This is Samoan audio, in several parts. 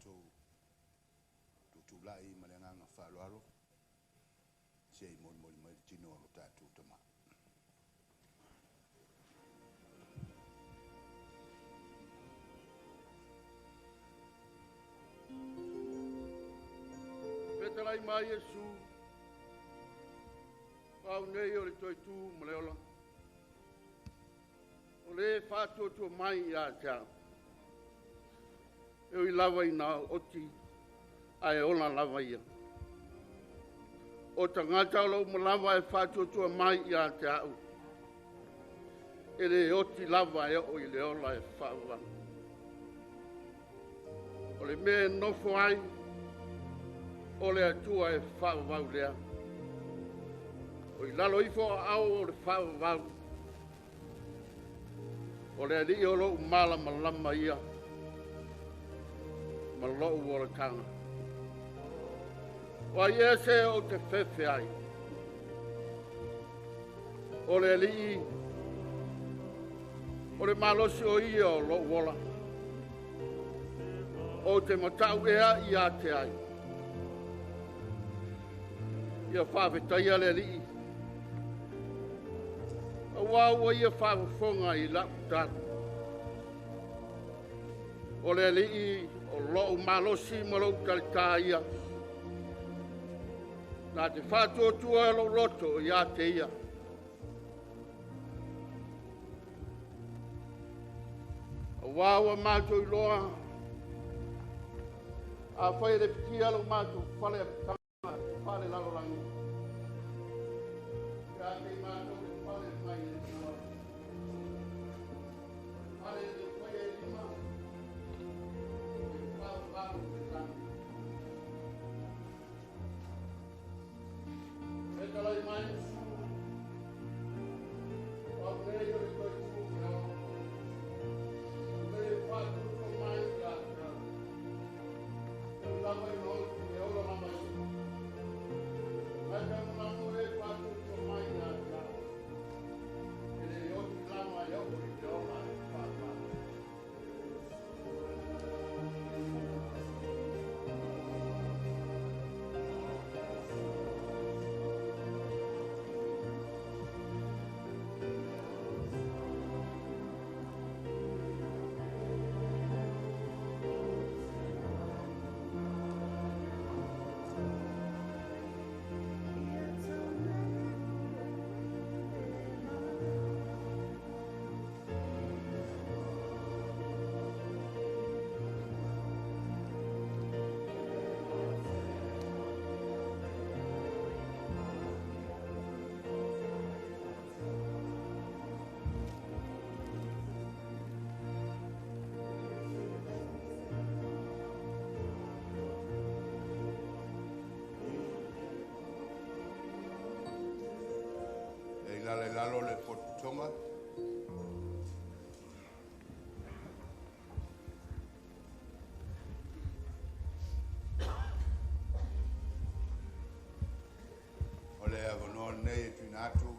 tatou tutulai ma le agaga faaaloalo se i molimoli mai le tino o lo tatou Tama. Fetalai mai Iesu, au nei o le toe tu ma le ola. O le faatuatua mai ia te au. E ui lava ina oti ae ola lava ia. O tagata o lou malava e faatuatua mai ia te au. E le oti lava e oo i le ola e faavavau. O le mea e nofo ai, o le Atua e faavavau lea. O i lalo ifo o aao o le faavavau, o le Alii o lou malamalama ia ma lou olataga. O ai ea se ou te fefe ai? O le Alii, o le malosi o ia o lou ola. Ou te matau ea ia te ai. Ia faafetaia le Alii, aua ua ia faafofoga i lau tatalo. O le Alii o lou malosi ma lou talitā ia, na te faatuatua lou loto ia te ia. Aua ua matou iloa, afai e lepetia lo matou fale apitaga faalelalolagi, ia te i matou le fale mai le Atua, fale e le faia e lima, e faavavau i le lagi. Fetalai mai Iesu, o au nei o le toe tu ma le ola. O le faatuatua mai ia te au. E ui lava ina oti e ola lava ia. Tagata e faatuatua mai ia te au. E le oti lava e oo i le ola e faavavau. E i lalo i lalo le potu Tonga. O le avanoa lenei e tuuina atu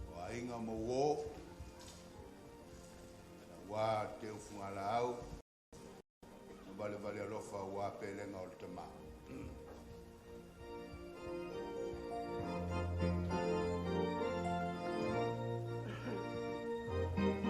o aiga ma uō, aua te ufugalaau ma valevale alofa aua pelega o le tamā. Sorry.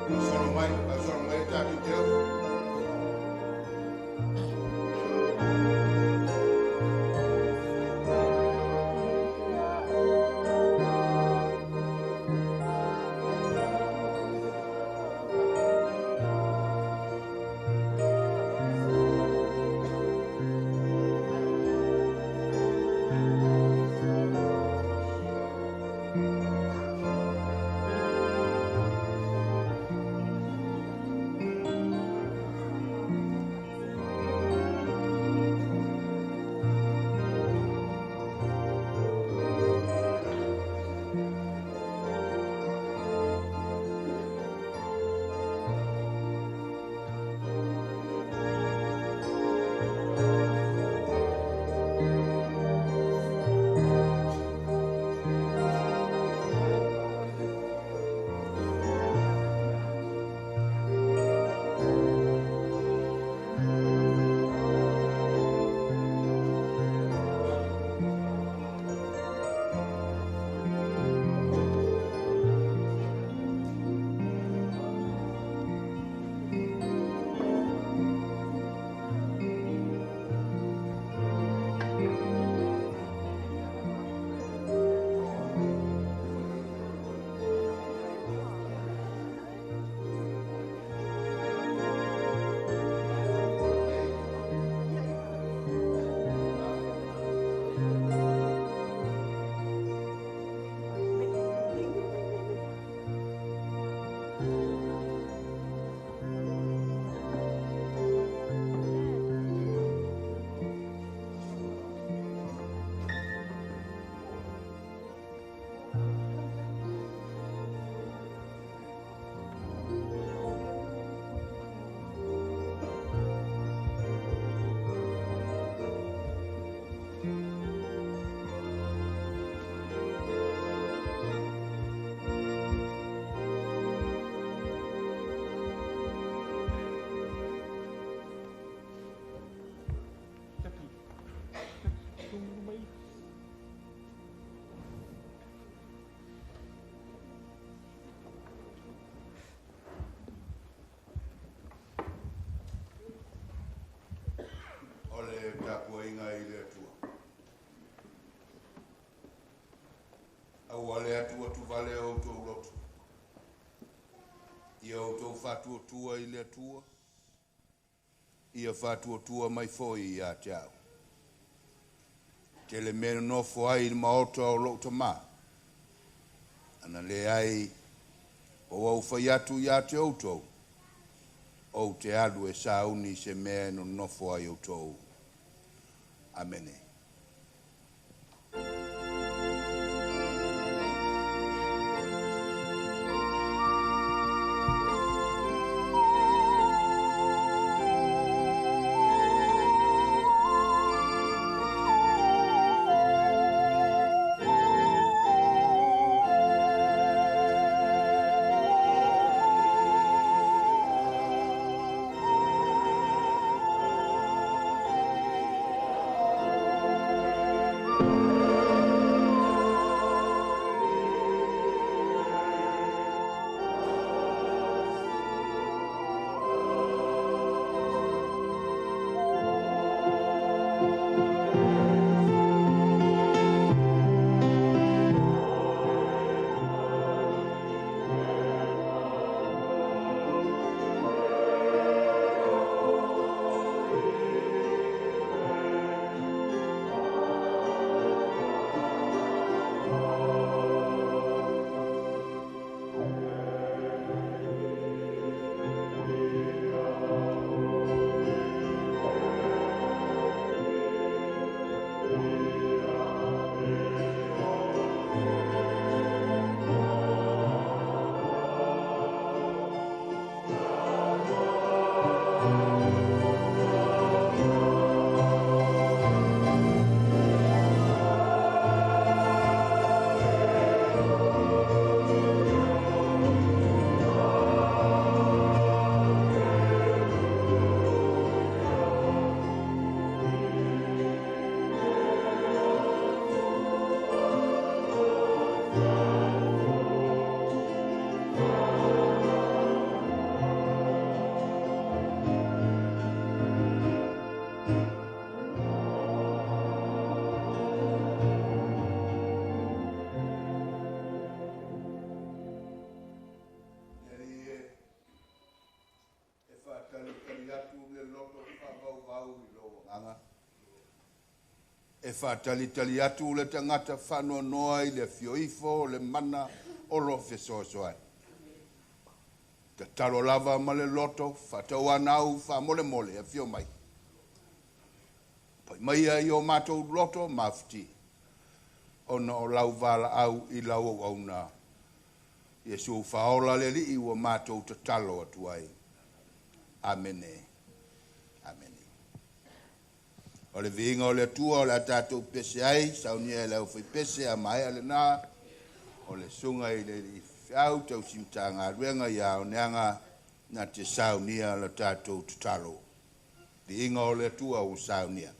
Solo mai, solo mai tatou te au. O le tapuaiga i le Atua. Aua le atuatuvale o outou loto. Ia outou faatuatua i le Atua. Ia faatuatua mai foi ia te au. Tele mea nonofo ai i le maota o lou tamā. Ana leai, ua ou fai atu ia te outou, ou te alu e sauni se mea e nonofo ai outou. Amene. E faatalitali atu le tagata faanoanoa i le afio ifo o le mana o lo o fesoasoani. Tatalo lava ma le loto faatauanau faamolemole afio mai. Pai maia i o matou loto mafuti, ona o lau valaau i lau auauna. Iesu faaola le Alii ua matou tatalo atu ai. Amene. Amene. O le viiga o le Atua o le a tatou pese ai, saunia e le aufaipese a maea lena, o le susuga i le alii faifeau tausi Matagaluega ia Aoneaga na te saunia le tatou tatalo. Viiga o le Atua ua saunia.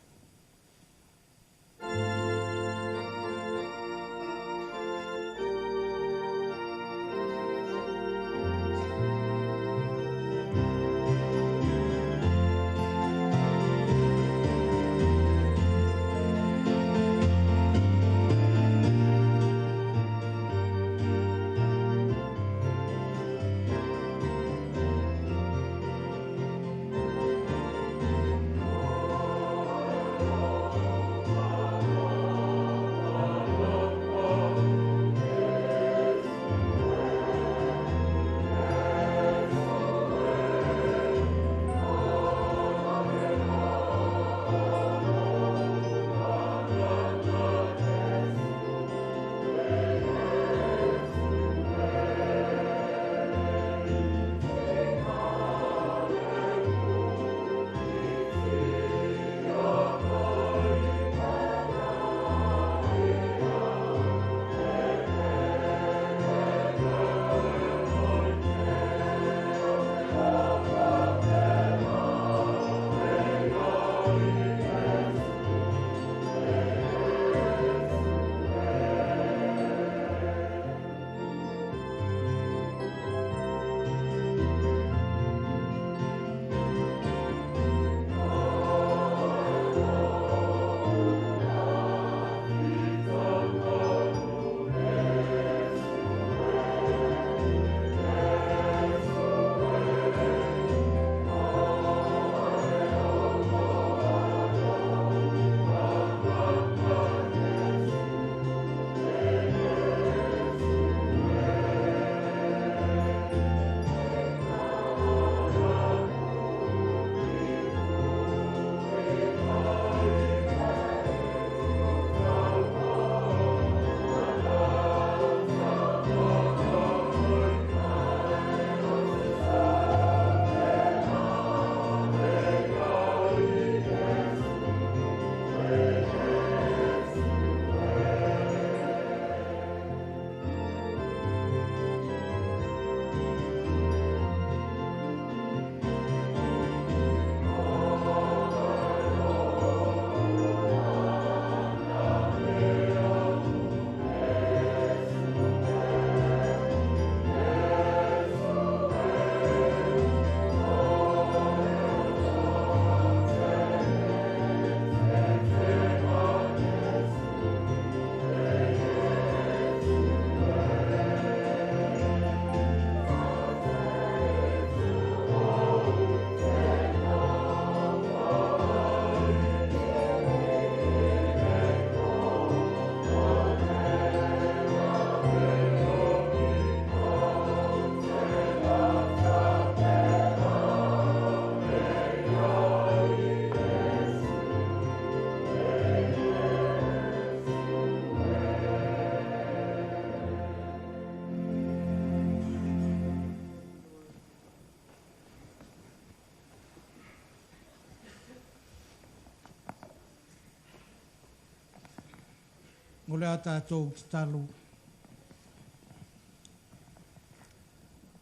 Mo le a tatou tatalo.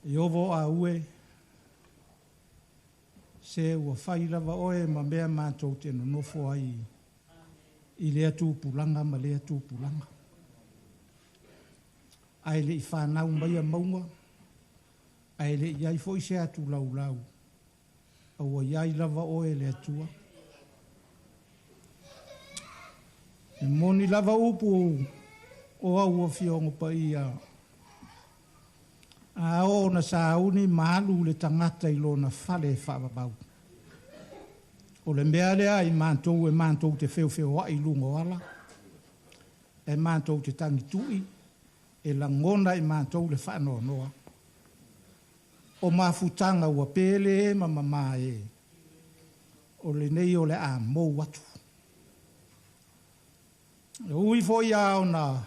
Ieova o aue, se ua fai lava oe ma mea matou te nonofo ai i lea tupulaga ma lea tupulaga. Ae le i fanau maia mauga, ae le i ai foi se atu laulau, a ua i ai lava oe le Atua. E moni lava upu o au afioga paia, a oo na sauni ma alu le tagata i lona fale faavavau. O le mea lea i matou e matou te feofeoai i luga o ala, e matou te tagitui, e lagona i matou le faanoanoa. O mafutaga ua pele e ma mama e, o lenei o le a mou atu. E ui foi lava ona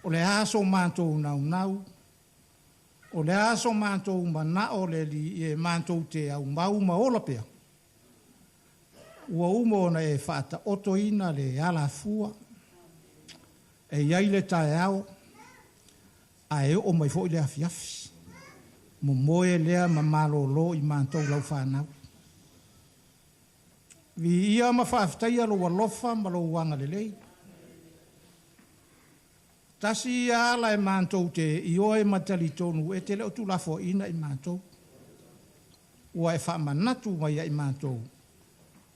o le a so matou naunau, o le a so matou manao le Alii e matou te aumau ma ola pea, ua uma ona e faataotoina le alafua, e i ai le taeao, ae oo mai foi le afiafi. Momoe lea ma malolo i matou lau fanau. Viia ma faafetaia lou alofa ma lou agalelei. Tasi ia ala e matou te ioe ma talitonu e te le o tuulafoaiina i matou. Ua e faamanatu mai ia i matou,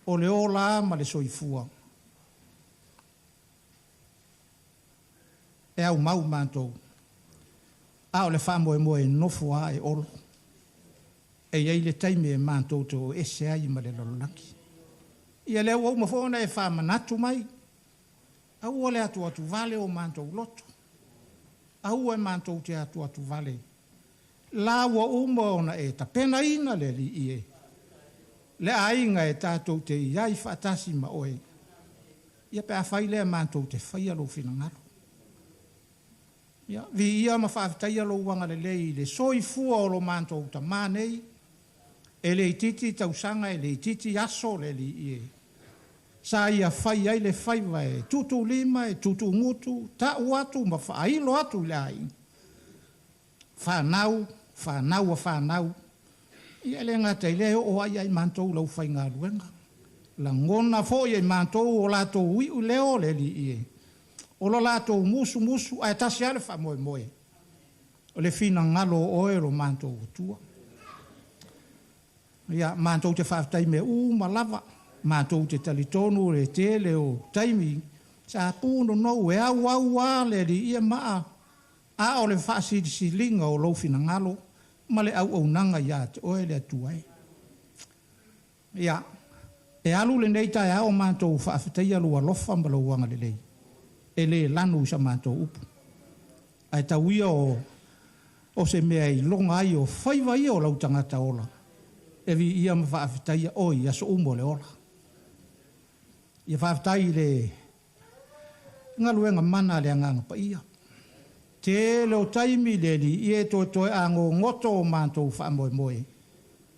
o le ola ma le soifua. E aumau matou, a o le faamoemoe e nofo lava e olo. E i ai le taimi e matou te o ese ai ma le lalolagi. Ia lea ua uma foi ona e faamanatu mai, aua le atuatuvale o matou loto, aua e matou te atuatuvale. La ua uma ona e tapenaina le Alii e, le aiga e tatou te i ai faatasi ma oe, ia pe afai lea matou te faia lou finagalo. Ia, viia ma faafetaia lou agalelei i le soifua o lo matou tamā nei, e le itiiti tausaga, e le itiiti aso le Alii e, sa ia fai ai le faiva e tuutuulima, e tuutuugutu, ta'u atu ma faailo atu i le aiga, fanau, fanau a fanau, ia e le gata i lea e oo lava ia i matou le aufaigaluega. Lagona foi e i matou o latou iu leo le Alii e, o lo latou musumusu, ae tasi lava le faamoemoe, o le finagalo o oe lo matou Atua. Ia, matou te faafetai i mea uma lava, matou te talitonu le tele o taimi sa punonou e auau lava le Alii ia maa, a o le faasilisiliga o lou finagalo ma le auaunaga ia te oe le Atua e. Ia, e alu lenei taeao o matou faafetaia lou alofa ma lou agalelei, e le lanu i sa matou upu. Ae tau ia o se mea e iloga ai o faiva ia o lau tagata ola, e viia ma faafetaia oe i aso uma o le ola. Ia faafetai i le galuega mana a le Agaga Paia. Tele o taimi le Alii e toetoe a gogoto o matou faamoemoe,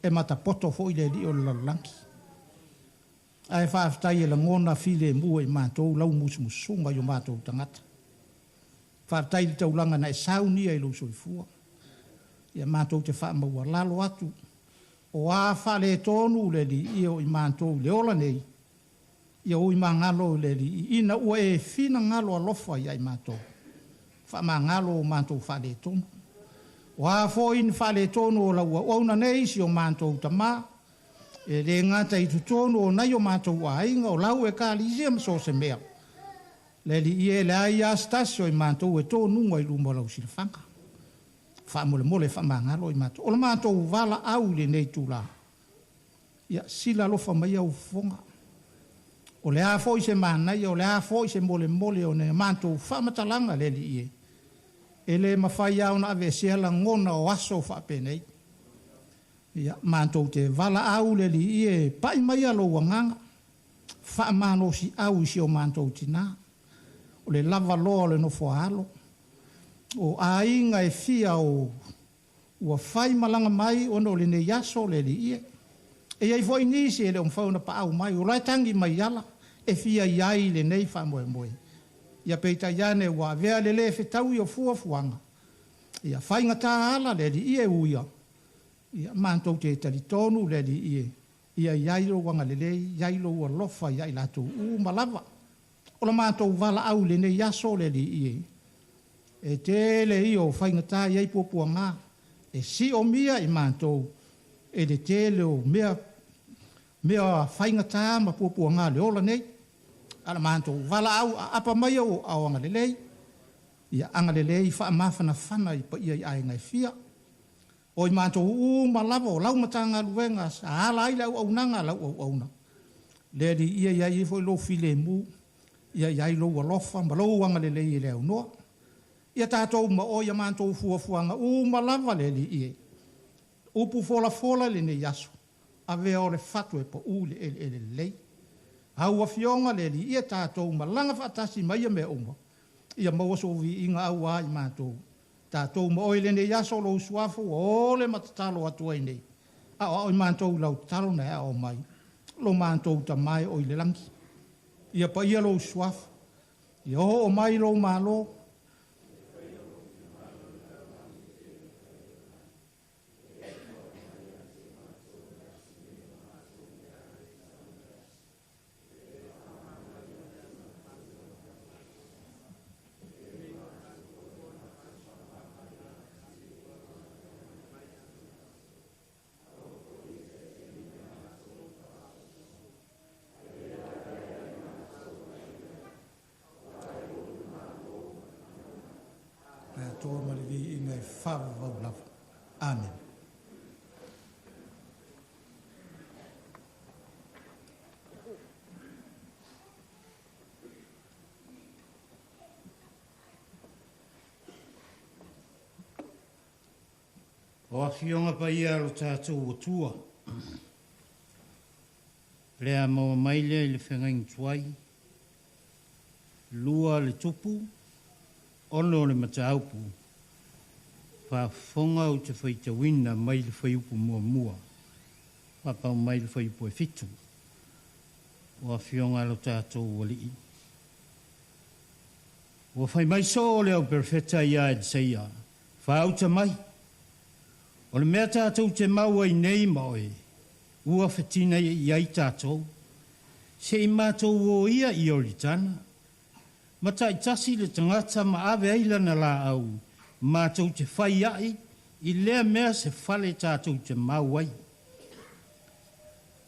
e matapoto foi le Alii o le lalolagi. Ae faafetai e lagona filemu e i matou lau musumusuga i o matou tagata. Faafetai i le taulaga na e saunia i lou soifua. Ia matou te faamaualalo atu, o a faaletonu le Alii o i matou i le ola nei, ia ui magalo i le Alii, ina ua e finagalo alofa ia i matou, faamagalo o matou faaletonu. O a foi ni faaletonu o lau auauna nei, si o matou tamā, e le gata i totonu o nai o matou aiga, o lau ekalesia ma so o se mea, le Alii e leai lava se tasi o i matou e tonuga i luma o lau silafaga. Faamolemole faamagalo i matou. O le matou valaau i lenei itula, ia sila alofa mai au fofoga. O le a foi se manaia, o le a foi se molemole o nai matou faamatalaga le Alii e, e le mafai lava ona aveesea lagona o aso faapenei. Ia, matou te valaau le Alii e pai maia lou agaga, faamalosiau i si o matou tinā, o le lavaloa o le nofoaalo, o aiga e fia o ua fai malaga mai ona o lenei aso le Alii e. E i ai foi nisi e le o mafai ona paau mai, o la e tagi mai ala, e fia i ai i lenei faamoemoe. Ia peitai ane ua avea le le fetaui o fuafuaga, ia faigata ala le Alii e uia, ia matou te talitonu le Alii e, ia i ai lou agalelei, i ai lou alofa ia i latou uma lava. O le matou valaau i lenei aso le Alii e, e tele ia o faigata i ai puapuaga, e siomia i matou e le tele o mea, mea faigata ma puapuaga le ola nei. A o le matou valaau aapa mai ou aao agalelei, ia agalelei faamafanafana i paia i aiga e fia. O i matou uma lava o lau Matagaluega sa ala ai le auaunaga a lau auauna. Le Alii ia i ai foi lou filemu, ia i ai lou alofa ma lou agalelei e le aunoa. Ia tatou ma oe ia matou fuafuaga uma lava le Alii e. Upu folafola i lenei aso, avea o le fatu e paū i le eleele lelei. Au Afioga le Alii ia tatou malaga faatasi ma ia mea uma, ia maua sou viiga auā i matou. Tatou ma oe i lenei aso lou suafa ua ole ma tatalo atu ai nei. Aoao i matou i lau tatalo na e aoao mai, lo matou Tama e o i le lagi. Ia paia lou suafa, ia oo mai lou malo, le Atua ma le viiga e faavavau lava. Amen. O afioga paia o lo tatou Atua, le a maua mai lea i le feagaiga tuai, 2 le tupu, 6 le mataupu, faafofoga ou te faitauina mai le fuaiupu 1, faapau mai le fuaiupu 7. O afioga a lo tatou Alii. Ua fai mai soo le au perofeta ia Eliseia, faauta mai, o le mea tatou te mau ai nei ma oe, ua fetina i ai tatou, se i matou o ia i Ioritana, ma taitasi le tagata ma ave ai lana laau, matou te fai ai i lea mea se fale tatou te mau ai.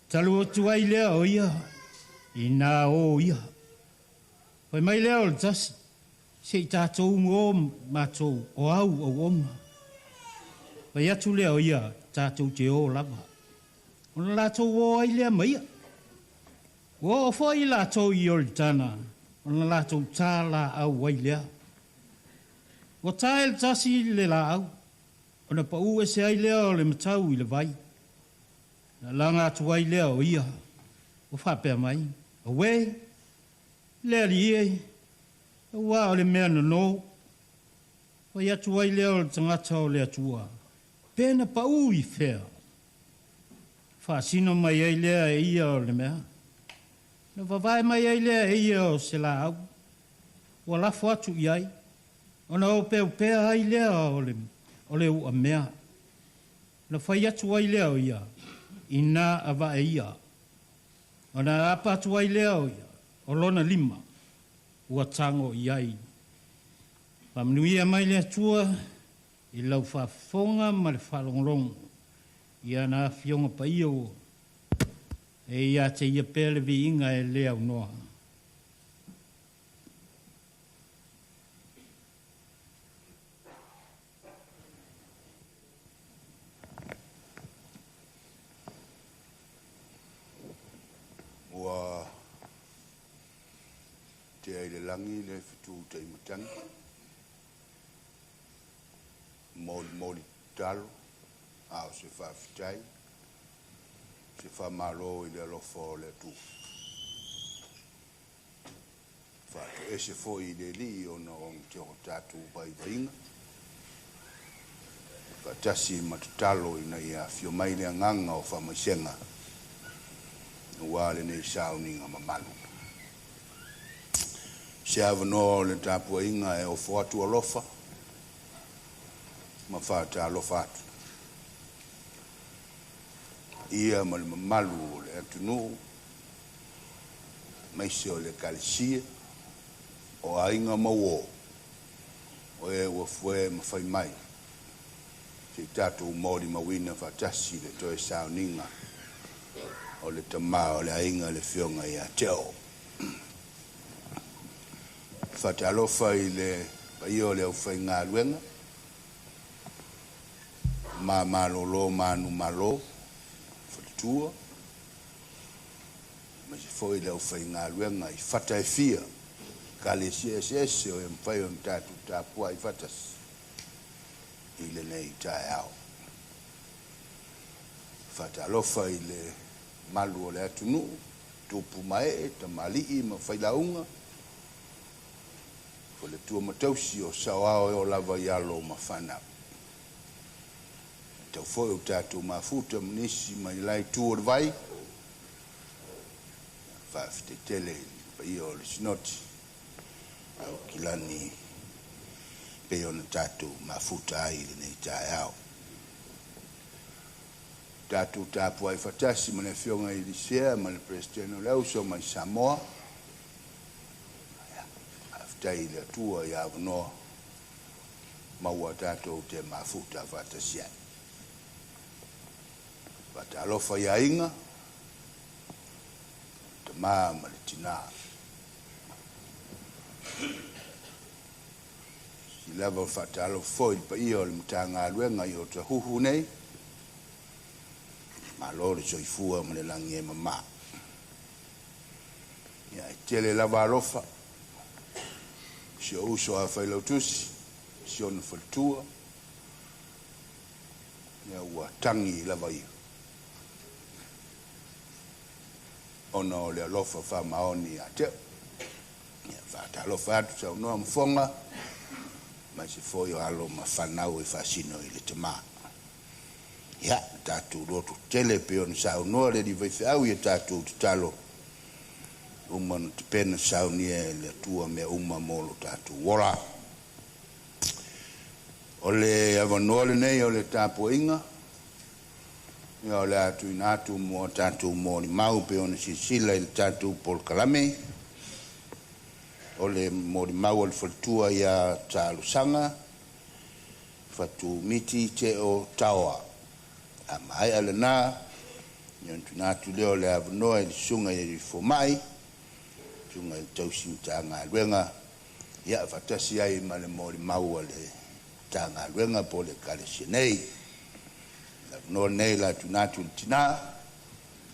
Talu atu ai lea o ia, i nā o ia. Fai mai lea o le tasi, se i tatou o matou o au auauna. Fai atu lea o ia, tatou te o lava. Ona latou o ai lea ma ia. Ua oo foi latou i Ioritana, ona latou tā laau ai lea. Ua tā e le tasi le laau, ona paū ese ai lea o le matau i le vai. Na laga atu ai lea o ia, ua faapea mai, auē, le Alii e, auā o le mea nonō. Fai atu ai lea o le tagata o le Atua, pe na paū i fea. Faasino mai ai lea e ia o le mea. Na vavae mai ai lea e ia o se laau, ua lafo atu i ai, ona opeopea ai lea o le uamea. Na fai atu ai lea o ia, ina avae ia. Ona apa atu ai lea o ia, o lona lima, ua tago i ai. Faamanuia mai le Atua i lau faafofoga ma le faalogologo i ana afioga paia ua e ia te ia pea le viiga e le aunoa. Ua tea i le lagi le fetu taimatagi, molimoli tatalo, a o se faafetai, se faamalo i le alofa o le Atua. Faatoese foi i le Alii ona o ona te o tatou vaivaiga, faatasi ma tatalo ina ia afio mai le agaga o faamaisega, aua lenei sauniga mamalu. Se avanoa o le tapuaiga e ofo atu alofa ma faatalofa atu. Ia ma le mamalu o le atunuu, maise o le Ekalesia, o aiga ma uō, o e ua foe ma fai mai, se i tatou molimauina faatasi le toe sauniga o le tama o le aiga le Afioga ia Teo. Faatalofa i le paia o le aufaigaluega, ma malolo ma anu malo, faletua, Aemaise foi le aufaigaluega i fata e fia, Ekalesia eseese o e mafai ona tatou tapuai faatasi i lenei taeao. Faatalofa i le malu o le atunuu, tupu ma ee, tamalii ma failauga, faletua ma tausi o saoao e oo lava i alo ma fanau. E tau foi o tatou mafuta ma nisi mai le la itu o le vai, faafetai tele i le paia o le Sinoti Aukilani pei ona tatou mafuta ai i lenei taeao. Tatou tapuai faatasi ma le Afioga i le Sea ma le Peresetene o le Auso mai Samoa. Faafetai i le Atua i avanoa maua tatou te mafuta faatasi ai. Faatalofa i aiga, tamā ma le tinā. Si lava o faatalofa foi i le paia o le Matagaluega i Otahuhu nei, malo le soifua ma le lagi e mamā. Ia, e tele lava alofa, si o uso a Failautusi, si ona faletua, ia ua tagi lava ia, ona o le alofa faamaoni ia te au. Ia, faatalofa atu saunoa mafoga, aemaise foi o alo ma fanau e faasino i le tamā. Ia, tatou loto tele pei ona saunoa le alii faifeau ia tatou tatalo, uma ona tapena saunia e le Atua mea uma mo lo tatou ola. O le avanoa lenei o le tapuaiga, ia o le a tuuina atu mo a tatou molimau pei ona silasila i le tatou polokalame. O le molimau a le faletua ia Talosaga Fatumiti Teo Taoa. A maea lena, ia ona tuuina atu lea o le avanoa i le susuga i le fomai, susuga i le tausi Matagaluega, ia faatasi ai ma le molimau a le Matagaluega po o le Ekalesia nei. Le avanoa lenei la tuuina atu i le tinā,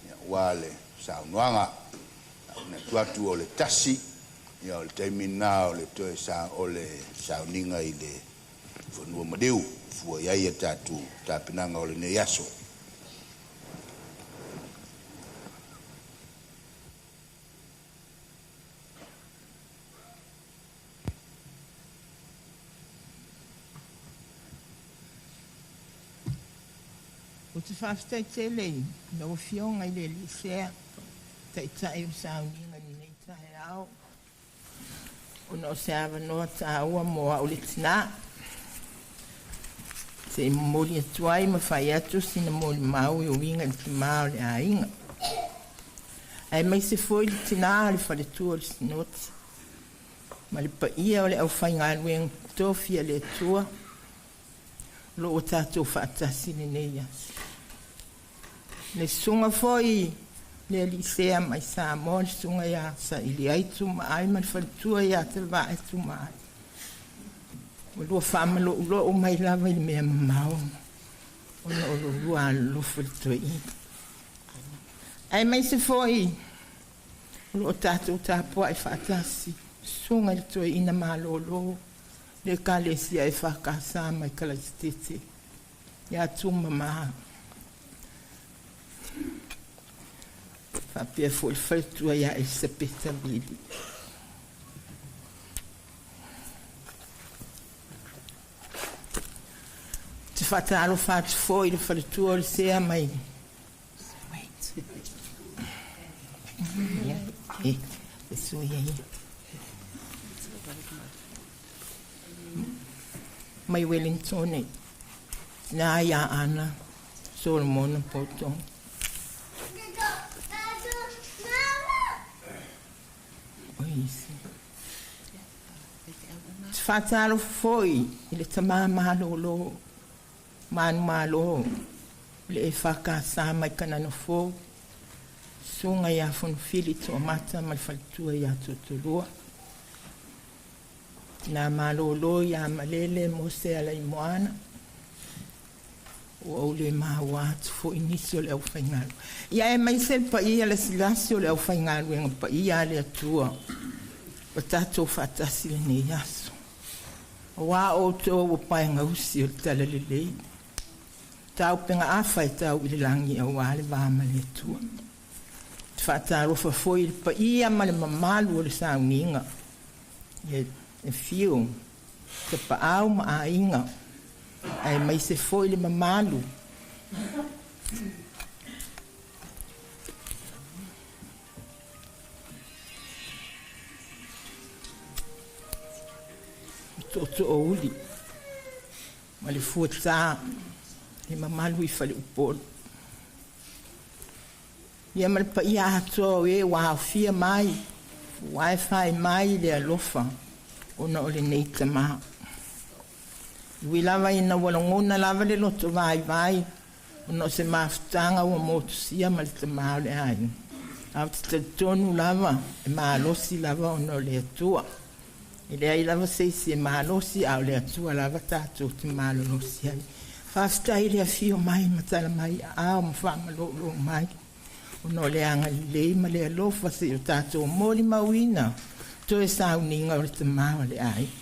ia aua le saunoaga. Manatu atu o le 1, ia o le taimi lena o le toe o le sauniga i le fanua maliu, fua i ai a tatou tapenaga o lenei aso. Ou te faafetai tele i lau Afioga i le alii Sea, Taitai o sauniga i lenei taeao, ona o se avanoa taua mo au le tinā. Se i momoli atu ai ma fai atu sina molimau e uiga i le tamā o le aiga, aemaise foi le tinā o le faletua o le Sinoti, ma le paia o le aufaigaluega tofi a le Atua, o lo o tatou faatasi lenei aso. Le susuga foi le alii Sea mai Samoa, le susuga ia Sailiai Tumaai ma le faletua ia Tavae Tumaai, ua lua faamaloulou mai lava i le mea mamao ona o lo lua alolofa i le toeaina. Aemaise foi o lo o tatou tapuai faatasi, susuga i le toeaina malolo le Ekalesia EFKS mai Kalaisitete ia Tumamā, faapea foi le faletua ia Elisapeta Vili. Ou te faatalofa atu foi i le faletua o le Sea mai mai Wellington, tina ia Ana Solomona Poto. Te faatalofa foi i le tamā malōlō manumalo le EFKS mai Kanana Fou, susuga ia Fonofili Toamata ma le faletua ia Totolua. Tina malōlō ia Malele Mose Alaimoana. Ua ou le maua atu foi nisi o le aufaigaluega. Ia aemaise le paia lasilasi o le aufaigaluega paia a le Atua ua tatou faatasi i lenei aso. Aua o outou o paegausi o le talalelei, taupegaafa e tau i le lagi aua le va ma le Atua. Ou te faatalofa foi i le paia ma le mamalu o le sauniga, e afio Tapaau ma aiga, aemaise foi le mamalu o Tootoouli ma le Fuata, le mamalu i Faleupolu. Ia ma le paia atoa o e ua aofia mai, ua aefai mai le alofa ona o lenei tama. E ui lava ina ua lagona lava le loto vaivai ona o se mafutaga ua motusia ma le tama o le aiga, ae ou te talitonu lava e malosi lava ona o le Atua. E leai lava se isi e malosi, a o le Atua lava tatou te malolosi ai. Faafetai i le afio mai ma tala mai aao ma faamalolo mai ona o le agalelei ma le alofa seia o tatou molimauina toe sauniga o le tama o le aiga.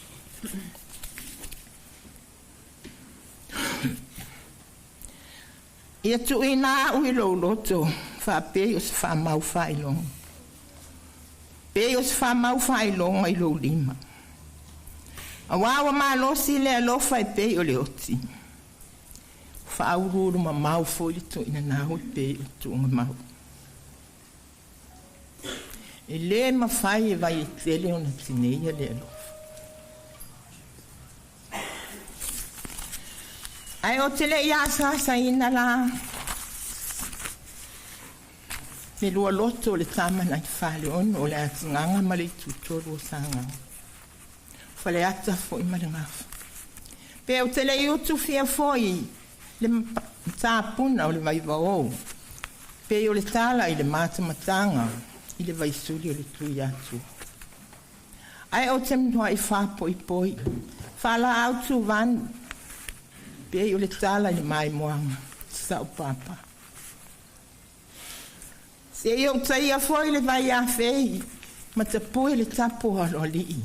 Ia tuuina au i lou loto faapei o se faamau faailoga, pei o se faamau faailoga i lou lima. Aua ua malosi le alofa e pei o le oti, ua faauluulu mamao foi le tuuinanau e pei o le tuugamau. E le mafai e vai e tele ona tineia le alofa. Ae ou te le i asaasaina la le lua loto o le tama nai Faleono o le Atigaga ma le Itutolu o Sagaga, Faleata foi ma le Gafa. Pe ou te le i utufia foi le matapuna o le vaivao, pei o le tala i le matamataga i le vaisuli o le Tuiatua. Ae ou te manuaʻi faapoipoi, faalaau tuvanu, pei o le tala i le maimoaga, sa'u papa. Se i ou taia foi le vai afei ma tapui le tapu o aloalii,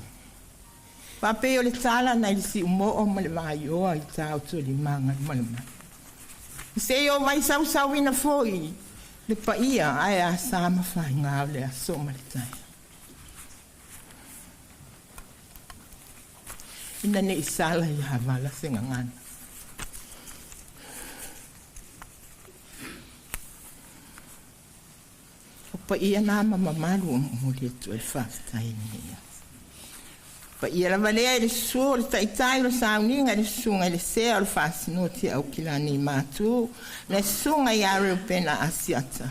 faapei o le tala nai le siumoo ma le vaioa i taotolima galumalemana. Se i ou vaisausauina foi le paia ae asa ma faiga o le aso ma le taeao. Ina ne i sala ia vala se gagana. O paia nā ma mamalu o momoli atu ai le faafetai i lenei aso. Paia lava lea i le susu o le taitai o le sauniga i le susuga i le sea o le Faasinoti Aukilani Matu, le susuga ia Reupena Asiata,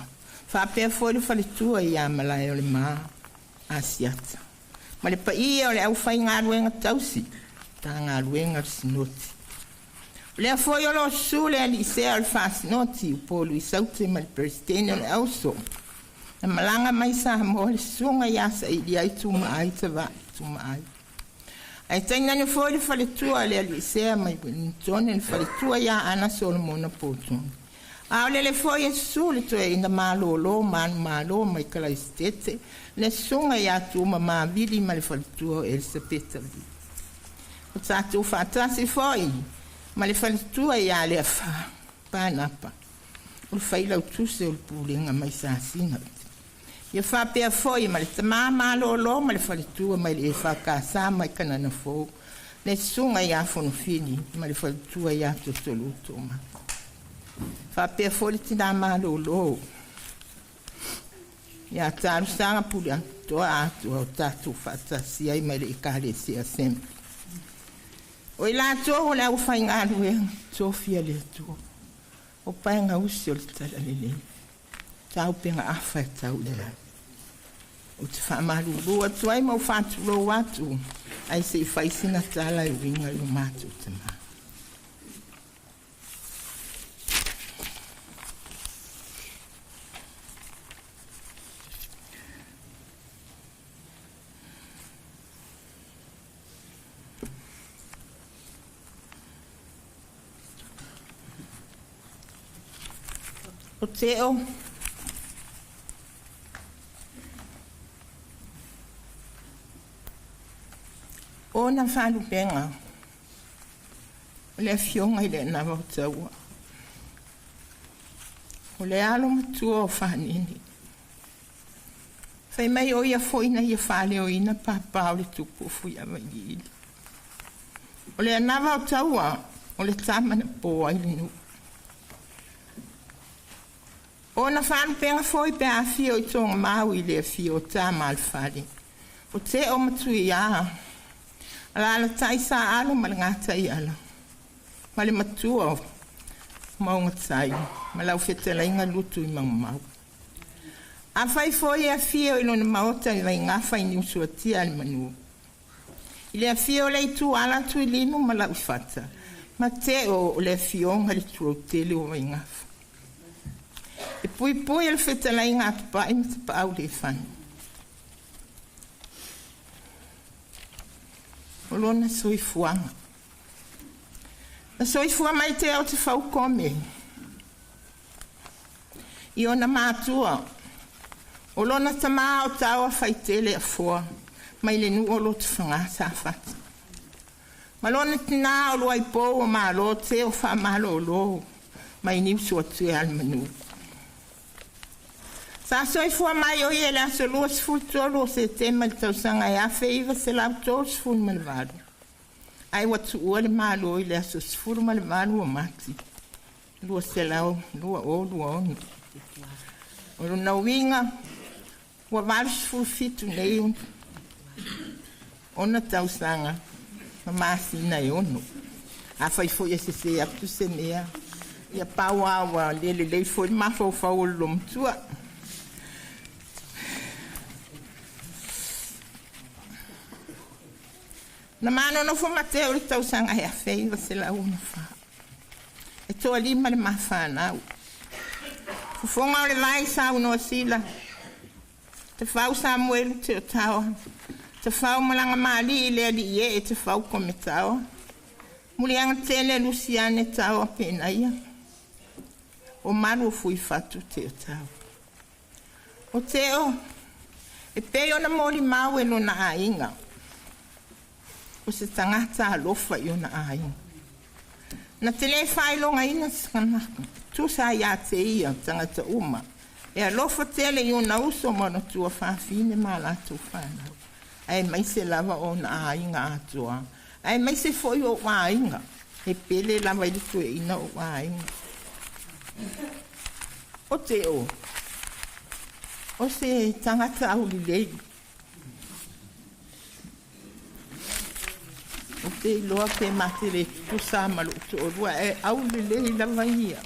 faapea foi le faletua ia Malaeolemaa Asiata, ma le paia o le aufaigaluega tausi Matagaluega o le Sinoti. O lea foi o lo o susu le alii sea o le Faasinoti, Upolu i Saute ma le Peresetene o le Auso, na malaga mai Samoa le susuga ia Sailiai Tumaai Tavaai Tumaai. Ae tainane foi le faletua a le alii sea mai Wellington, le faletua ia Ana Solomona Potoni. A o lele foi e susu le toeaina malolo manumalo mai Kalaisitete, le susuga ia Tuma Mavili ma le faletua o Elisapeta Vili. O tatou faatasi foi ma le faletua ia Leafa Panapa, o le failautusi o le Pulega mai Sasina. Ia faapea foi ma le tama malolo ma le faletua mai le EFKS mai Kanana Fou, le susuga ia Fonofili ma le faletua ia Totolu Tomako. Faapea foi le tina malolo ia Talosaga Puleatoa atoa o tatou faatasi ai mai le Ekalesia Assembly. O i latou o le aufaigaluega tofia le Atua, o paegausi o le talalelei. Taupega afa e tau i le lagi. Ou te faamalulu atu ai ma ou faatulou atu, ae se i fai sina tala e uiga i lo matou tama. O Teo ona faalupega o le afioga i le Anava o Taua, o le alo matua o Fanini. Fai mai o ia foi na ia faaleoina papa o le tupu o Fuiavailiili. O le Anava o Taua, o le tama na po ai le nuu. Ona faalupega foi pe a afio i Togamau i le afio o Tama a le Fale, o Teo ma Tuiā, alaalatai Sa Alo ma le Gataiala, ma le matua o Maugatai ma lau fetalaiga Lutuimagamau. Afai foi e afio i lona maota i Vaigafa i Niusuatia a le Manu, i le afio o le Ituala Tuilimu ma Lauifata, ma Teo o le afioga i le Tuautele o Vaigafa. E puipui e le fetalaiga a Tupai ma Tapaau le fanu. O lona soifuaga. Na soifua mai Teo Te Faukome i ona matua. O lona tamā o Taoa Faitele Afoa mai le nuu o Lotofaga Safata. Ma lona tinā o Luaipou o Malo Teo Faamalolo mai Niusuatia a le Manu. Sa soifua mai o ia i le aso 23 o Setema i le tausaga e 1938, ae ua tuua le Malo i le aso 18 o Mati 2026. O lona uiga ua 87 nei ona tausaga ma masina e 6. Afai foi e sesē atu se mea, ia pau lava ua le lelei foi le mafaufau o le loomatua. Na ma nonofo ma Teo i le tausaga e 1964. E toalima le ma fanau. Fofoga o le vai saunoa sila, Tafau Samuelu Teotaoa, Tafau Malagamalii le alii ee Tafau Kometaoa, Muliaga tele Lusiane Taoa Penaia, o malu o Fuifatu Teotaoa. O Teo, e pei ona molimau e lona aiga, o se tagata alofa i ona aiga. Na te le faailogaina se tagata, tusa ia te ia tagata uma, e alofa tele i ona uso ma ona tuafafine ma latou fanau, aemaise lava o ona aiga atoa, aemaise foi o ou aiga, e pele lava i le toeaina o ou aiga. O Teo, o se tagata aulelei. Ou te iloa pe ma te le tutusa ma lou toalua, e aulelei lava ia.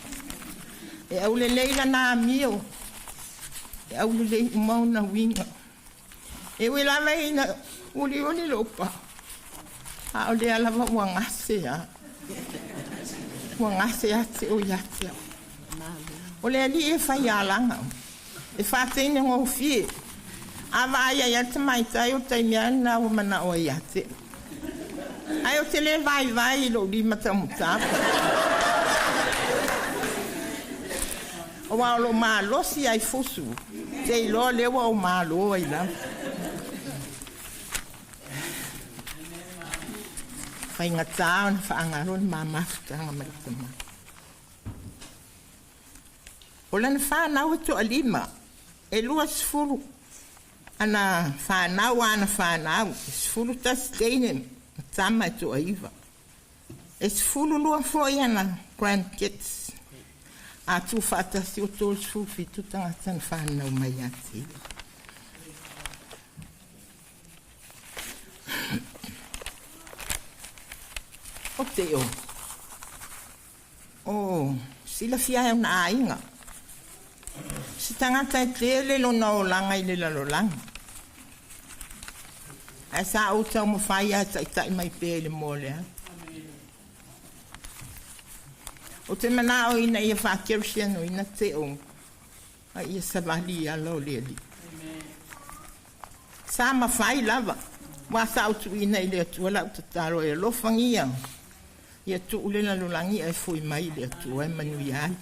E aulelei lana amio, e aulelei uma ona uiga. E ui lava ina uliuli lou pao, a o lea lava ua gase a. Ua gase a Teo ia te au. O le alii e faialaga, e faateine gofie. A vaai ai lava le tamaitai o le taimi lava lena ua manao ai ia te au. Ae ou te le vaivai i lou lima taumata. Aua o lou malosi lava i fusu, te iloa o lea ua ou malo ai lava. Faigata ona faagalo le ma mafutaga ma le tama. O lana fanau e toalima, e 20 ana fanau a ana fanau, e 11 teine ma tama e toaiva. E 12 foi ana grandkids. A tuufaatasi ua 37 tagata na fanau mai ia te ia. O Teo, o silafia e ona aiga, se tagata e tele lona olaga i le lalolagi. Ae sa ou taumafai lava e taitai mai pea i le moa o le ala. Ou te manao ina ia faakerisianoina Teo a ia savali i ala o le Alii. Sa mafai lava, aua sa ou tuuina i le Atua lau tatalo e alofagia ia tuu le lalolagi ae foi mai i le Atua e manuia ai.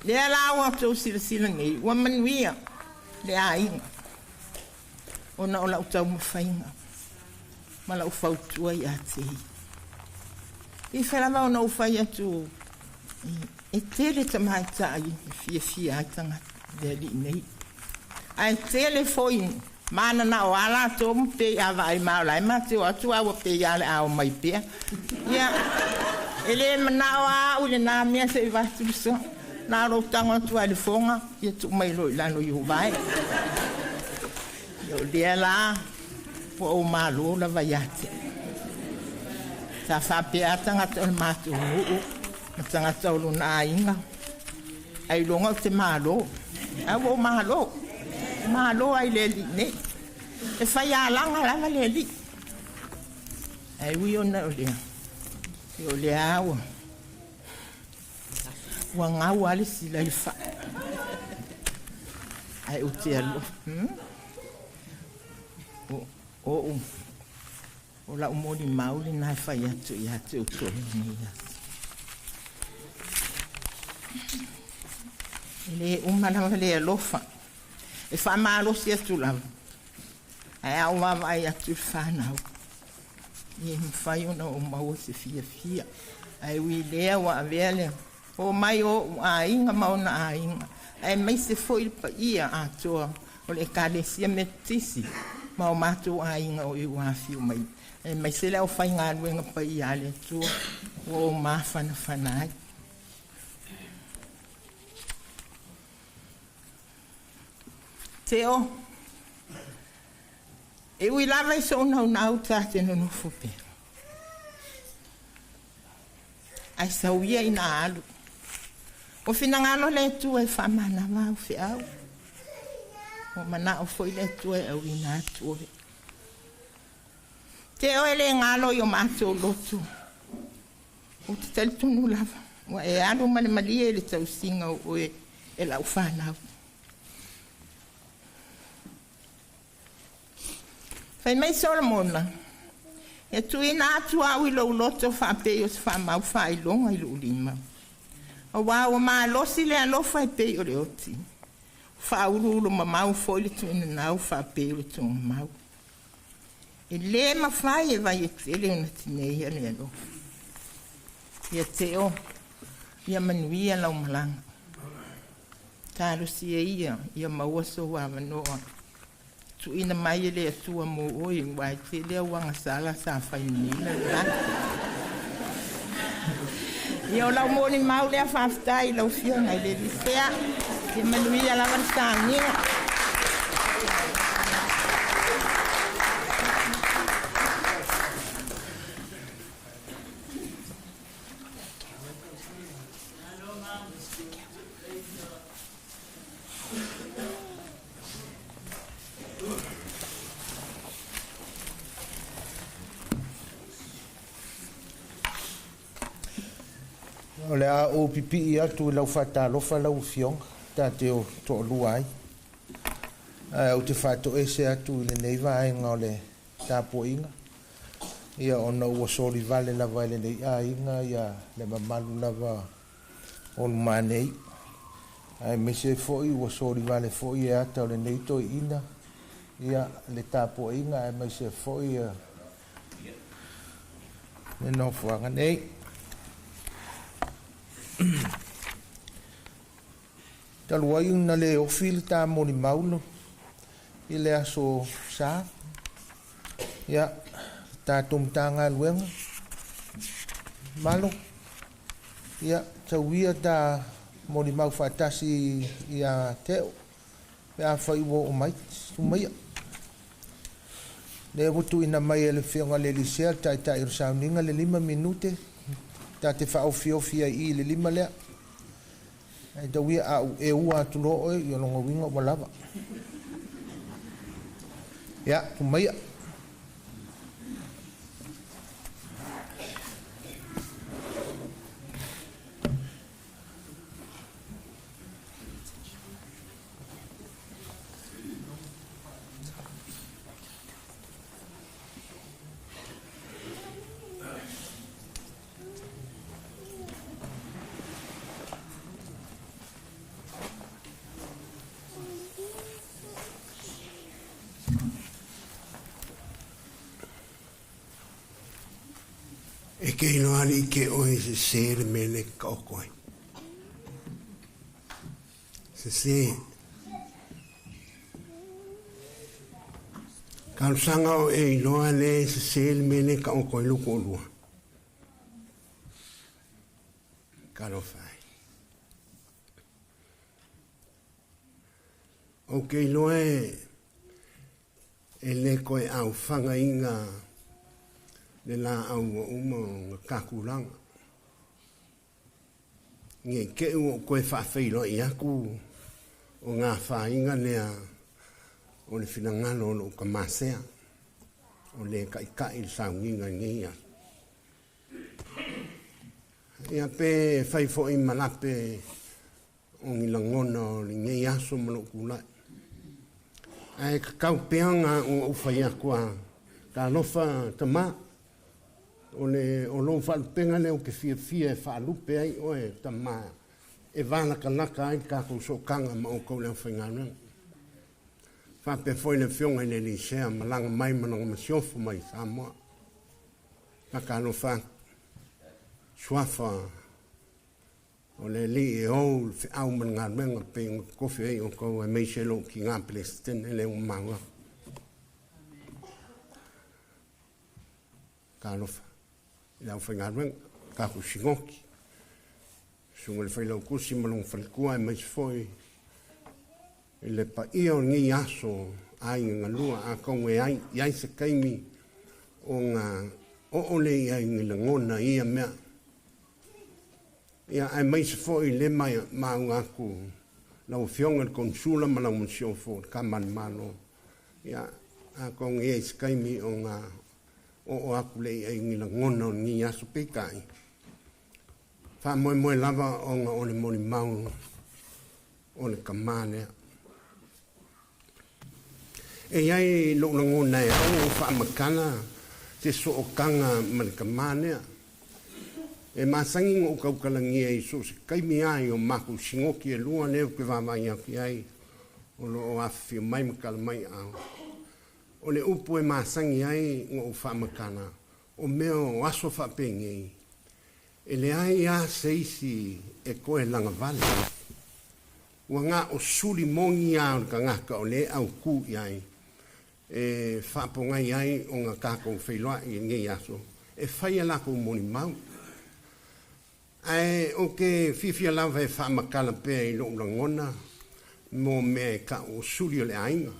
Lea la ua outou silasila nei, ua manuia le aiga ona o lau taumafaiga ma lau fautua ia te ia. E fai lava ona ou fai atu, e tele tamaitai e fiafia ai tagata le alii nei. Ae tele foi mananao a latou ma pei a vaai ma o la e matou atu a ua pei a o le a omai pea. Ia, e le manao a au i lena mea se i vaeatu le soa. Na o lou tago atu lava i le foga, ia tuu mai loa i lalo i ou vae. Ia o lea la ua ou malo lava ia te au. Sa faapea lava tagata o le matou nuu ma tagata o lona aiga, ailoga ou te malo. Ae ua ou malo, malo ai le alii nei. E faialaga lava le alii. Ae ui ona o lea, ia o lea ua ua gau lava le sila i le fai. Ae ou te alofa. O o lau molimau lena e fai atu ia te outou i lenei aso. E le uma lava le alofa. E faamalosi atu lava. Ae a ou vaavaai atu i le fanau, e mafai ona ou maua se fiafia. Ae ui i lea ua avea le omai o ou aiga ma ona aiga, aemaise foi le paia atoa o le Ekalesia Metotisi ma o matou aiga o e ua afio mai, aemaise le aufaigaluega paia a le Atua ua ou mafanafana ai. Teo, e ui lava i sou naunau ta te nonofo pea, ae sau ia ina alu. Ua finagalo le Atua e faamanava au feau. Ua manao foi le Atua e auina atu oe. Teo e le galo i o matou loto. Ou te talitonu lava, ua e alu ma le malie i le tausiga o oe e lau fanau. Fai mai Solomona, E tuuina atu au i lou loto faapei o se faamau faailoga i lou lima, aua ua malosi le alofa e pei o le oti, ua faauluulu mamao foi le tuuinanau faapei o le tuugamau. E le mafai e vai e tele ona tineia le alofa. Ia Teo, ia manuia lau malaga. Talosia ia, ia maua sou avanoa. Tuuina mai e le Atua mo oe, aua e tele au agasala sa fai i lenei lalolagi. Ia o lau molimau lea, faafetai i lau Afioga i le Elisea. Ia manuia lava le sauniga. O le a ou pipii atu i lau faatalofa lau Afioga, ta te o toalua ai. Ae ou te faatoese atu i lenei vaega o le tapuaiga, ia ona ua solivale lava e lenei aiga ia le mamalu lava o lumanei, aemaise foi ua solivale foi e ata o lenei toeaina ia le tapuaiga, aemaise foi le nofoaga nei. Talu ai ona le ofi le ta molimau i le aso sa, ia, le tatou Matagaluega, Malo, ia, tau ia ta molimau faatasi ia Teo, pe afai ua oo mai, tumaia. Lea ua tuuina mai e le Afioga i le Elisea, le Taitai o le Sauniga, le 5 minute, ta te faaofiofi ai i i le 5 lea. Ae tau ia a ou eua atu loa oe, ia lona uiga ua lava. Ia, tumaia. E ke iloa alii ke oe e sesē le mea lea e takaoto ai. Sesē. Talosaga o e iloa lea e sesē le mea lea e taoto ai lou toalua. Talofa e. Ou te iloa e E le toe aufagaina le laau ua uma ona tatulaga. Ne i te i ua ou toe faafeiloai atu o na afaina lea o le finagalo o lou tamasea, o le taitai le sauniga i lenei aso. Ia pe fai foi ma lape o ni lagona o lenei aso ma lou tulai. Ae tatau pea ona ou fai atu a talofa tama, o le o lou faalupega lea ou te fiafia e faalupe ai oe tama e valakalaka ai le tatou sootaga ma outou le aufaigaluega. Faapea foi le afioga i le Elisea malaga mai ma lona masiofo mai Samoa. Faatalofa atu. Suafa O le Alii e ou le feau ma le galuega pei ona totofi ai outou aemaise lou tina Peresetene lea ua maua atu. Talofa i le aufaigaluega, tatou sinoti, susuga i le Failautusi ma lona faletua aemaise foi i le paia o lenei aso aiga galua atonu e ai i ai se taimi ona oo lea i ai ni lagona i ia mea. Ia, aemaise foi le maua atu lau Afioga i le Konesula ma lau Masiofo le Tama a le Malo. Ia, atonu e i ai se taimi ona oo atu lea i ai ni lagona o lenei aso. Peitai, faamoemoe lava ona o le molimau o le tama lea. E i ai lou lagona e ao o faamatala se sootaga ma le tama lea. E masani ona ou tautalagia i so o se taimi lava i o matou sinoti e lua lea ou te vaavaai atu i ai o lo o afifio mai ma tala mai aao. O le upu e masani ai ona ou faamatala, o mea o aso faapenei, E leai a se isi e toe lagavale. Ua na o suli moni a o le tagata o lea e autū i ai, e faapogai ai ona tatou feiloai i lenei aso, e fai a latou molimau. Ae ou te fiafia lava e faamatala pea i lou lagona mo mea e tau o suli o le aiga.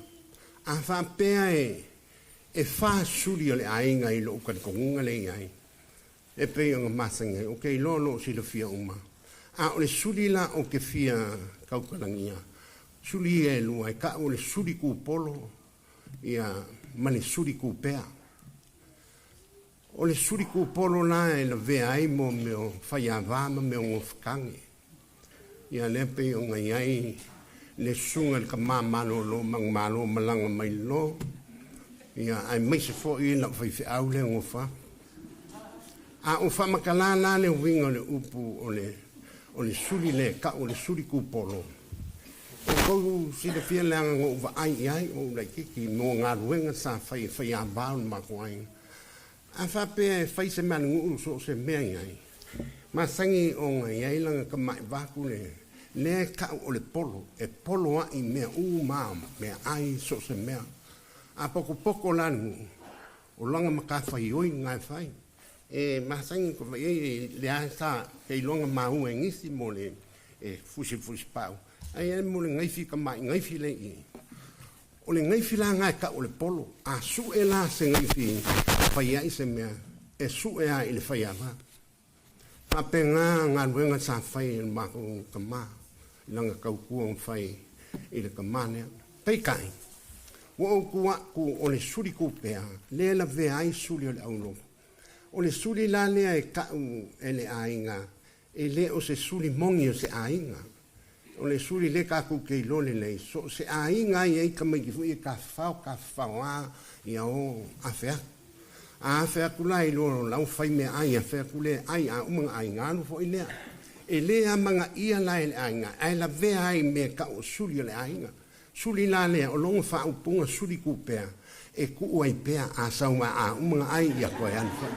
A faapea e fa suli o le aiga i lou talitonuga lea i ai, E pei ona masani ai, ou te iloa o lo o silafia uma. A o le suli la ou te fia tautalagia, suli ia e lua, e tau o le suli kūpolo ia ma le suli kūpea. O le suli kūpolo la e lavea ai mo mea o faiava ma mea o gofakage. Ia lea pei ona i ai le susuga i le tama malolo manumalo malaga mai lalo, ia aemaise foi lau faifeau lea gofa. A o faamatala la le uiga o le upu o le o le suli lea e tau o le suli kūpolo. O tou silafia leaga na ou vaai i ai o ou laitiiti mo galuega sa fai e faiava o le matou aiga. A faapea e fai se malenuu so o se mea i ai, masani ona i ai lana tamai vaku le lea e tau o le polo, e polo a'i mea uma mea ai so o se mea. A potopoto la le nuu, o lana matafaioi lena e fai. E masani ka vai ai le a sa ke iloga maua e nisi mo le e fusifusi pau, ai ai mo le gaifi tamai gaifi le i. O le gaifi la na e tau o le polo, a su'e la se gaifi fai ai se mea, e su'e a i le faiava. Faapena galuega sa fai e le matou tama i lana tautua na fai i le tama lea. Peitai, ua ou tu atu o le suli tupea lea e lavea ai suli o le aulotu. O le suli la lea e tau e le aiga, e le o se suli moni o se aiga. O le suli lea tatou te iloa lelei, so o se aiga lava e i ai tamaiti foi e tafafao, tafafao lava ia o afe atu. A afe atu la i luga o lau fai meaai, afe atu lea e ai, a uma ona ai, ona alu foi lea. E le amanaia la e le aiga, ae lavea ai i mea e tau o suli o le aiga. Suli la lea, o lona faaupuga suli tupea, e tuu ai pea a sau a uma ona ai, ia toe alu foi.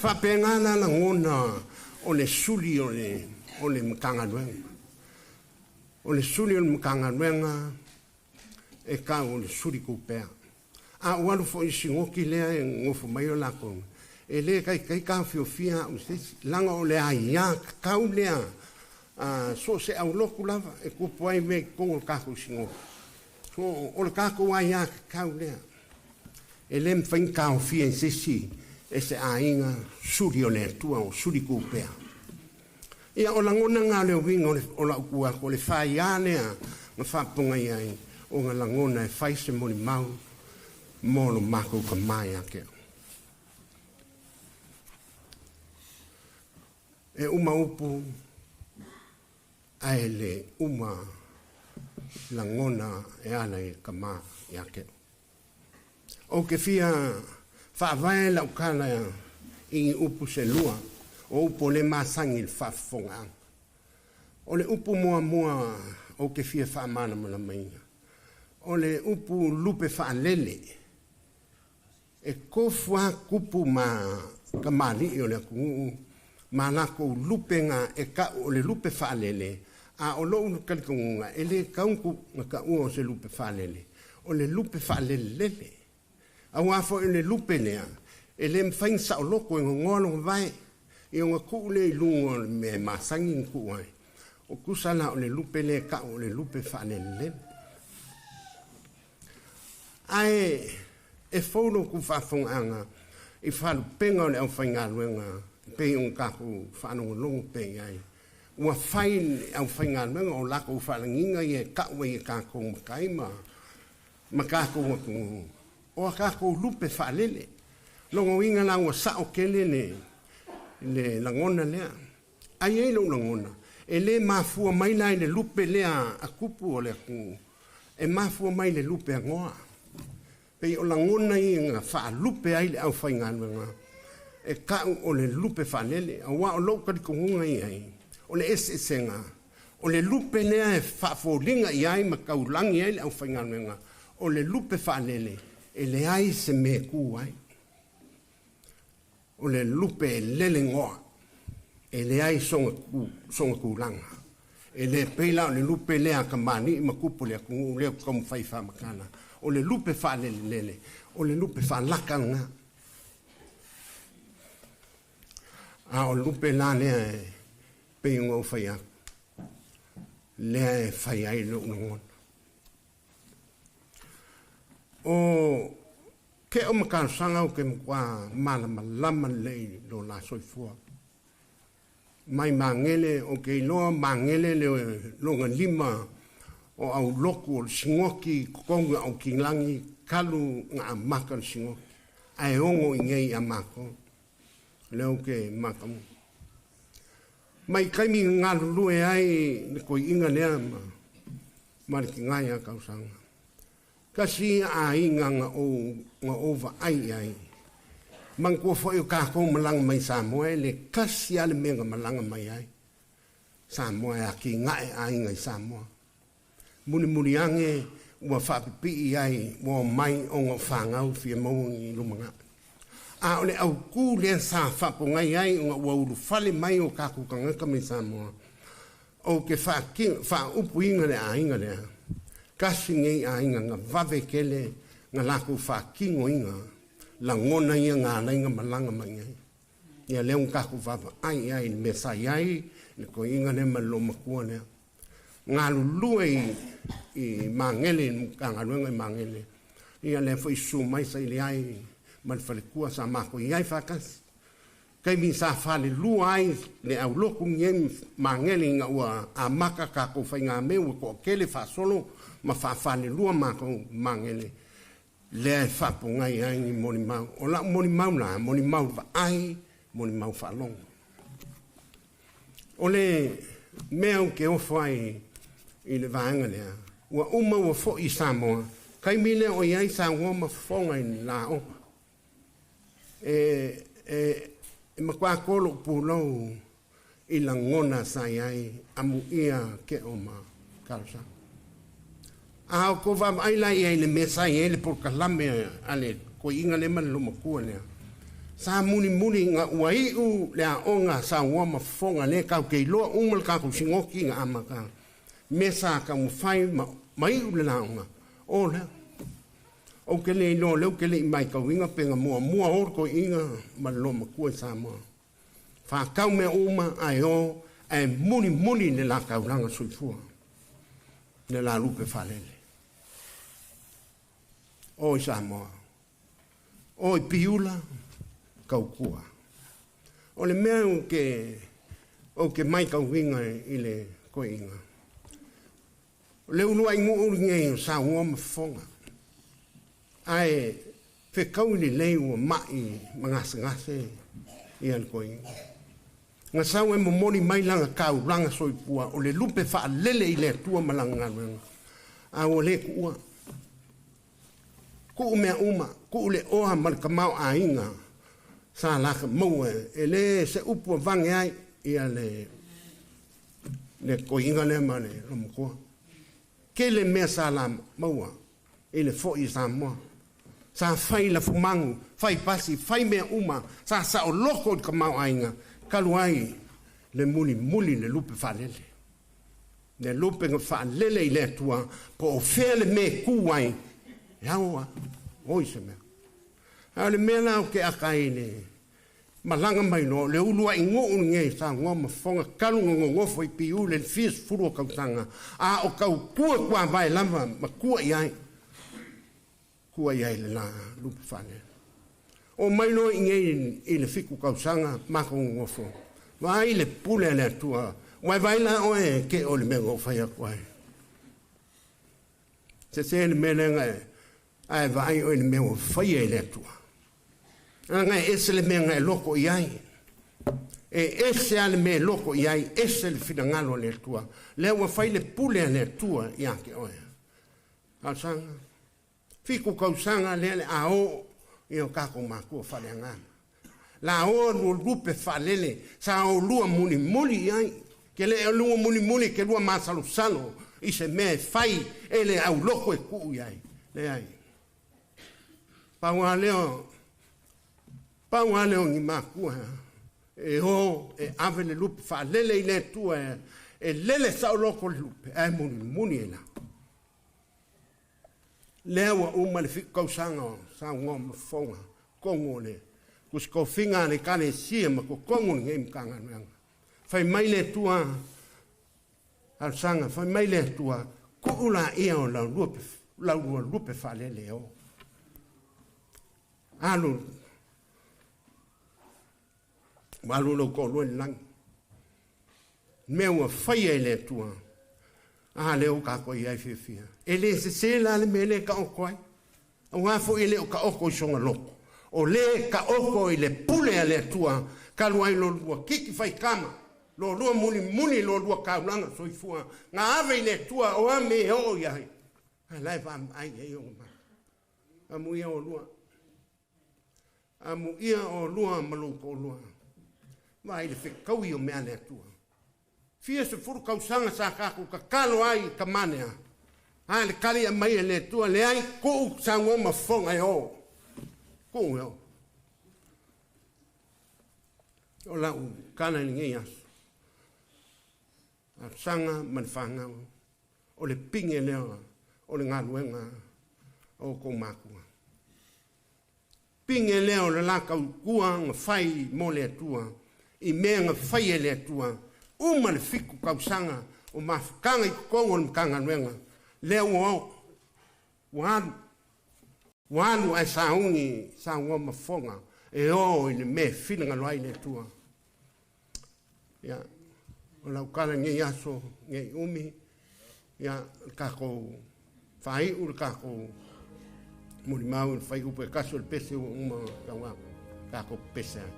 Faapena la lagona o le suli o le o le Matagaluega. O le suli o le Matagaluega e kau o le suli kupea. A ua alu foi i sigoki lea e gofo mai o lakou, e le taitai taofiofia au i se isi, leaga o le aia tatau lea a so o se aulotu lava e tupu ai mea i totonu o le tatou sigoki. So, o le tatou aia tatau lea. E le mafai ona taofia e se isi e se aiga suli o le Atua o suli kupea. Ia, o lagona na o le uiga o, le, o lau tu atu, o le faiā lea na faapogai ai ona lagona e fai se molimau mo lo matou tamā ia te au. E uma upu ae le uma lagona e ala i le tamā ia te au. Ou te fia faavae lau tala i ni upu se lua, o upu o lea e masani i le faafofogaaga. O le upu muamua ou te fia faamalamalamaina, o le upu lupe faalele. E tofu lava tupu ma kamali'i o le atunuu ma latou lupega e ta'u o le lupe faalele, a o lo'u talitonuga e le tatau ona ta'ua o se lupe faalele, o le lupe faalelelele. Auā foi o le lupe lea, e le mafai ona saoloto e nonoa lona vae, ia ona tuu lea i luga o le mea e masani ona tuu ai. O tusa la o le lupe lea e ta'u o le lupe faalelelele. Ae e fou lo outou faafofogaaga i faalupega o le aufaigaluega e pei ona tatou faalogologo pea i ai. Ua fai le aufaigaluega o latou faalagiga ia e tau ai e tatou matai ma ma tatou atunuu o a tatou lupe faalele. Lona uiga la ua sao tele le le lagona lea. Ai ai lou lagona, e le mafua mai la i le lupe lea a tupu o le atunuu, e mafua mai i le lupe a Noa. Pei o lagona ia na faalupe ai le aufaigaluega, e tau o le lupe faalele, aua o lou talitonuga i ai, o le eseesega, o le lupe lea e faafoliga i ai ma taulagi ai le aufaigaluega, o le lupe faalele, e leai se mea e tu ai. O le lupe e lele goa, e leai sona, sona tulaga. E le pei la o le lupe lea a kamali'i ma tupu o le atunuu lea ou te taumafai e faamatala. O le lupe faalelelele, o le lupe faalaka lena. A o lupe la lea e pei ona ou fai atu, lea e fai ai lou lagona. O Ke o ma talosaga ou te matua malamalama lelei lo la soifua. Mai magele o ke iloa magele le loga lima o au loku o le sigoki totonu i Aukilagi talu na amata le sigoki ae ogo i nei ia matou. Lea ou te matamu. Mai taimi na galulue ai le toeaina lea ma ma le tina ia tausaga. Tasi ia aiga na ou na ou vaai i ai. Manatua foi o tatou malaga mai Samoa e le tasi lava le mea na malaga mai ai. Samoa e atinae aiga i Samoa. Mulimuli ane ua faapipii ai ua omai ona o fanau fia maua ni lumanai. A o le autū lea sa faapogai ai ona ua ulufale mai o tatou tagata mai Samoa, Ou te faaupuina le aiga lea, tasi nei aiga na vave tele na latou faatinoina lagona ia na ala ai na malaga mai ai. Ia lea ua tatou vaavaai i ai i le mea sa i ai le toeaina lea ma le loomatua lea. Galulue i, i Magele, i le Matagaluega i Magele. Ia lea foi susu mai sa i ai ma le faletua sa matou i ai faatasi. Taimi sa falelua ai le aulotu nei magele ina ua amata tatou faigamea ua toatele faasolo ma faafalelua matou magele lea e faapogai ai ni molimau. O lau molimau la, molimau vaai, molimau faalogo. O le mea ou te ofo ai i le vaega lea, ua uma ua foi i Samoa, taimi lea o i ai saunoa ma fofoga i le laoga. E, e, e matua to lou pulou i lagona sa i ai amuia Ke'o ma talosaga. A o tou vaavaai la i ai i le mea sa i ai le polokalame a le toeaina lea ma le loomatua lea, Sa mulimuli nga ua iu le aoga sauoa ma fofoga lea tatou te iloa uma le tatou sigoki na amata. Mea sa taumafai ma iu le laoga, o lea. Ou te le iloa o lea ou te le i matauina pe na muamua o le toeaina ma le loomatua i Samoa. Whākau mea uma ae o ae mulimuli le la taulaga soifua. Le la lupe whalele. O i Samoa. O i Piula, kaukua. O le mea o ke mai kauinga i le koinga. O le ulua i nguu ngei o sa ua mafonga. Ae whekau i le lei ua mai mangasangase i le koinga. Nga sau e momoli mai langa kaulanga soifua o le lupe whaalele i le atua ma langa ngaluenga. A ua le kuua. Kuu mea uma, kuu le oa ma le kamau a inga. Sa laka maua e le se upu a vange ai ia le koinga le ma le lomokoa. Ke le mea sa la maua i le foi Samoa. Sa fai la fumangu, fai pasi, fai mea uma, sa sa o loko i kamau a inga. Kalu ai le muli muli le lupe whalele. Le lupe nga whalele i le atua, po o fea le me ku ai, e aua, oi se mea. A le mea la o ke aka i le malanga mai no, le ulua i nguu ngei sa ngō mafonga kalu ngongofo i piu le fia sefulu o kautaga, a o kau kua kua vai lava ma kua i ai. Kua i ai le la lupe whalele. O mai no i ngei i le fiku kausaga mako ngongofo. Vai le pule le atua, wai vai la oe ke o le mea ngō whai aku ai. Se se le mea lenga e, ai vai o le mea o whai e le atua. Anga e ese le mea ngai loko i ai. E ese a le mea loko i ai, ese le finangalo le atua. Lea ua whai le pule le atua i ake oe. Kausanga. Fiku kausanga lea le ao i o kako makua whale angana. La o lua lupe whalele, sa o lua muli muli i ai. Ke le o lua muli muli ke lua masalosalo i se mea whai e le au loko e kuu i ai. Le ai. Paua leo, paua leo ni makua. E o, e ave le lupe whalele i le tua e lele sa o loko le lupe. Ai muli muli e la. Lea ua uma le fiku kausanga o sa ngō mafonga, kongo le, kusikofinga le kale sia ma ko kongo le ngei mkanga nuanga. Fai mai le tua, alsanga, fai mai le tua, kuula ia o lau lua lupe whalele o. Alu, walu lau ko lua langi. Mea ua whaia i le tua, a le o kako i ai whiawhia. E le se se la le mele ka oko ai. O ngā fo i le o ka oko i songa loko. O le ka oko i le pule a le atua, kalu ai lo lua kiki whai kama, lo lua muli muli lo lua kaulanga soifua. Ngā ave i le atua o a me o i ai. Ai lai wha ai e o ma. Amu ia o lua. Amu ia o lua maluko o lua. Vai le whekaui o mea le atua. Fia se furu kausanga sa kaku ka kalo ai ka manea. A le kali a mai e le tua le ai kuu sa ngoma fonga e o. Kuu e o. O lau kana ni ngei aso. A sanga ma le whangau. O le pinge lea o le ngaluenga o kou makua. Pinge lea o le lakau kua nga whai mo le atua. I mea nga whai e le atua. Uma le fiku kausanga o mafukanga i kongo le mkanga nuenga. Lea ua o, ua alu. Ua alu ai saungi, saunga mafonga. E o i le mea whina ngalo ai le atua. Ia, o lau kala ngei aso, ngei umi. Ia, le kako whaiu, le kako mulimau, le whai upe kaso le pese ua uma kaua, kako pese ai.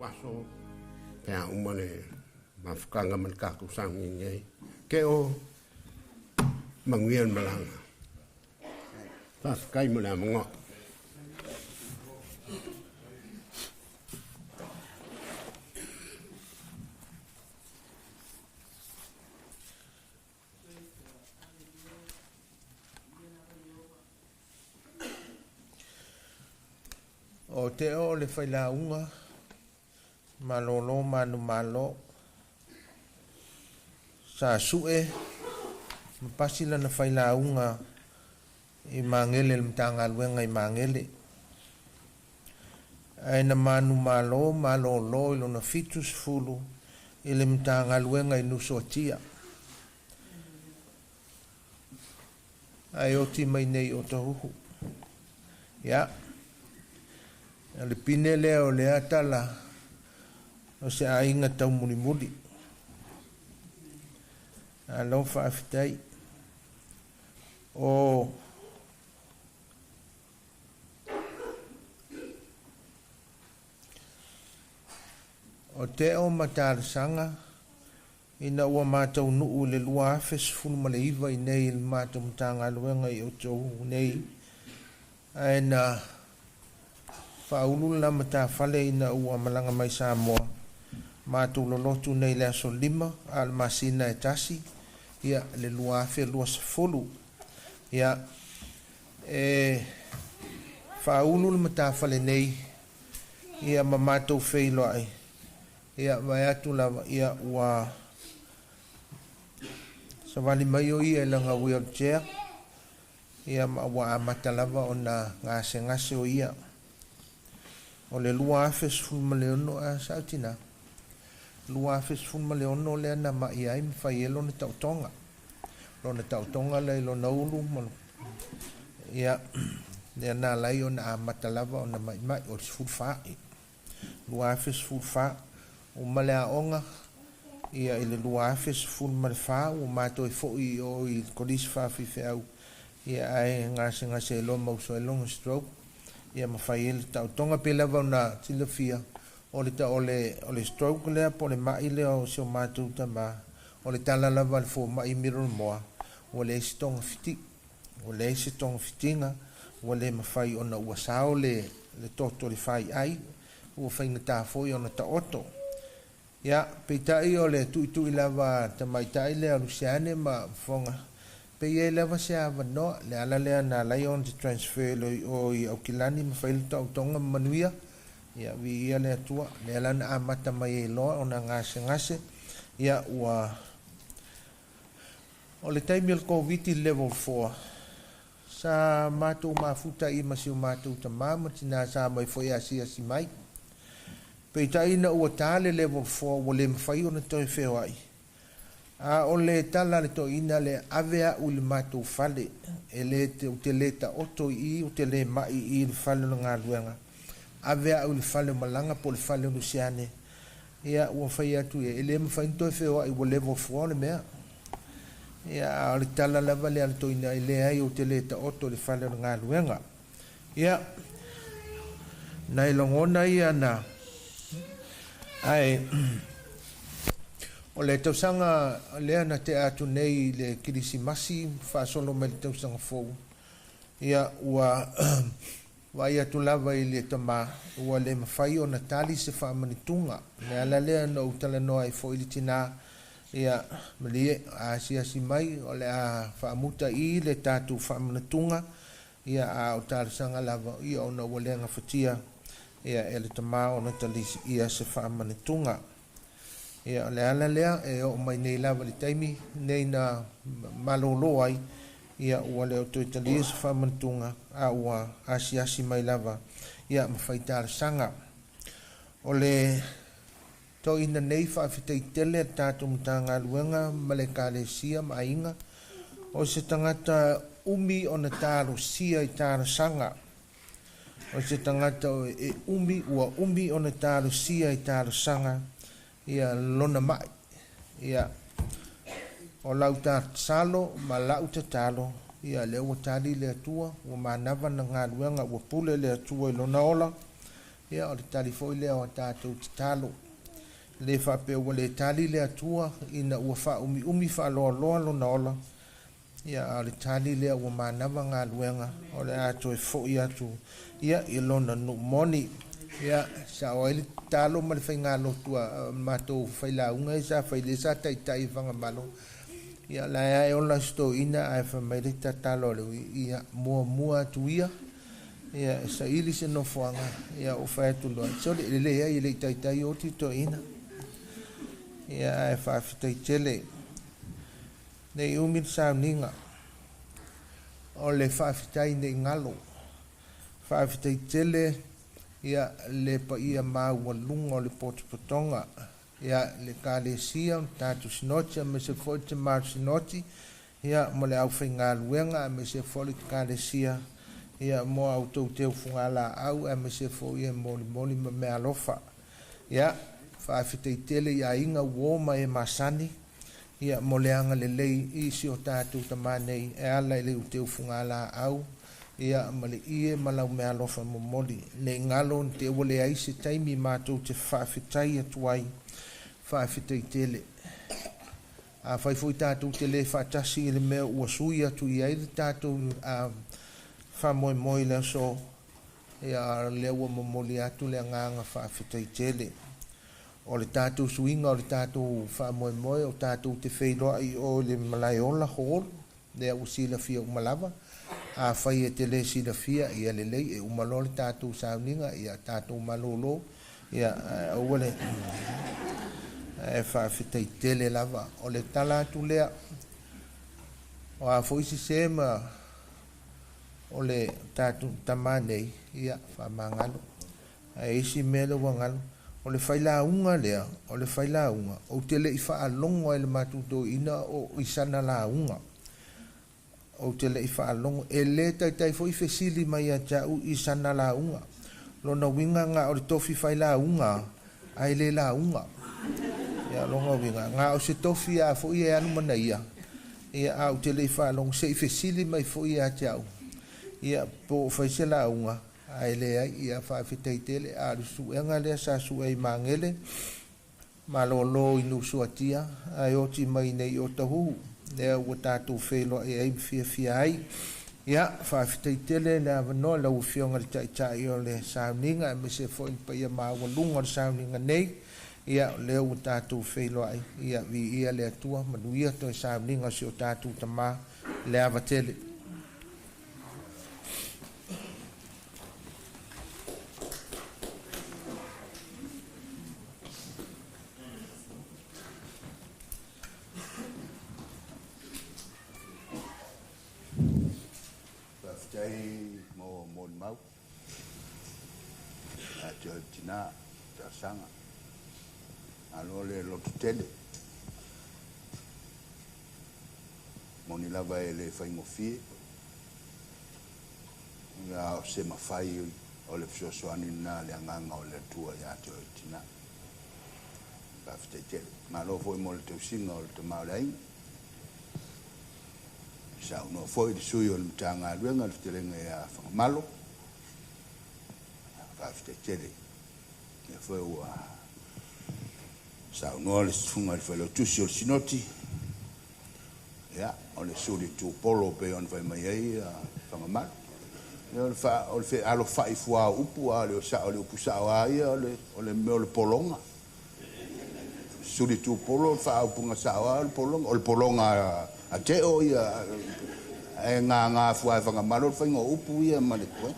Waso pea uma le mafukanga ma le tatou sagiagi ai ke o manuia le malaga faafetai mo le avanoa. O te o le failauga malōlō manumalo sa su'e ma pasi lana failauga i Magele le Matagaluega i Magele ae na manumalo malōlō i lona 70 i le Matagaluega i Nuusuatia ae oti mai nei o Tahuhu. Ia le pine lea o le atala o se aiga taumulimuli. Alo faafetai. O te o matalasaga ina ua mataunuu i le 2019 i nei i le matou Matagaluega i Otahuhu nei ae na faaulu le matafale ina ua malaga mai Samoa matou lolotu nei le aso 5 a le masina e 1 ia le 2020 ia e faaulu le matafale nei ia ma matou feiloai ia vae atu lava ia ua savali mai o ia i lana wheelchair ia ma ua amata lava ona gasegase o ia. O le 2016 a sautina 2016 lea na mai ai ma fai ai lona tautoga. Lona tautoga lea i lona ulu ma ia lea na alai ona amata lava ona maimai o le 14. 2014 uma le aoga ia i le 2014 ua matou fo'i o i le kolisi faafifeau ia ae gasegase ai loa ma uso ai lona stroke ia ma fai ai le tautoga pe lava ona silafia o le stroke lea po o le ma'i lea o si o matou tamā o le tala lava a le foma'i Middlemoa ua leai se togafiti'i ua leai se togafitiga ua le mafai ona ua sao le toto i le fai'ai ua faigata foi ona ta'oto. Ia peitai o le tu'itu'i lava tamaita'i lea o Lusiane ma fofoga pe i ai lava se avanoa le ala lea na alai ona te transfer o i Aukilani ma fai le tautoga ma manuia ia viia le Atua lea la na amata mai ai loa ona gasegase ia ua o le taimi o le Covid level 4 sa matou mafuta i ma si o matou tamā ma tinā sa mai foi asiasi mai. Peitai ina ua tā le level 4 ua le mafai ona toe feoai. A o le tala le toeaina le ave a'u i le matou fale e le ou te le ta'oto i i ou te le ma'i i i le fale o le galuega. Ave a'u i le fale o Malaga po o le fale o Lusiane. Ia ua fai atu ia e le mafai ona toe feoai ua level 4 le mea. Ia a o le tala lava lea a le toeaina e leai ou te le ta'oto i le fale o le galuega. Ia nai lagona ia na ae o le tausaga lea na tea atu nei i le Kerisimasi faasolo mai le tausaga fou ia ua vaai atu lava i le tamā ua le mafai ona tali se faamanituga le ala lea na ou talanoa ai foi i le tinā ia malie asiasi mai o le a faamuta i le tatou faamanatuga ia a o talosaga lava ia ona ua le gafatia ia e le tamā ona tali ia se faamanatuga. Ia o le ala lea e oo mai nei lava i le taimi nei na malōlō ai, ia ua le o toe talia se faamanatuga a ua asiasi mai lava ia ma fai talosaga. O le toeaina nei faafetai tele a le tatou Matagaluega ma le Ekalesia ma aiga, o se tagata umi ona talosia i talosaga. O se tagata e umi, ua umi ona talosia i talosaga ia lona mai. Ia, o lau tatalo ma lau tatalo, ia lea ua tali le Atua, ua manava na galuega, ua pule le Atua i lona ola, ia o le tali foi lea o a tatou tatalo. Le faapea ua le tali le Atua ina ua faaumiumi faaloaloa lona ola, ia a o le tali lea ua manava galuega, o le a toe foi atu ia i lona nuu moni. Ia, sao ai le tatalo ma le faigalotu a matou failauga e sa fai lea sa taitai i Fagamalo. Ia la e ola si toeaina ae fai mai le tatalo a le ui, ia muamua atu ia, ia e saili se nofoaga, ia ou fai atu loa, sole e leai e le i taitai oti toeaina. Ia ae faafetai tele. Nei umi le sauniga, o le faafetai nei galo. Faafetai tele ia le paia maualuga o le potopotoga, ia le Ekalesia, o tatou sinoti, aemaise foi le tamā o le sinoti, ia ma le aufaigaluega, aemaise foi le Ekalesia, ia mo a outou teufugalaau, aemaise foi e molimoli ma meaalofa. Ia, faafetai tele i aiga uō ma e masani, ia mo le agalelei i si o tatou tamā nei e ala i le teufugalaau, ia ma le ie ma lau meaalofa momoli. Nei galo te ua leai se taimi matou te faafetai atu ai, faafetai tele. A fai foi tatou te le faatasi i le mea ua sui atu i ai le tatou faamoemoe i le aso, ia lea ua momoli atu le agaga faafetai tele. O le tatou suiga o le tatou faamoemoe, o tatou te feiloai o le Malaeola Hall, lea ua silafia uma lava. A fai e te le silafia, ia lelei e uma loa le tatou sauniga, ia tatou malōlō, ia aua le e faafetai tele lava. O le tala atu lea, o a foi sesē ma o le tatou tamā nei, ia faamagalo. Ae isi mea lea ua galo, o le failauga lea, o le failauga, ou te le i faalogo ai i le matou toeaina o i sana lauga. Ou te le i faalogo, e le taitai foi fesili mai ia te au i sana lauga. Lona uiga na o le tofi failauga, ae le lauga. Ia lona uiga, na o se tofi a foi e alu manaia, ia a ou te le i faalogo, se i fesili mai foi ia te au, ia po o fai se lauga, ae leai, ia faafetai tele. A o le suega lea sa sue i Magele, malōlō i Nuusuatia, ae oti mai nei o Tahuhu, lea ua tatou feiloai ai ma fiafia ai. Ia, faafetai tele le avanoa lau Afioga i le Taitai o le sauniga, aemaise foi le paia maualuga o le sauniga nei. Ia, lea ua tatou feiloai, ia viia le Atua, manuia toe sauniga o si o tatou tamā, le ava tele. Faafetai mo molimau. Ia te oe tinā, talosaga. Malo le lototele. Moni lava e le faigofie. Ia o se mafai o le fesoasoani lena a le agaga o le Atua ia te oe tinā. Faafetai tele. Malo foi mo le tausiga o le tama o le aiga. Saunoa foi le sui o le Matagaluega le fetalaiga ia Fagamalo. Faafetai tele. Lea foi ua saunoa le susuga i le Failautusi o le Sinoti. Ia, o le suli tupolo pei ona fai mai ai Fagamalo. Ia, o le fealofai fua o upu, a o le sao o le upu sao lava ia o le mea o le pologa. Suli tupolo, o le faaupuga sao lava o le pologa. O le pologa a teo ia, e gaga fua e Fagamalo le faiga o upu ia ma le koe.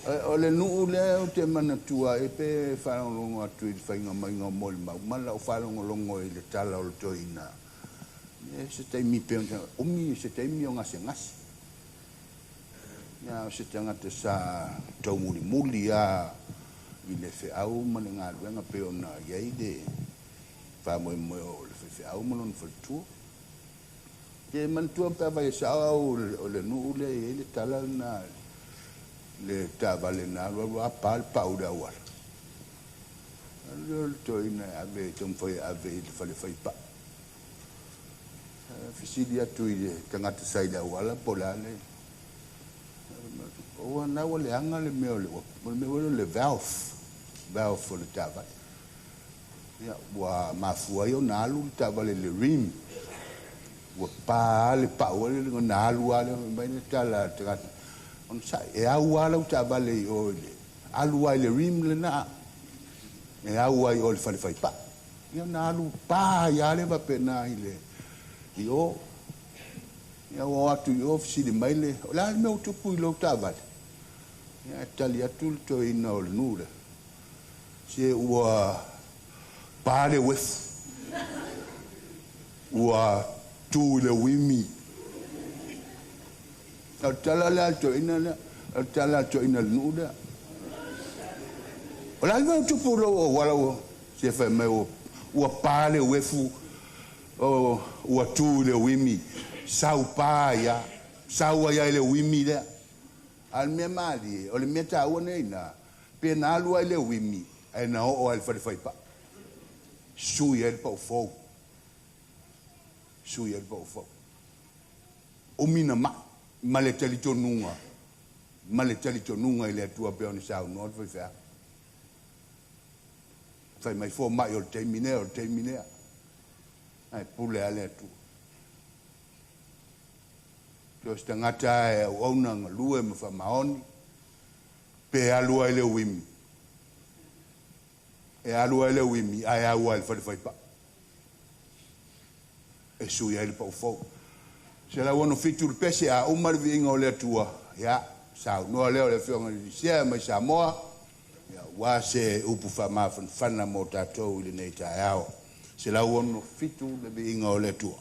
O le nuu lea ou te manatua ai pe faalogologo atu i le faiga maiga o molimau ma lau faalogologo i le tala o le toeaina. E se taimi pe umi se taimi o gasegase. Ia o se tagata sa taumulimuli a i le feau ma le galuega pe ona i ai le faamoemoe o le faifeau ma lona faletua. Te manatua pe afai e sao au o le nuu lea e i ai le tala lena le taavale na alualu a pa le pau le auala. Alu lea o le toeaina e ave, taumafai e ave i le fale faipaa. Fesili atu i le tagata sa i le auala po o le a le... Ua na ua leaga le mea o le, o le mea foi lea o le valve, valve o le taavale. Ia, ua mafua ai ona alu le taavale i le rim. Ua pa le pau ai ona alu lava lea, fai mai le tala a le tagata, ona sa'i, e au lava lau taavale i o i le, alu lava i le rim lena, e au ai i o i le fale faipaa. Ia ona alu pa ai lava lea faapena i le, i o. Ia ua o atu i o fesili mai le, o le a le mea ua tupu i lou taavale? Ia ae tali atu le toeaina o le nuu lea, se ua pa le uefu, ua tu i le uimi. O le tala lea a le toeaina lea, o le tala a le toeaina o le nuu lea. O le a le mea ua tupu i lou auala ua, se fai mai ua pa le uefu, ua tu i le uimi, sau pa ai lava, sau ai lava i le uimi lea. A o le mea malie, o le mea taua nei ina, pe na alu ai le uimi, ae na oo lava i le fale faipaa, sui ai le paufou, sui ai le paufou. Umi na mai, ma le talitonuga, ma le talitonuga i le Atua pei ona saunoa le faifeau. Fai mai fomai o le taimi lea, o le taimi lea, ae pule lava le Atua. So o se tagata e auauna galue ma faamaoni, pe alu ai le uimi, e alu ai le uimi, ae au ai le fale faipaa, e sui ai le paufou. 167 le pese, a uma le viiga o le Atua, ia, saunoa lea o le Afioga i le Sea mai Samoa, ia, ua se upu faamafanafana mo tatou i lenei taeao. 167 le viiga o le Atua.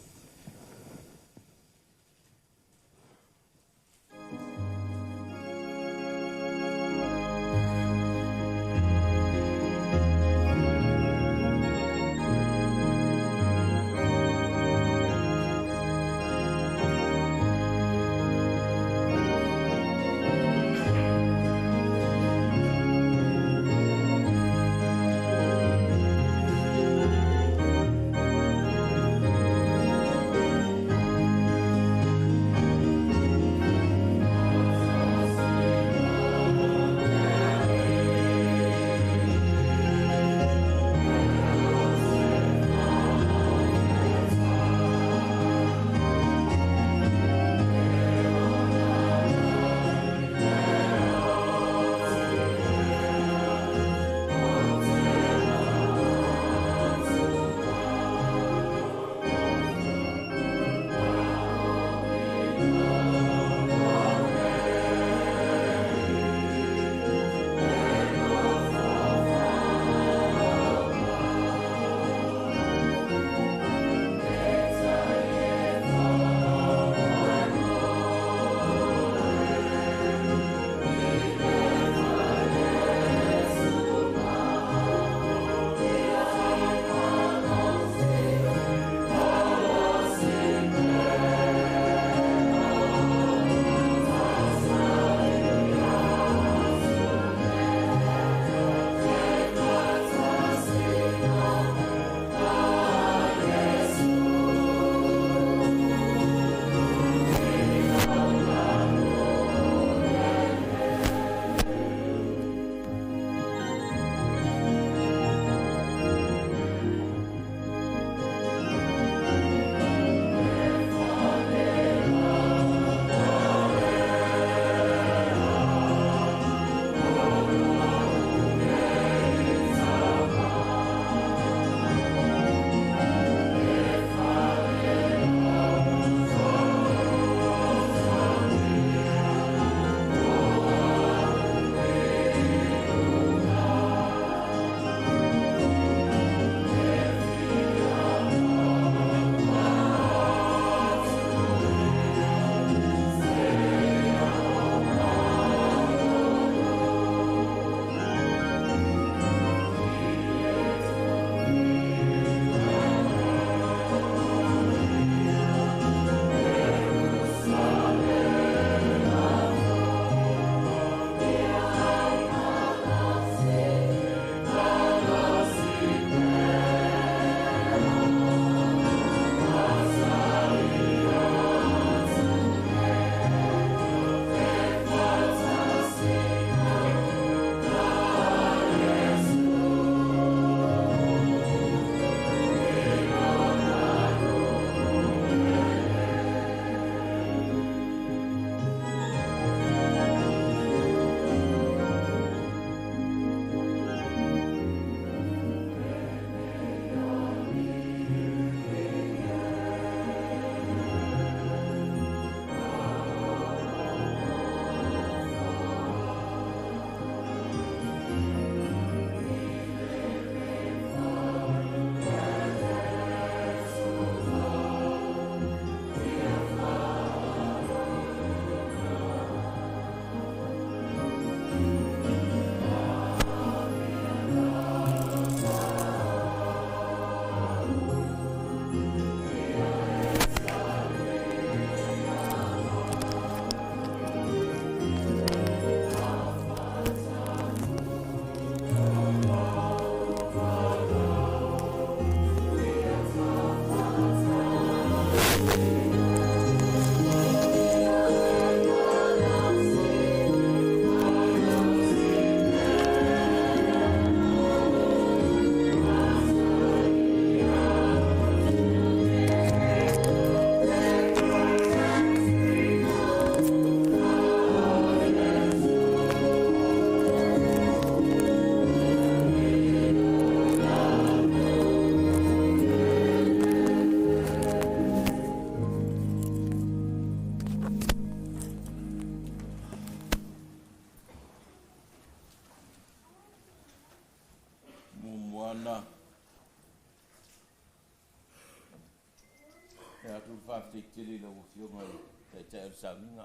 E atu le faafetai tele i lau Afioga i le Taitai o le Sauniga,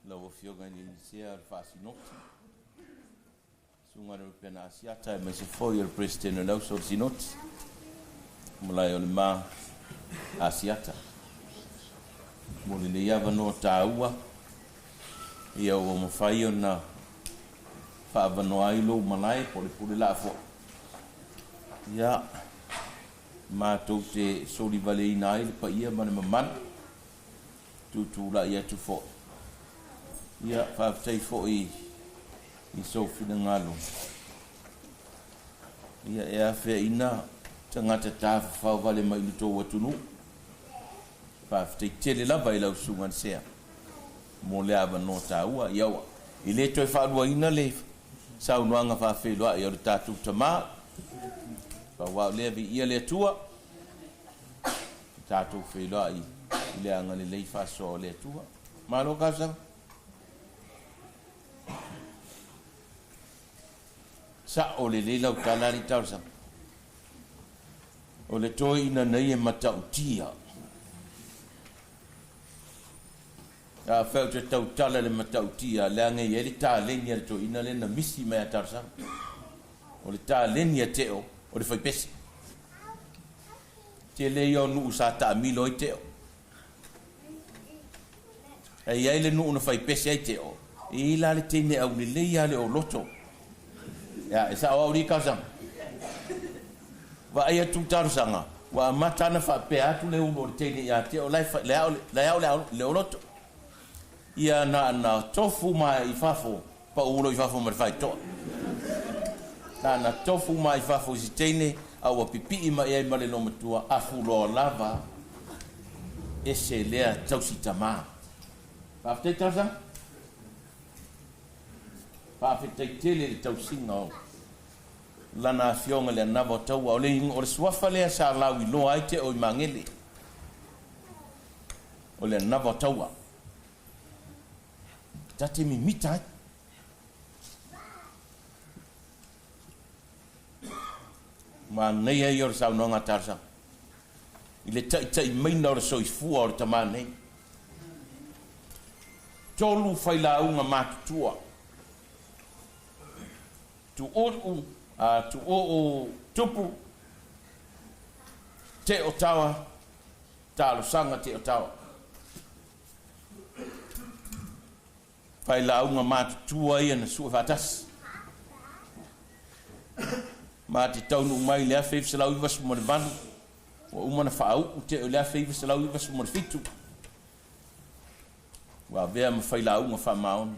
lau Afioga i le Inisea o le Faasinoti, Susuga i le Ropena Asiata aemaise foi o le Peresetene o le Auso o le Sinoti, Malae o le Ma Asiata. Mo lenei avanoa taua, ia ua mafai ona faaavanoa ai lou malae po o le pule laa foi. Ia, matou te solivaleina ai le paia ma le mamalu, tutulai atu foi. Ia, faafetai foi i sou finagalo. Ia, e afeaina tagata tafafao vale mai i lo tou atunuu. Faafetai tele lava i lau Susuga Sea mo le avanoa taua. Ia, ua, e le toe faaluaina le saunoaga faafeiloai a le tatou tama. Pau lava o lea, viia le Atua. Tatou feiloai i le agalelei faasoa o le Atua. Malo talosaga. Sa'o lelei lau tala alii talosaga. O le toeaina nei e matautia. Afai ou te tautala i le matautia, leaga e i ai le taleni a le toeaina lea na misi mai a talosaga. O le taleni a Teo, o le faipese. Tele ia o nuu sa taamilo ai Teo. E i ai le nuu na faipese ai Teo, e i ai la le teine aulelei lava le oloto. Ia, e sao au alii talosaga. Vaai atu le talosaga, ua amata ona faapea atu le ulu o le teine ia Teo, la e ao le oloto. Ia na ona tofu mai i fafo, pau loa i fafo ma le faitoa. Na ona tofu mai i fafo i se teine, a ua pipii mai ai ma le loomatua, afu loa lava, ese lea tausi tama. Faafetai talosaga. Faafetai tele i le tausiga o Lana Afioga i le Anava o Taua. O le, o le suafa lea sa lauiloa ai Teo i Magele, o le Anava o Taua. Ta te mimita ai. Manaia ia o le saunoaga a talosaga i le taitaimaina o le soifua o le tama nei. Tolu failauga matutua. Tuuu, a tuuu tupu, Teo Tawa, talosaga Teo Tawa. Failauga matutua ia na sue faatasi. Ma te taunuu mai i le 1998, ua uma ona faauu Teo i le 1997, ua avea ma failauga faamaoni.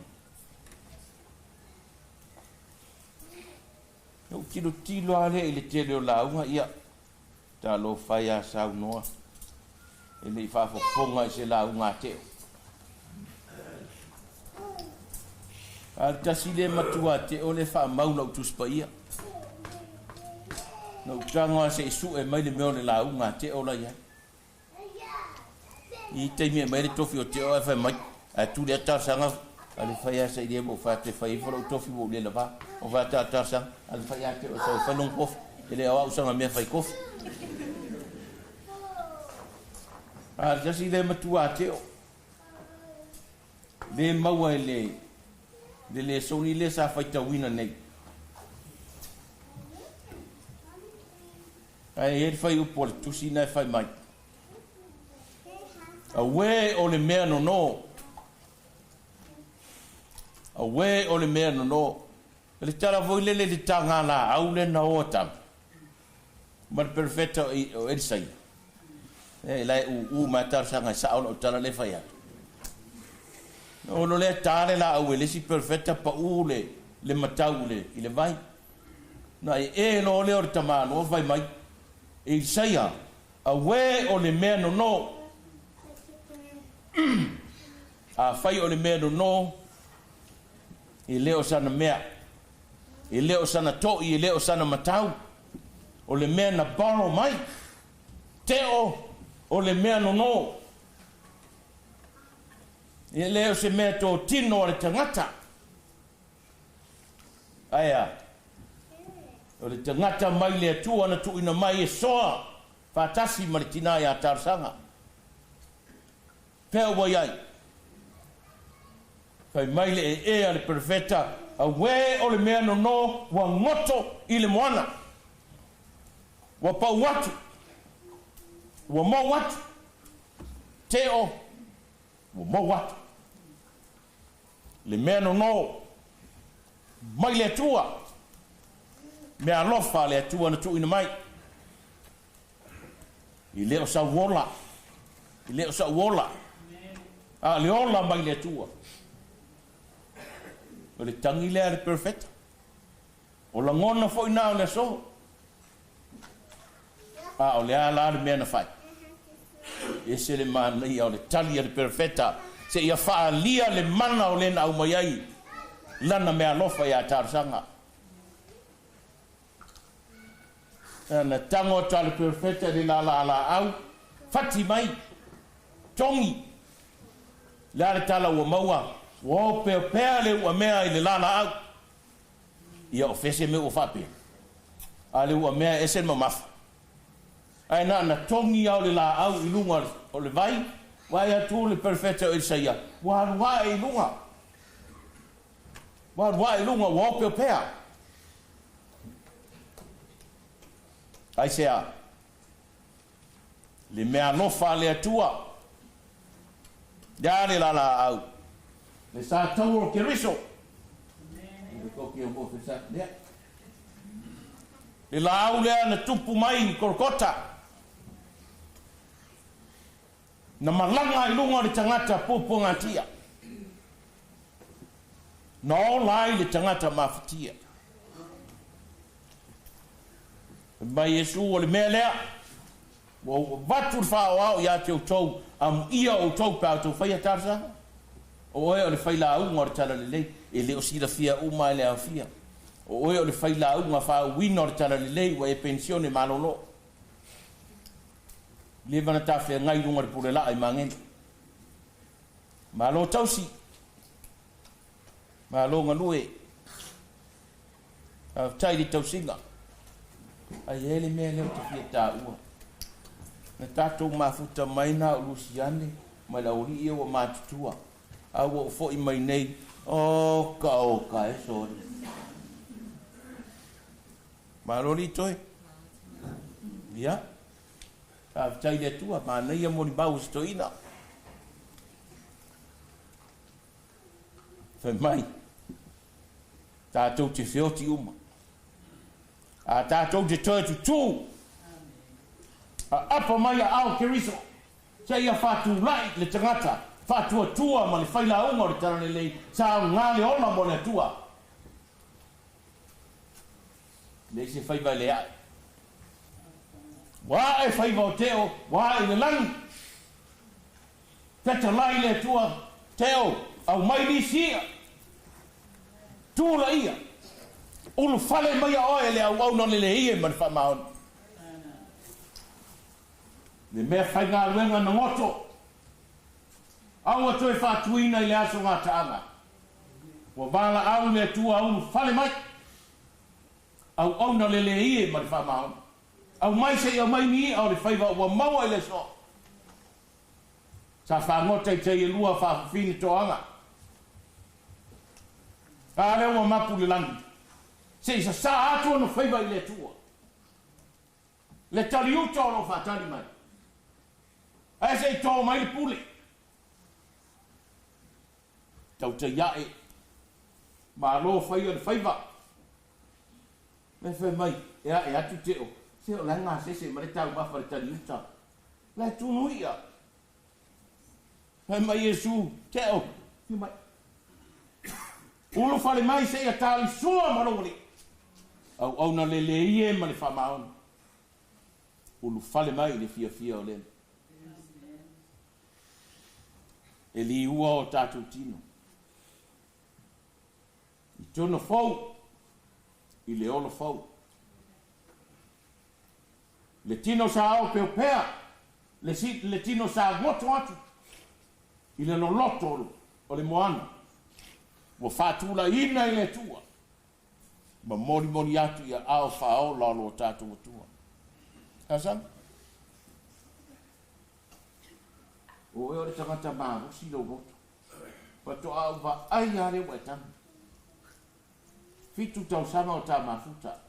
Na ou tilotilo lava lea i le tele o lauga, ia, talofa e a saunoa, e le i faafofoga i se lauga a Teo. A o le tasi lea matua a Teo lea e faamau lau Tusi Paia. Na ou tago lava se i sue mai le mea o le lauga a Teo la i ai. I taimi e aumai ai le tofi o Teo ae fai mai, ae tu lea talosaga a le fai a saili ua ou fai atu e fai ifo lou tofi ua ou le lavā. Ou fai atu a talosaga a le fai a Teo e sau e fai lona tofi, e le o au sana mea fai tofi. A le tasi lea matua a Teo, le maua e le le lesoni lea sa faitauina nei. Ae i ai le fuaiupu o le tusi na e fai mai, Auē o le mea nonō! Auē o le mea nonō! O le tala foi lele i le taga laau lea na o tala ma le perofeta o Elisaia. E la e ū mai a talosaga e sao lau tala lea e fai atu. Ona o lea ta le laau e le isi perofeta pau le, le matau i le, i le vai. Na e e loa lea o le tamaloa fai mai, E Isaia, auē o le mea nonō! Afai o le mea nonō, e le o sana mea, e le o sana toʻi, e le o sana matau, o le mea na borrow mai, teo o le mea nonō. E le o se mea totino a le tagata. Ae a? O le tagata mai le Atua na tuuina mai e soa. Faatasi ma le tinā iā talosaga. Fea ua i ai? Fai mai le ee a le perofeta, Auē o le mea nonō ua goto i le moana! Ua pau atu! Ua mou atu! Teo, ua mou atu! Le mea nonō mai le Atua, mea alofa a le Atua na tuuina mai. E le o sau ola, e le o sa'u ola, a o le ola mai le Atua. O le tagi lea a le perofeta. O lagona foi na o le aso. A o le a la le mea na fai? E ese le manaia o le tali a le perofeta seia faaalia le mana o le na aumai ai lana meaalofa iā talosaga. Na tago atu a le perofeta i le lālālāʻau, fati mai, togi. Le a le tala ua maua, ua opeopea le uamea i le lālāʻau. Ia o fea se mea ua faapea? A le uamea e ese le mamafa. Ae na ona togi lava o le laau i luga o le vai, vaai atu le perofeta o Elisaia, ua alu ae i luga. Ua alu ae i luga, ua opeopea. Aisea? Le mea alofa a le Atua, ia le lalaau, le sa taua o Keriso. Le laau lea na tupu mai i Kolokota, na malaga i luga o le tagata puapuagatia, na ola ai le tagata mafatia. Fai mai Iesu, O le mea lea, ua ou avatu le faaoao ia te outou, amuia outou pe a outou faia talosaga. O oe o le failauga o le talalelei, e le o silafia uma e le aofia. O oe o le failauga faauuina o le talalelei ua e penisione malolo. Leva na tafeagai i luga o le pulelaa i Magele. Malo tausi, malo galue. Faafetai i le tausiga. Ae i ai le mea lea ou te fia taua. Na tatou mafuta mai na o Lusiane ma le aualii ia ua matutua. A ua ou foi mai nei, oka oka e sole. Malo alii toe. Ia. Faafetai i le Atua, manaia molimau o se toeaina. Fai mai, tatou te feoti uma. A tatou te toe tutū, a apa mai aao Keriso, seia faatulai le tagata faatuatua ma le failauga o le talalelei sa aoga le ola mo le Atua. Leai se faiva e le ae. Ua ae faiva o Teo, ua ae i le lagi. Fetalai le Atua, Teo, aumai nisi ia. Tu laia. Ulufale maia oe e le auauna o le leie ma le faamaoni. Le mea faigaluega na goto, aua toe faatuina i le aso gataaga. Ua valaau le Atua ulufale mai. Auauna le leie ma le faamaoni. Aumai se i aumai ni i'a o le faiva ua maua i le aso. Sa fagota i tai e lua faafafine toaga. A lea ua mapu le lagi, se i sasā atu ona faiva i le Atua. Le taliuta o lo o faatali mai. Ae se i tō mai le pule. Tautai ae, malo faia le faiva. Me fai mai, e ae atu te o, se o la e gasese ma le taumafa le taliuta. La e tunu i'a. Fai mai Iesu, Teo, fia mai. Ulufale mai seia talisua ma lou Alii. Auauna leleie ma le faamaoni. Ulufale mai i le fiafia o lena. E liua o tatou tino. I tona fou, i le ola fou. Le tino sa opeopea, le, le tino sa goto atu i le loloto o le moana, ua faatulaiina i le Atua, ma molimoli atu i aao faaola o lo tatou Atua. Talosaga. O oe o le tagata malosi lou loto. Faatoa ou vaai lava lea ua e tagi. 7 tausaga o ta mafuta.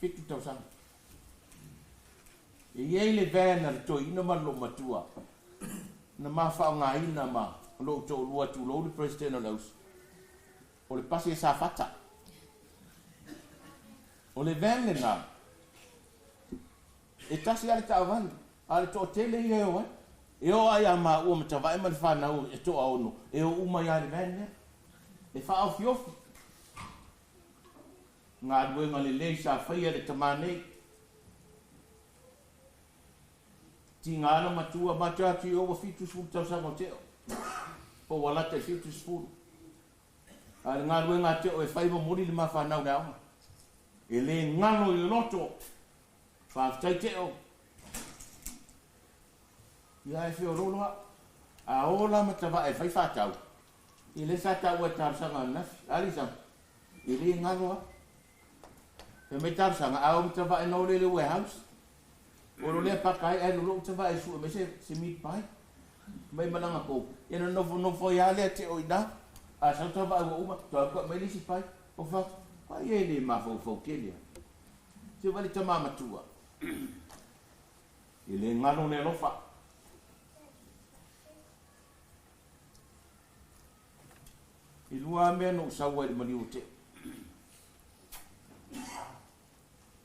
7 tausaga. E i ai le van a le toeaina ma le loomatua na ma faaaogaina ma lou toalua tulou le President o le auso. O le pasi e Safata. O le van lena, e tasi lava le taavale, a o le toatele ia e o ai. E oo lava ia maua ma Tavae ma le fanau e toaono, e o uma ai lava i le van lea. E faaofiofi. Galuega lelei sa faia e le tama nei. Tiga na matua ma te atu i o ua 70 tausaga o Teo. Po ua lata i 70. A o le galuega a Teo e fai momoli le ma fanau i le aoga. E le galo i le loto. Faafetai Teo. Ia e feoloolo au. A o la ma Tavae e fai faatau, ia lea sa taua e talosaga ananafi. A Lisama, e le galo lava. Fai mai talosaga, a o ma Tavae na o lea i le warehouse. O lo lea paka ai, ae lou Tavae e sue mai se meat pie. Mai malaga kou. Ia na nofonofo ai lava lea Teo i ina. A sau Tavae ua uma, toe alu mai le isi pie. O fai, ai e le mafaufau tele lava. Se vaai le tama matua. E le galo le alofa. E lua lava mea na ou sau ai i le maliu o Teo.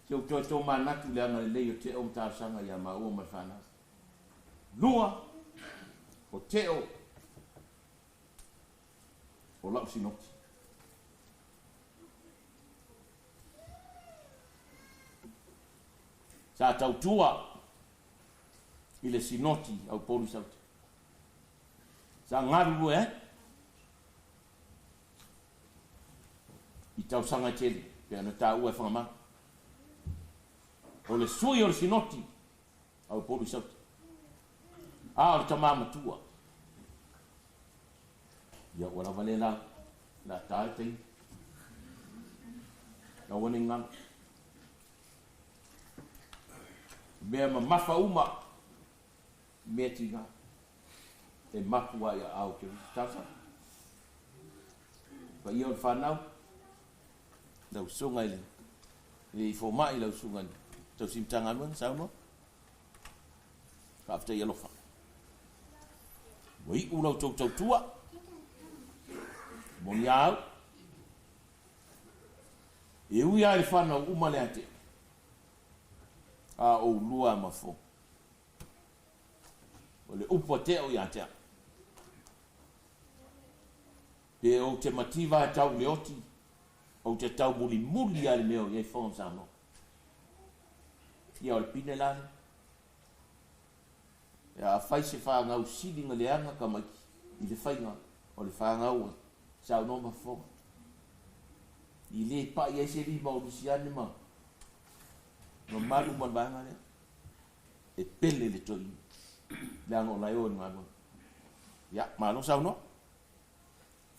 Se ou toe tomanatu i le agalelei o Teo ma talosaga ia maua ma le fanau. Lua, o Teo o lau sinoti. Sa tautua i le sinoti a Upolu i Saute. Sa galulue ai i tausaga e tele, pei ona taua e Fagamalo. O le sui o le sinoti a Upolu i Saute. A o le tama matua. Ia ua lava lea lau, o le a ta le taimi. Aua ne i galo. Mea mamafa uma, mea tiga, e mapu lava i aao o Keriso. Talosaga. Paia o le fanau, lau susuga i le fomai, lau susuga i le tausi Matagaluega, saunoa. Faafetai alofa. Ua iu la outou tautua, moni a au, e ui lava i le fanau uma lea te, a oulua ma fo. O le upu a Teo ia te au. Pe ou te mativa e tau i le oti, ou te tau mulimuli lava i le mea o i ai Fofoga o Samoa. Ia o le pine la lea. Ia a fai se fanau sili na leaga tamaiti i le faiga o le fanau a saunoa ma fofoga. I le pai ai se lima o Lusiane ma mamalu ma le vaega lea. E pele le toeaina, leaga o la e o i le galuega. Ia, malo saunoa.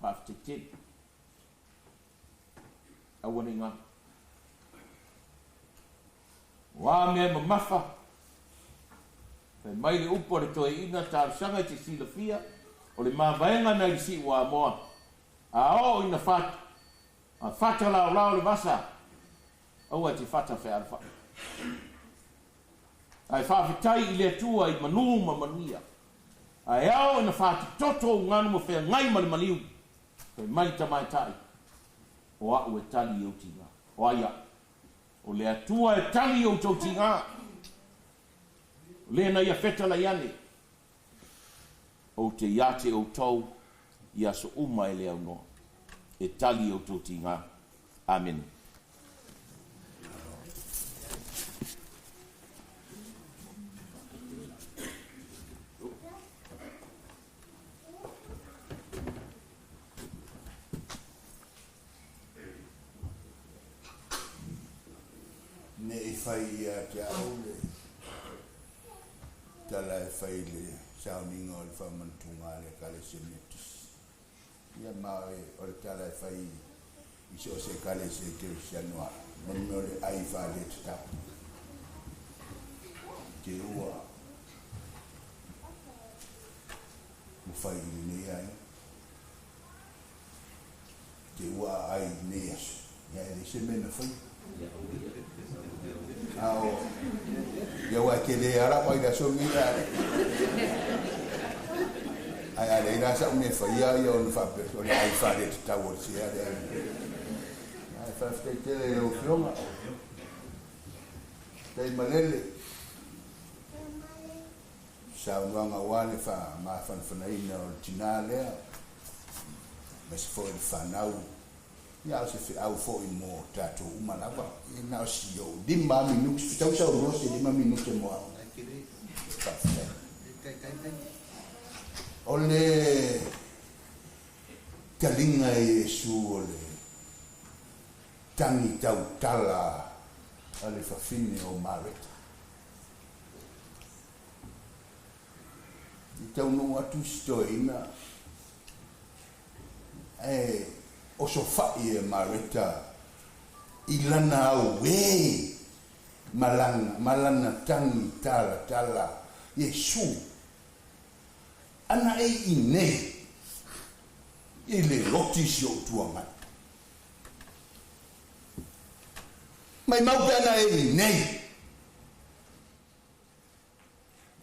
Faafetai tele. Aua ne i galo. O a mea e mamafa, fai mai le upu a le toeaina talosaga i te silafia, o le mavaega nai le Siuamoa, a oo ina fata, a fata laolao le vasa, aua e te fata fealofai. Ae faafetai i le Atua i manu ma manuia. Ae ao ina fatitoto ou ganu ma feagai ma le maliu, fai mai le tamaitai, o a'u e tali i ou tiga. O ai a'u? O le Atua e tali i outou tiga. O le na ia fetalai ane, ou te ia te outou i aso uma e le aunoa, e tali i outou tiga. Amene. Ne i fai ia te au le tala e fai i le sauniga o le faamanatuga a le Ekalesia Metotisi. Ia ma o le tala e fai i so o se Ekalesia Kerisiano lava, ma le mea o le ai faaletatau. Te ua ua fai i lenei aiga. Te ua aai i lenei aso, ia e leai se mea na faia. A o, ia aua e tele lava lau ai i le aso lenei ae, ae a leai la sau mea e faia ia ona faapea, o le ai faaletatau o le sea lea. Ae faafetai tele i lau Afioga. Faafetai malele. Saunoaga aua le faamafanafanaina o le tina lea, aemaise foi o le fanau, ia a o se feau foi mo tatou uma lava. Ia na o si ou 5 lava minute, fetau saunoa se 5 minute mo au. Faafetai. O le taliga e Iesu o le tagi tautala a le fafine o Mareta. I taunuu atu si toeaina, ae osofai e Mareta i lana auē ma lana, ma lana tagi talatala, Iesu, ana e i nei, e le oti si ou tuagai. Maimau pe ana e i nei.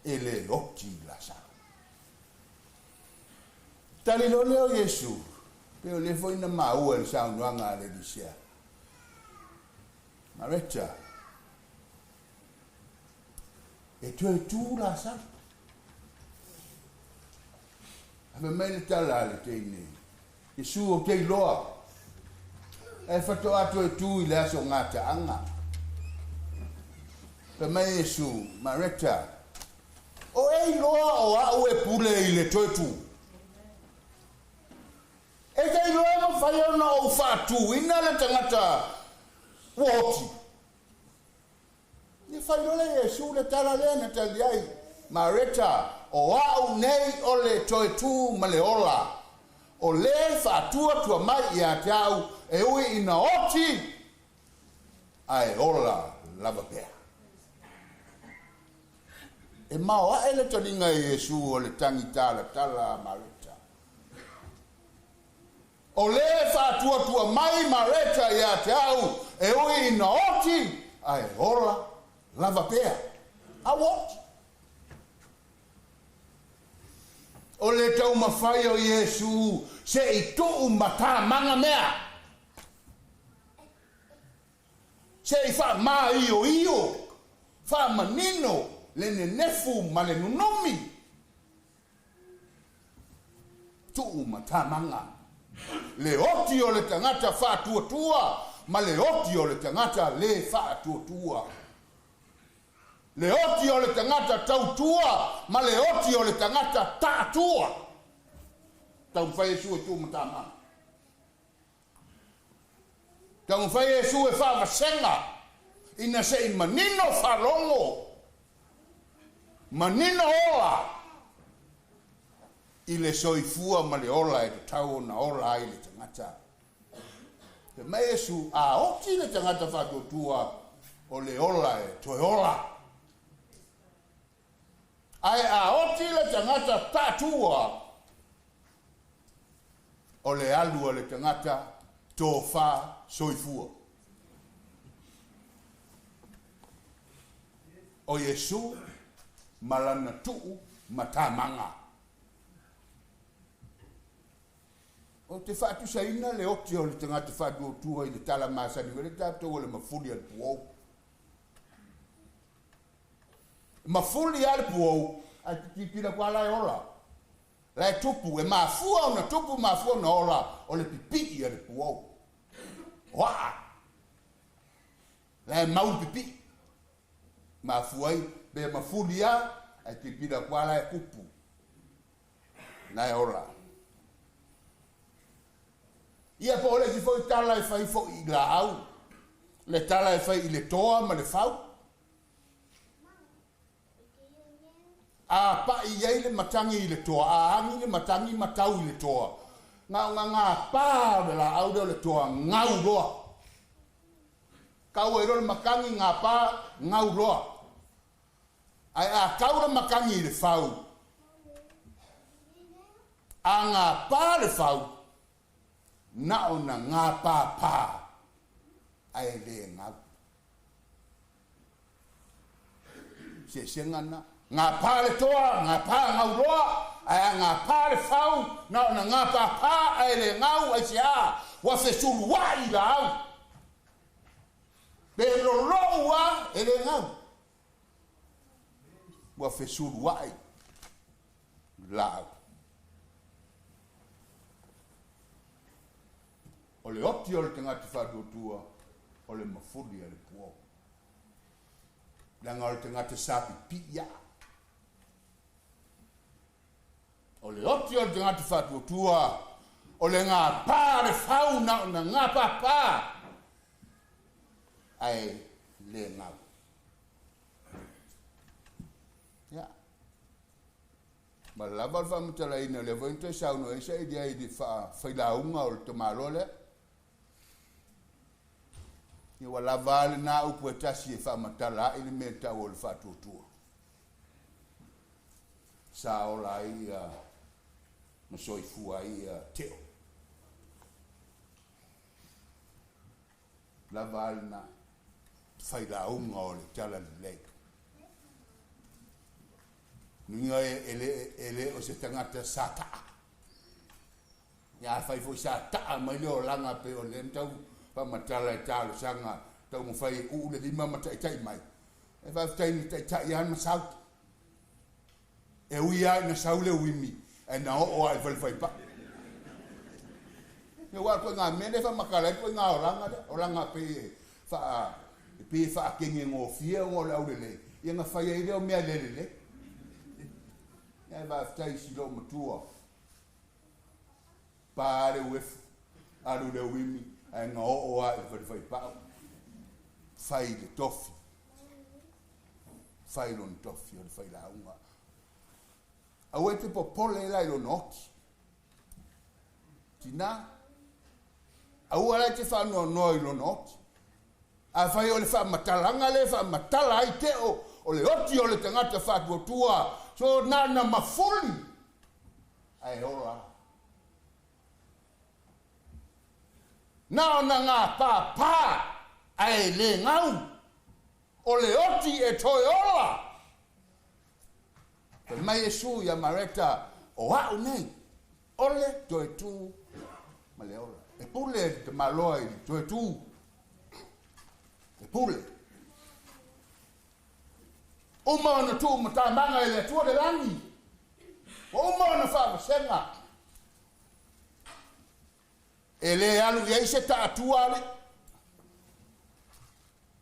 E le oti Lasaro. Tali loa lea o Iesu, pei o lea foi na maua i le saunoaga a le Elisea, Mareta, e toe tu Lasaro. Ae fai mai le tala a le teine, Iesu, ou te iloa, e faatoa toe tu i le aso gataaga. Fai mai Iesu, Mareta, o e iloa o au e pule i le toe tu? E te iloa e mafai ona ou faatuina le tagata ua oti? Ia fai loa lea Iesu le tala lea na tali ai, Mareta, o au nei o le toe tu ma le ola. O le faatuatua mai ia te au e ui ina oti, ae ola lava pea. E maoae le taliga e Iesu o le tagi talatala a Mareta. O le faatuatua mai Mareta ia te au e ui ina oti, ae ola lava pea. A ua oti. O le taumafai o Iesu se i tuu matamaga mea, se i faamaioio, faamanino le nenefu ma le nunumi. Tuu ma tamaga. Le oti o le tagata faatuatua ma le oti o le tagata le faatuatua. Le oti o le tagata tautua ma le oti o le tagata taatua. Taumafai Iesu e tuu ma tamaga. Taumafai Iesu e faavasega ina se i manino faalogo, manino ola i le soifua ma le ola e tatau ona ola ai le tagata. Fai mai Iesu, a oti le tagata faatuatua o le ola e toe ola. Ae a oti le tagata taatua, o le alu a le tagata tofa soifua. O Iesu ma lana tuu ma tamaga. Ou te faatusaina le oti o le tagata faatuatua i le tala masani o le tatou o le mafuli a le puou. Mafuli lava le puou, ae tilotilo atu lava la e ola. La e tupu, e mafua ona tupu, mafua ona ola, o le pipii a le puou. O aa. La e mau le pipii. Mafua ai, pe mafuli lava, ae tilotilo atu lava la e tupu. La e ola. Ia po o le isi foi tala e fai foi i laau, le tala e fai i le toa ma le fau. A paʻi ai le matagi i le toa, a agi le matagi ma tau i le toa, na o ngā pā o le laau lea o le toa gau loa. Kau ai loa le matagi ngā pā gau loa. Ae a kau le matagi i le fau, A gapā le fau, na o na gapāpā ae lē gau. Eseesega lena. Gapā le toa, gapā gauloa, ae a gapā le fau, na o na gapāpā ae lē gau. Aiseā? Ua fesuluaʻi laau. Pe loloʻu a e lē gau. Ua fesuluaʻi laau. O le oti o le tagata faatuatua o le mafuli a le puo. Leaga o le tagata sa pipii aa. O le oti o le tagata faatuatua o le gapā le fau na o na gapāpā ae lē gau. Ia. Ma lava le faamatalaina lea foi na toe saunoa ai saili ai i le faafailauga o le tamaloa lea. Ia ua lava a lenā upu e tasi e faamatala ai le mea tau o le faatuatua. Sa ola ai ia ma soifua ai ia teo. Lava a lenā failauga o le tala lelei. Nuiga e le e le o se tagata sa ta'a. Ia afai foi sa ta'a mai le olaga pei o lea na tau faamatala e talosaga taumafai e uu le lima ma ta'ita'i mai, e faafetai na ta'ita'i lava ma sau. E ui lava ina sau le uimi ae na oo lava i le fale faipa'a. Ia aua o le ituaiga mea lea e faamatala ai le ituaiga olaga lea, olaga pei e faa e pei e faakegegofie ona o le aulelei, ia na fai ai lea o mea le lelei. Ae faafetai i si loomatua, pa le uefu, alu le uimi, ae na oo lava i le fale faipa'u, fai le tofi, fai lona tofi o le failauga. Aua e te popole la i lona oti. Tinā, aua la e te faanoanoa i lona oti. Afai o le faamatalaga lea e faamatala ai teo o le oti o le tagata faatuatua, so na na mafuli ae ola. Na o na gapāpā ae lē gau. O le oti e toe ola. Fai mai Iesu iā Mareta, O a'u nei, o le toe tū ma le ola. E pule le tamaloa i le toe tū. E pule. Uma ona tuu matamaga e le Atua le lagi. Ua uma ona faavasega. E lē alu i ai se taatua alii.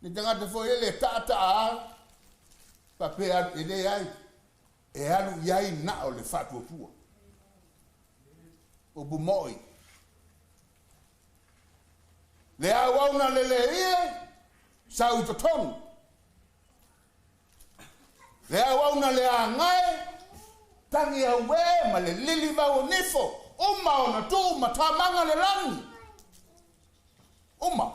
Ni tagata foi e le taataa a faapea alu, e leai. E alu i ai na o le faatuatua. Upu mo'i. Le auauna le lē ie, sau i totonu. Le auauna le agae, tagi auē ma le lili vau o nifo, uma ona tuu ma tamaga le lagi. Uma.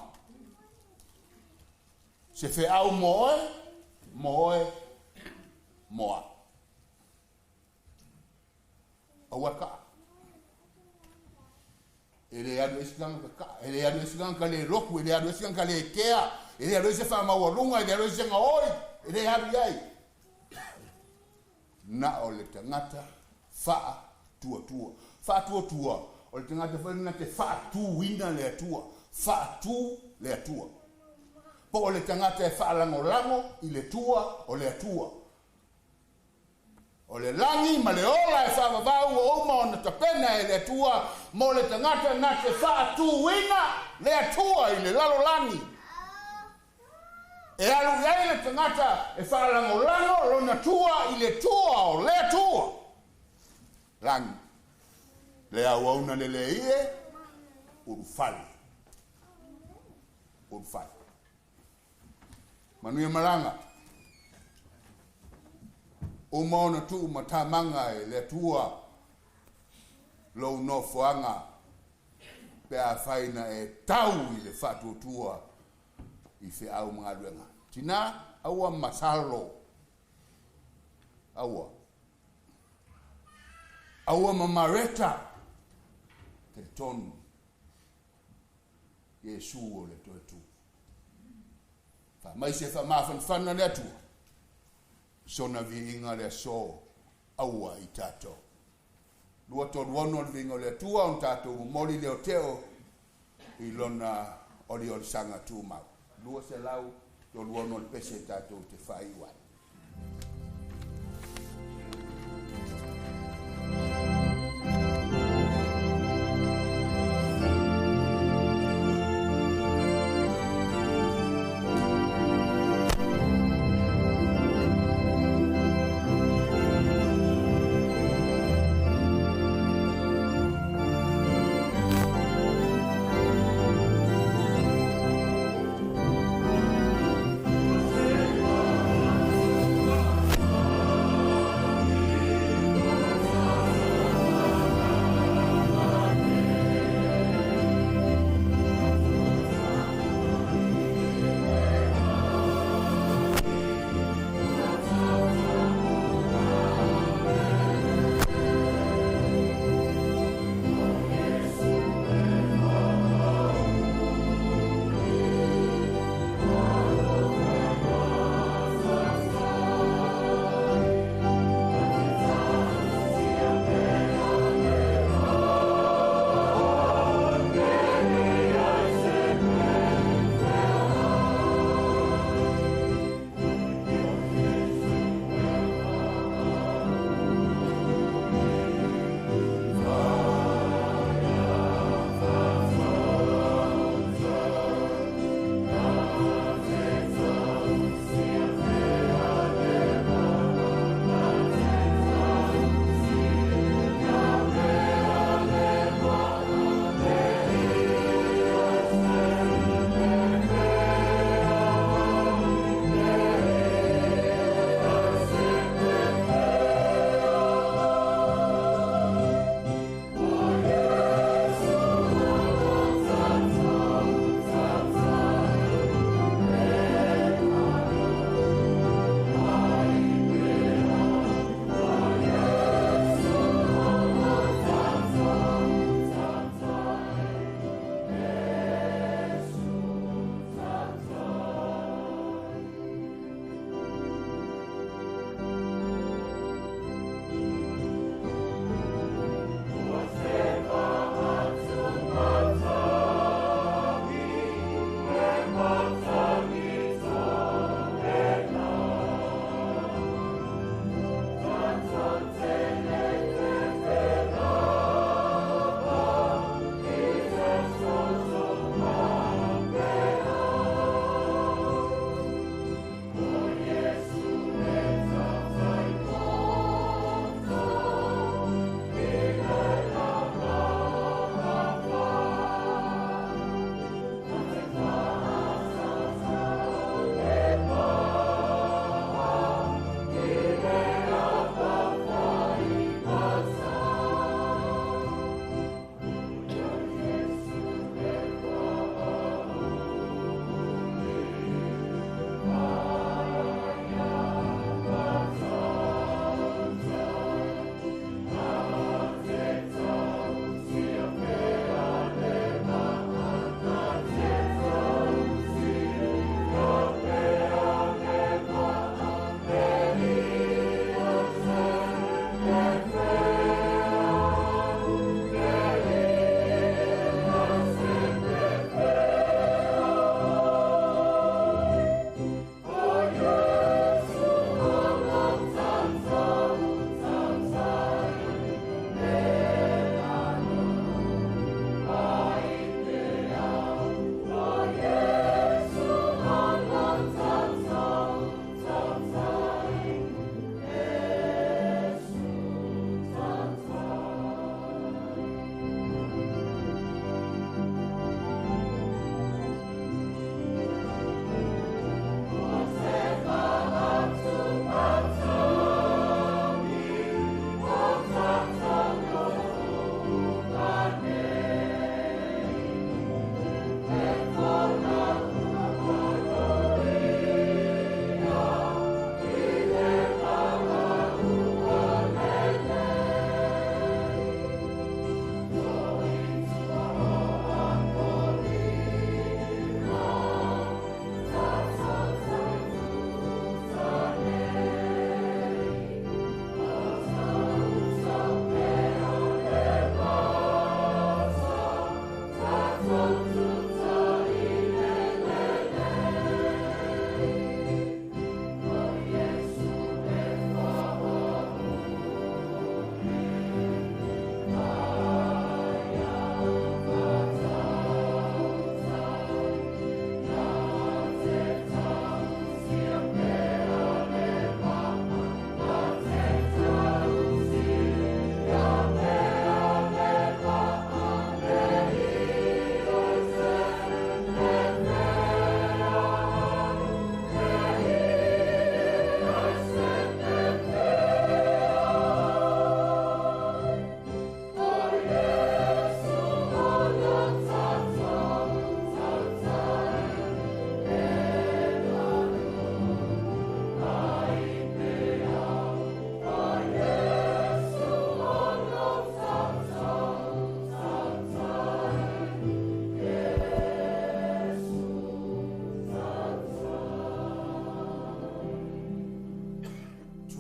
Se feau mo oe, mo oe, mo a'u. Aua e ka'a. E lē alu ai se tagata ka'a, e lē alu ai se tagata lē lotu, e lē alu ai se tagata lē kea, e lē alu ai se faamaualuga, e lē alu ai se gaoi, e lē alu i ai. Na o le tagata faatuatua. Faatuatua, o le tagata foi lena te faatūina le Atua, faatū le Atua. Po o le tagata e faalagolago i le tua o le Atua. O le lagi ma le ola e faavavau ua uma ona tapena e le Atua mo le tagata na te faatūina le Atua i le lalolagi. E alu i ai le tagata e faalagolago lona tua i le tua o le Atua. Lagi. Le auauna le lē ie, ulufale. Ulufale. Manuia malaga. Uma ona tuu matamaga e le Atua lou nofoaga pe afai na e tau i le faatuatua i feau ma galuega. Tinā, aua masalo. Aua. Aua ma Mareta, talitonu Iesu o le toe tu. Faamai se faamafanafana le Atua, sona viiga le aso aua i tatou. 236 le viiga o le Atua, ona tatou momoli le oteo i lona oliolisaga tumau. 236 le pese tatou te faaiu ai.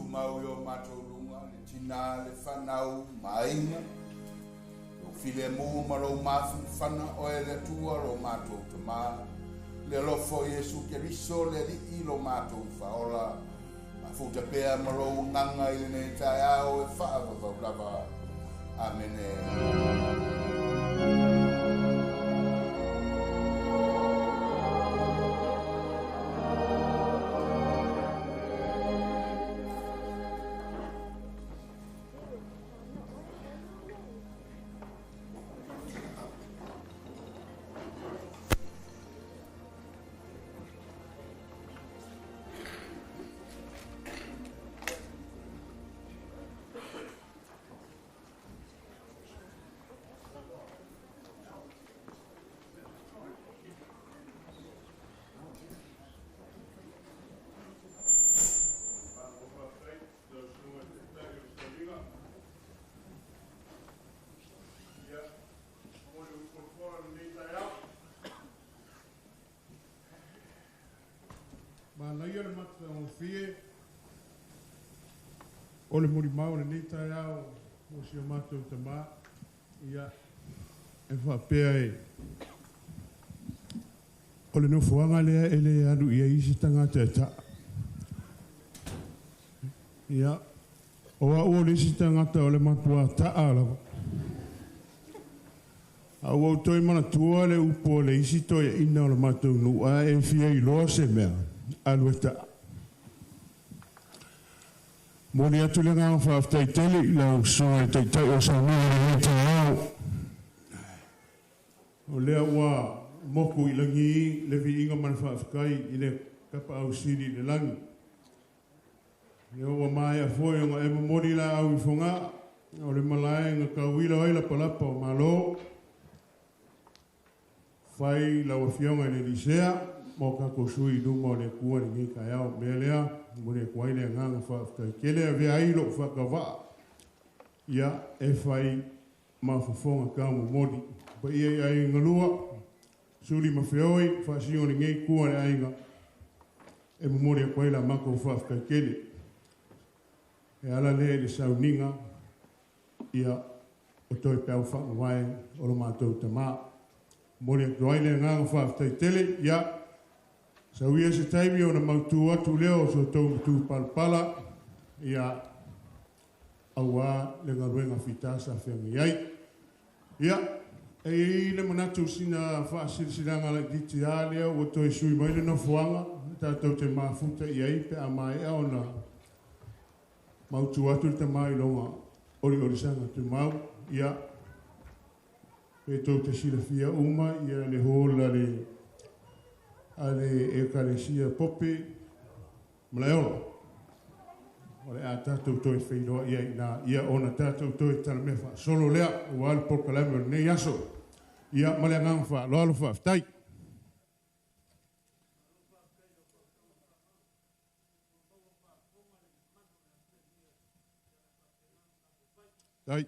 tumau i o mātou lunga, le tina, le whanau, mainga, lo file mū ma lo mafanafana o e le tua lo mātou tamā, le alofo Iesu Keriso le alii lo mātou whaola, mafuta pea ma lo nganga i lenei taeao e faavavau lava. Amene. Manaia le matagofie o le molimau lenei taeao o si o matou tamā, ia e faapea e o le nofoaga lea e lē alu i ai isi tagata e ta'a. Ia o a'u o le isi tagata o le matuā ta'a lava. A ua ou toe manatua le upu o le isi toeaʻina o le matou nuʻu a e fia iloa se mea alu e ta'a. Momoli atu le agaga faafetai tele i lau usoga i le Taitai o Samoa i lenei taeao. O lea ua moku i lagi le viiga ma le faafetai i le Tapaau Sili i le lagi. Lea ua maea foi ona e momoli laau i Fogaa o le malae na tauila ai lapalapa o Malo. Fai lau Afioga i le Elisea ma o tatou sui i luma o le Atua i lenei taeao. O le mea lea, momoli atu ai le agaga faafetai tele, avea ai lou faatauva'a ia e fai ma fofoga taumomoli. Paia i aiga lua, Suli ma Feoi, faasino lenei tua le aiga, e momoli atu ai la matou faafetai tele. E ala lea i le sauniga ia o toe peau faamavae o lo matou tamā. Momoli atu ai le agaga faafetai tele, ia sauia se taimi ona mautū atu lea o so outou matupalapala, ia auā le galuega fitā sa feagai ai. Ia, e i ai le manatu sina faasilasilaga laitiiti lava lea ua toe sui mai le nofoaga tatou te mafuta i ai pe a maea ona mautū atu le tamā i lona oliolisaga tumau. Ia, pe tou te silafia uma ia le hall a le a le Ekalesia Pope Malaeola, o le a tatou toe feiloai ai i ina, ia ona tatou toe talamea faasolo lea aua le polokalame o lenei aso. Ia, ma le agaga faaaloalo, faafetai. Faafetai.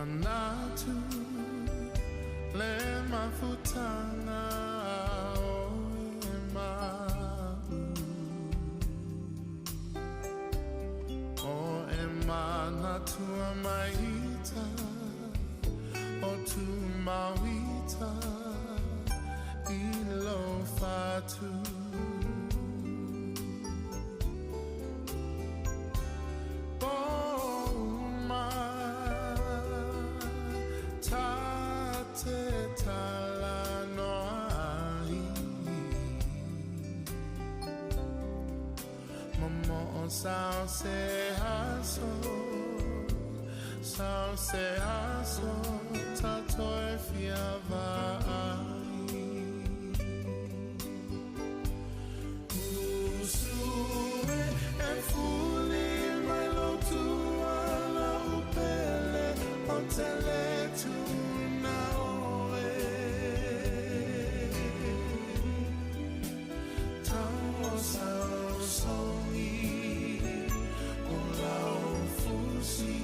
Manatu le mafutanga o e ma'u O e manatua maita o tu mauita i lo fatu. Poma ta te tala noa ai Momo o sao se aso, sao se aso, ta toe fia vaai. Usue e fuli mai lo tuala upele o te le tuna oe. Tau o sao songi o lau fusi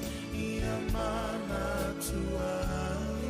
i a mana tuai.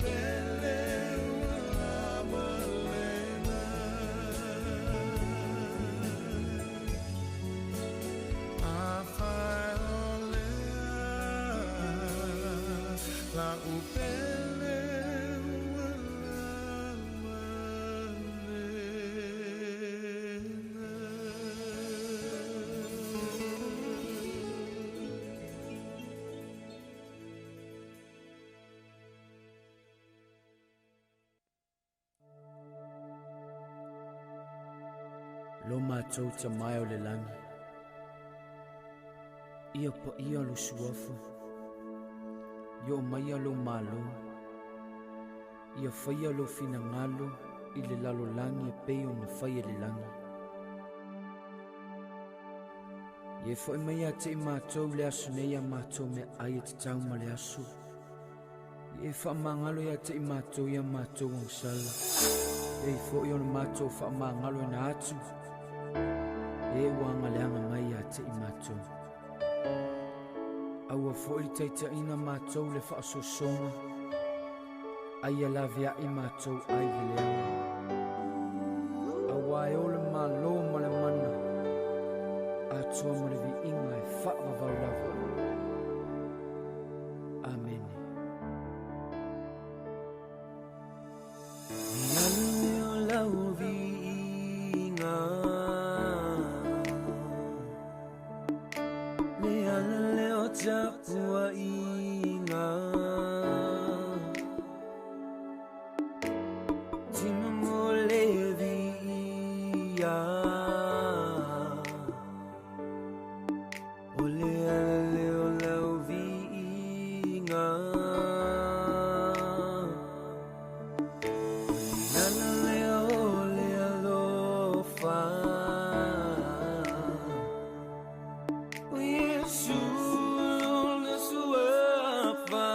pele ua lava lena. Afai o lea la upele ua lava lena. Lo mātou tamae o le lagi. Ia pa ia lo suafa. Ia o mai lo malo. Ia whaia lo finangalo i le lalo langi e pei o na whaia le langi. Ia fo mai a te i mātou le aso nei a mātou me ai e te tau ma le aso. Ia wha mangalo ia te i mātou ia mātou ang sala. E fo i ona mātou wha mangalo e na atu. E wanga leanga mai a te i mātou. Aua fo i teita ina mātou le whaasosonga. Ai a lawe i mātou ai le leanga. Aua e ole malo ma le mana. Atua ma le viinga e whaavavau lava. Amen. Ia o lau viinga. Le ala le o tapua inga. Tina mo le via. O le ala le o lau viinga. O le ala le o le alofa. O Yesu na suafa.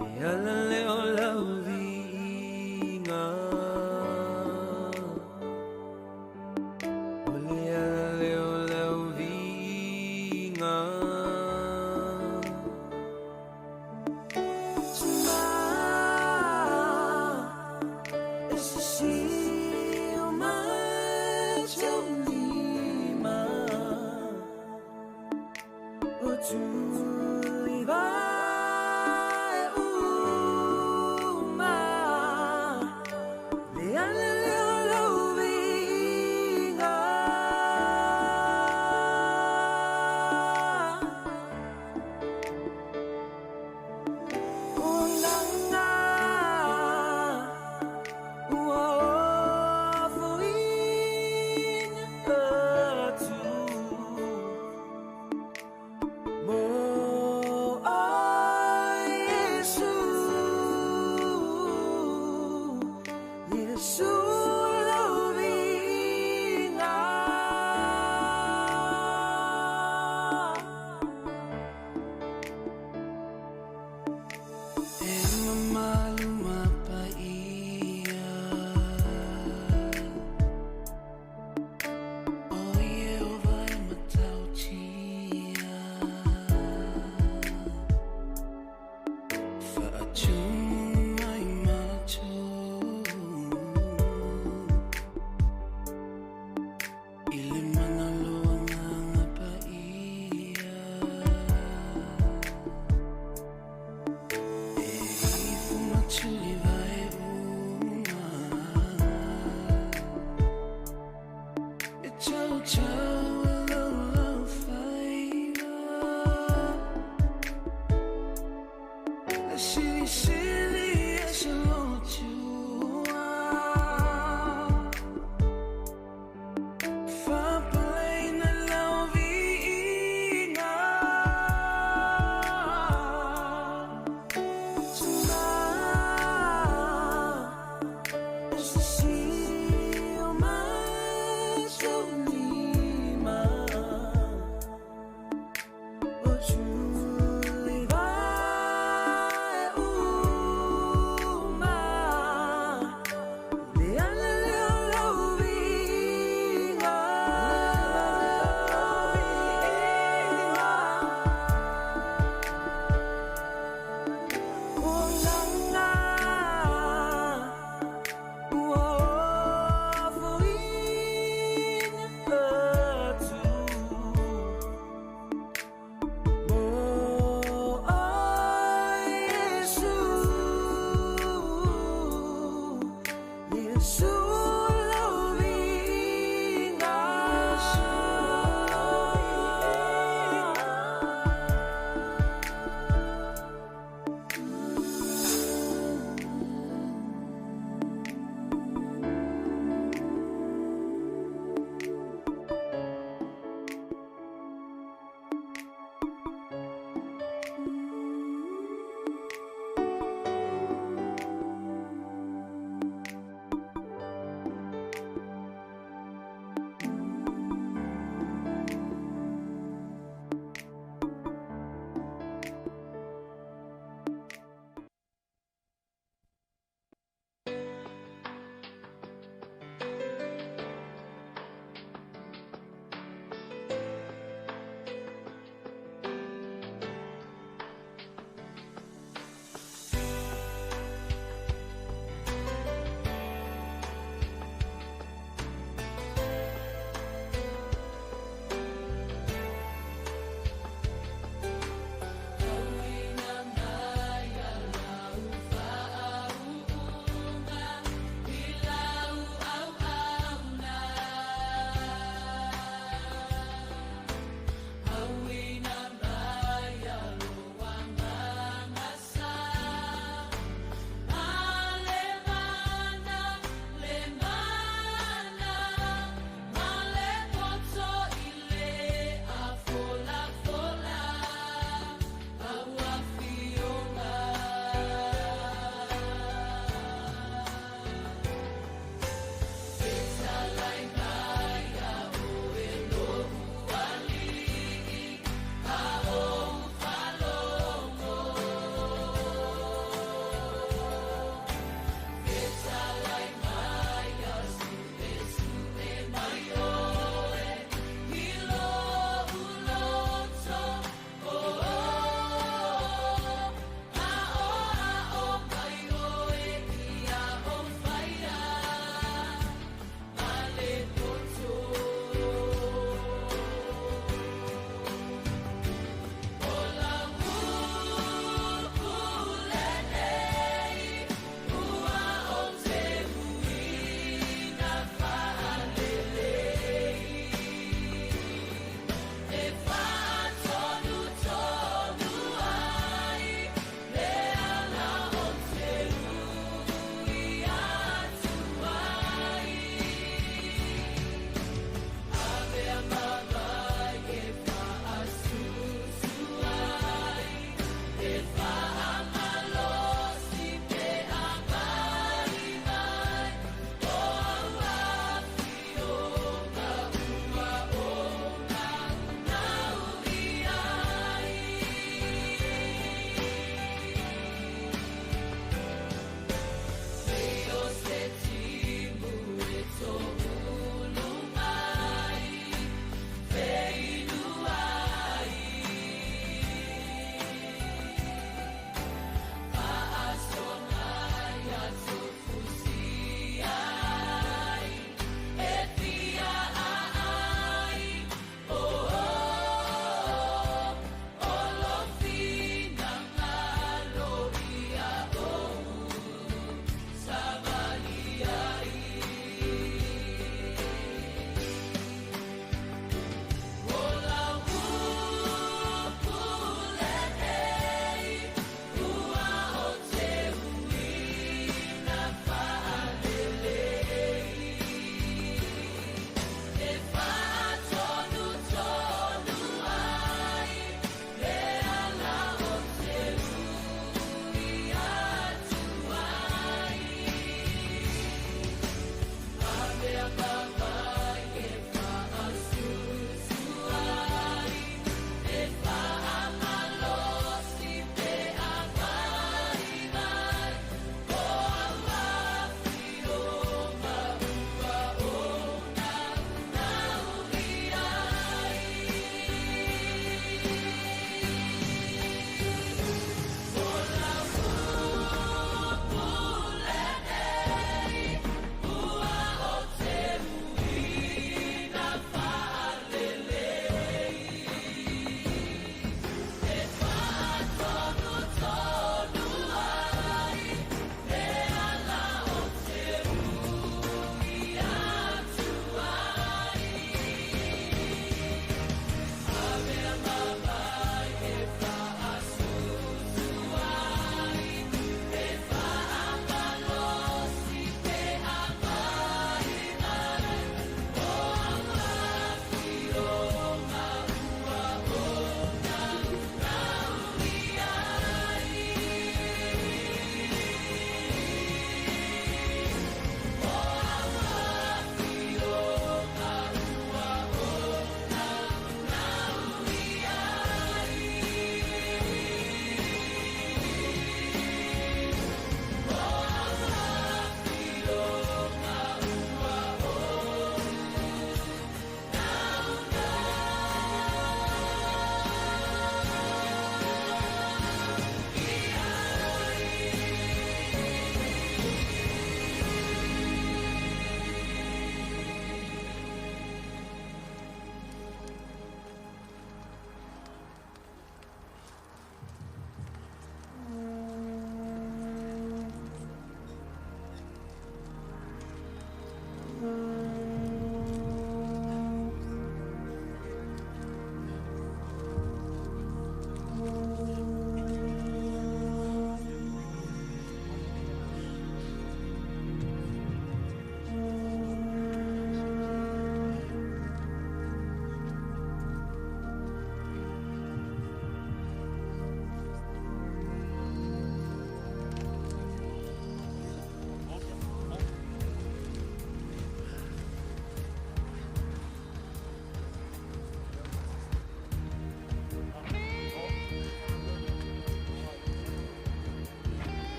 O le ala le o lau viinga. O le ala le o lau viinga.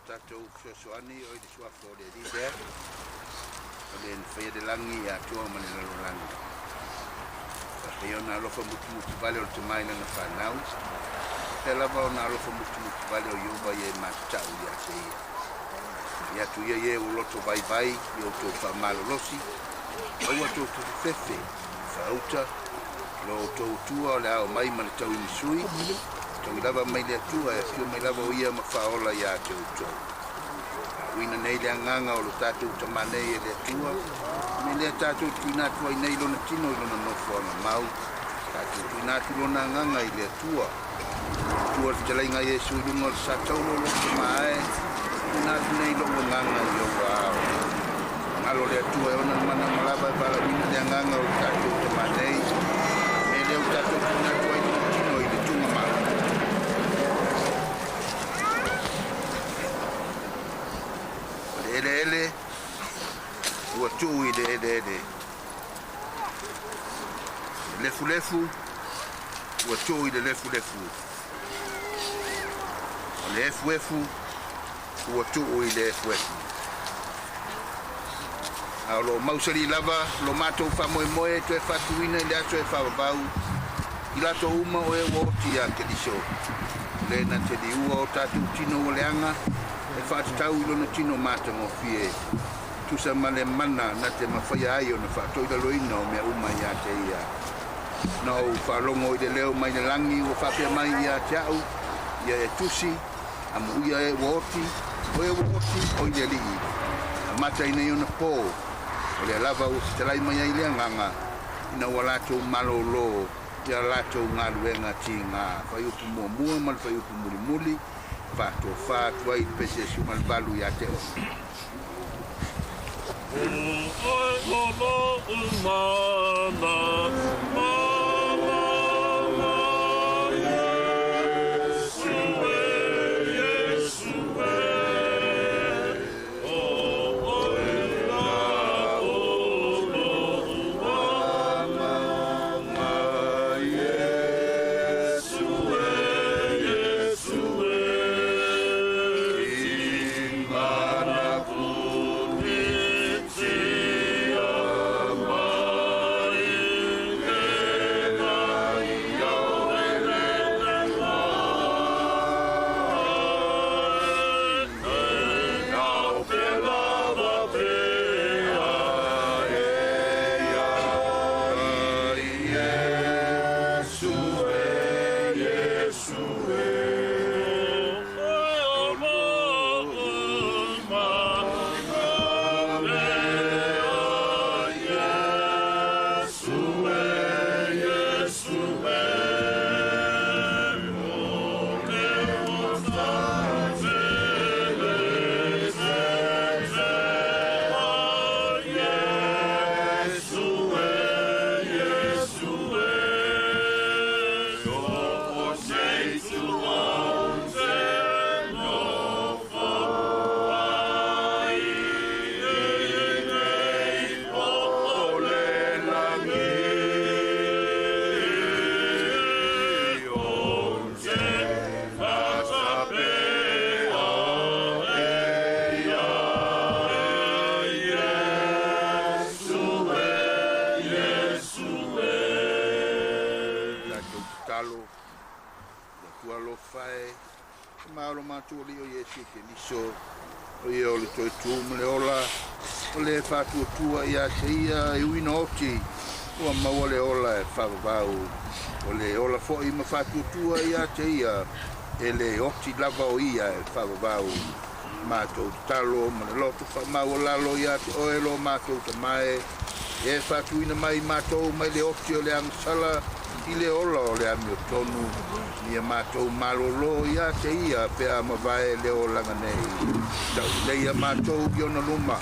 tatou fesoasoani o i le suafa o le Alii lea, o le na faia le lagi ia atoa ma le lalolagi. Faapea ona alofa mutumutu vale o le tamai lana whanau, pea lava ona alofa mutumutu vale o Iova ia e matatau ia te ia. I atu ia ie o loto vai vai i o tō whamalolosi, aua tō tufefefe, whaauta, lo tō tua o le ao mai ma le tau i misui, tau i lava mai le atua e whio mai lava o ia ma whaola ia te utou. Uina nei le anganga o lo tātou tamanei e le atua, me lea tātou tuina atu ai nei lona tino i lona nofoanga mau, tātou tuina atu lona anganga i le atua. Tua le fetalaiga Iesu i luga o le sataulo o lou tamāe, tuina atu nei lou agaga i ou ao. Galo le Atua e ona le mana ma lava e valaauina le agaga o le tatou tamā nei, me lea ua tatou tuuina atu ai lona tino i le tugamau. O le eleele ua tuu i le eleele. O le lefulefu ua tuu i le lefulefu. O le efuefu ua tuu i le efuefu. A o loo mausali lava lo matou faamoemoe e toe faatuina i le aso e faavavau i latou uma o e ua oti iā Keriso. O le na te liua o tatou tino ua leaga e faatatau i lona tino matagofie, tusa ma le mana na te mafaia ai ona faatoilaloina o mea uma iā te ia. Na ou faalogo i le leo mai le lagi ua faapea mai iā te a'u, ia e tusi, Amuia e ua oti, o e ua oti, o i le Alii. Amata i nei ona pō, o lea lava ua fetalai mai ai le agaga, ina ua latou malōlō i a latou galuega tigā. Fuaiupu muamua ma le fuaiupu mulimuli, faatofā atu ai i le pese 18 iā te oe. O oe o loʻu mana, mana ma Iesu e, Iesu e. O oe la o loʻu mana ma Iesu e, Iesu e. Tatou tatalo, le Atua alofa e, e maolo matou Alii o Iesu Keriso, o ia o le toe tū ma le ola, o le faatuatua ia te ia e uina oti, ua maua le ola e faavavau, o le ola foi ma faatuatua ia te ia, e le oti lava o ia e faavavau. Matou tatalo ma le loto faamaualalo ia te oe lo matou tamae, e faatuina mai matou mai le oti o le agasala i le ola o le amiotonu, ia matou malōlō ia te ia pe a mavae le olaga nei. Taulelei ia matou i ona luma,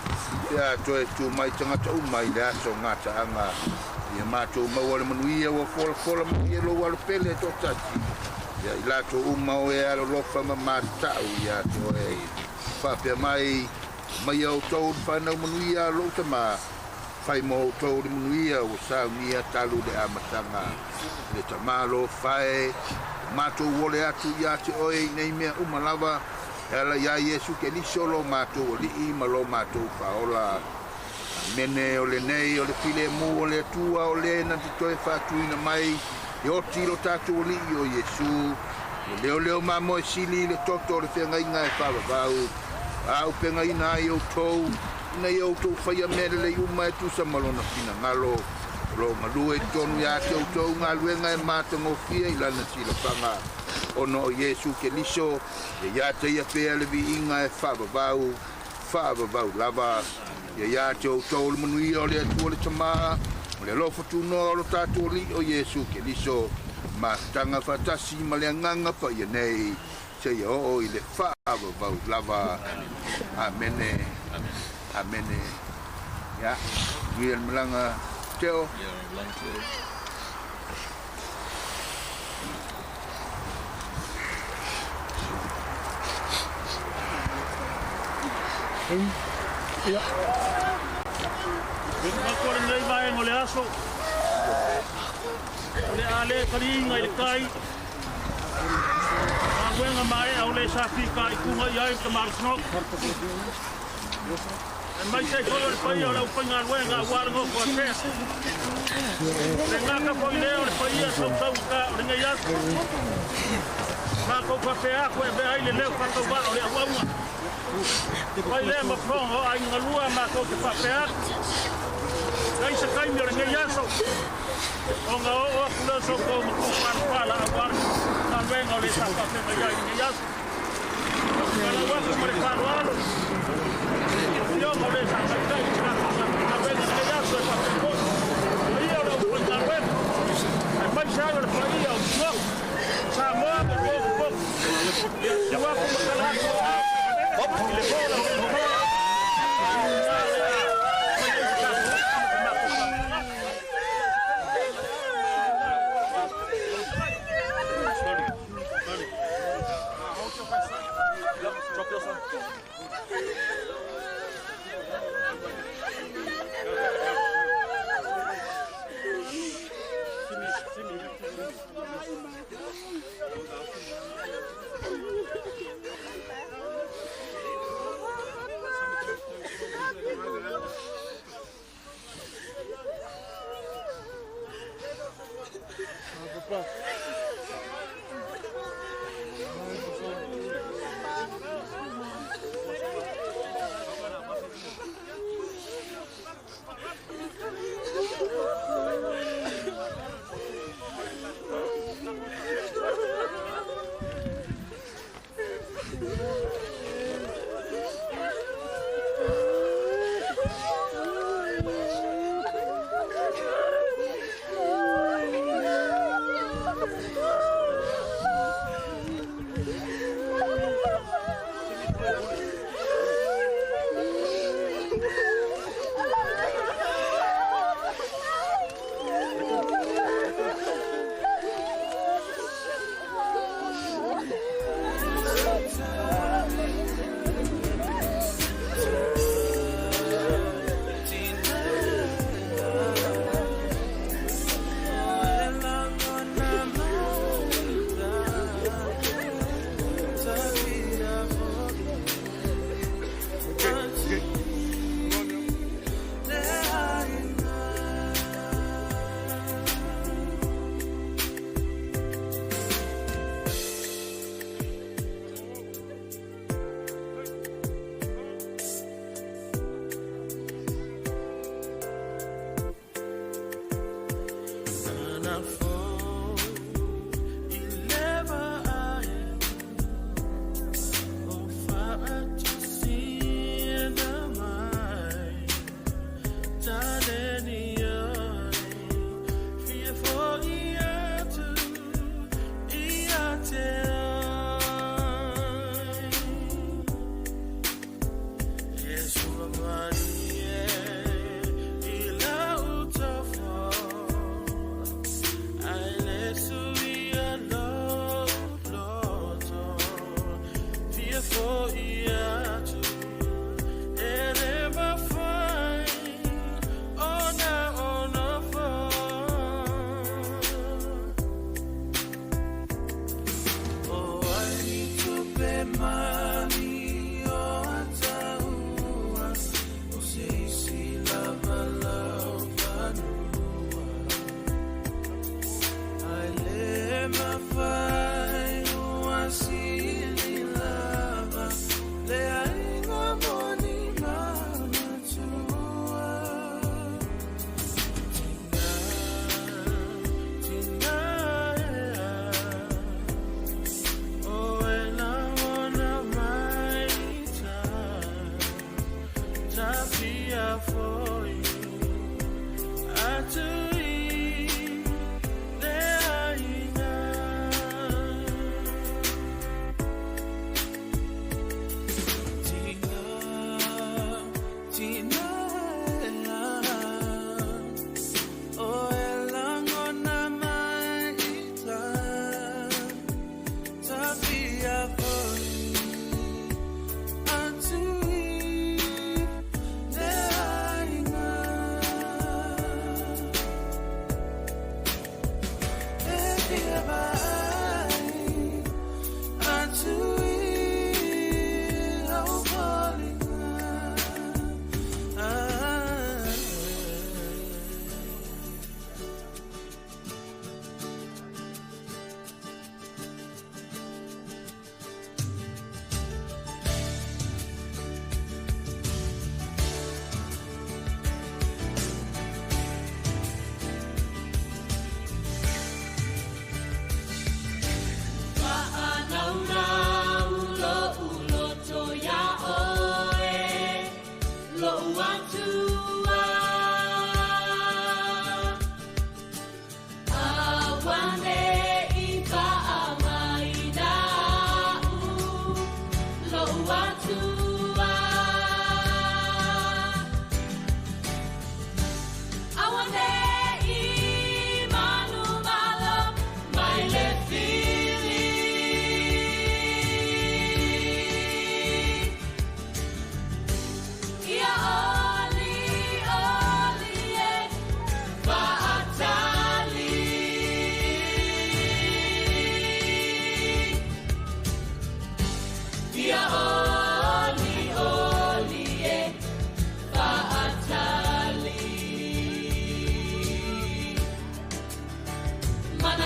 pe a toe tu mai tagata uma i le aso gataaga. Ia matou maua le manuia ua folafola mai e lou alo pele e toatasi, ia i latou uma o e alolofa ma matatau ia te oe. Faapea mai, mai outou le fanau manuia a lou tamā, fai mo outou le manuia ua saunia talu le amataga. Le tamā alofa e, ua matou ole atu ia te oe i nei mea uma lava, E ala iā Iesu Keliso lo matou Alii ma lo matou Faaola. Amene. O lenei o le filemu o le Atua o lē na te toe faatuina mai e oti i lo tatou Alii o Iesu, le leoleo mamoe sili i le toto o le feagaiga e faavavau, faaupegaina ai outou, ina ia outou faia mea lelei uma e tusa ma lona finagalo, o lo o galue i totonu iā te outou galuega e matagofie i lana silafaga, ona o Iesu Keliso, ia iā te ia pea le viiga e faavavau, faavavau lava. Ia iā te outou le manuia o le Atua le Tamā, ma le alofa tunoa o lo tatou Alii o Iesu Keliso, mafutaga faatasi ma le Agaga Paia nei, seia oo i le faavavau lava. Amene. Amene. Ia, manuia le malaga Teo. Ia. Ua lenei vaega o le aso, o le a le taliiga i le tai, galuega maea o le sa fitaituga i ai le Tama a le Sinoti. Aemaise ai foi o le paia o le aufaigaluega aua le nofo a tea. O le gata foi lea o le paia sausaugata o lenei aso. Matou faapea atu e avea ai le leo faatauvaa o le auauna. Fai lea ma fofoga o aiga galua matou te faapea atu. Kai se taimi o lenei aso, ona oo atu lea o so outou matua palapala aua le galuega o le sa faafeagai ai i lenei aso. Ou te valaau atu ma le faaaloalo i le Afioga o le sa taitai i le tatou galuega i lenei aso e faapea foi le paia o le aufaigaluega, aemaise ai o le paia o Tinoki, Samoa ma Potopoto. Ia tuu atu ma tala atu o au i le bola o le momola. Ina o le a fai ai se tatou upu ma se matou faaaloalo.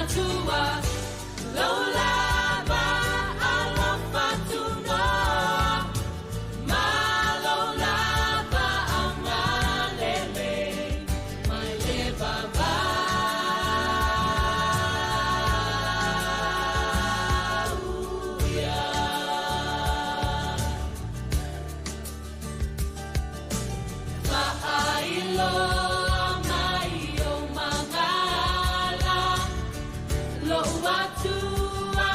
Manatua, lou lava alofa tunoa, ma lou lava agalelei, mai le vavau ia. Faailoa mai o magala, lou atua.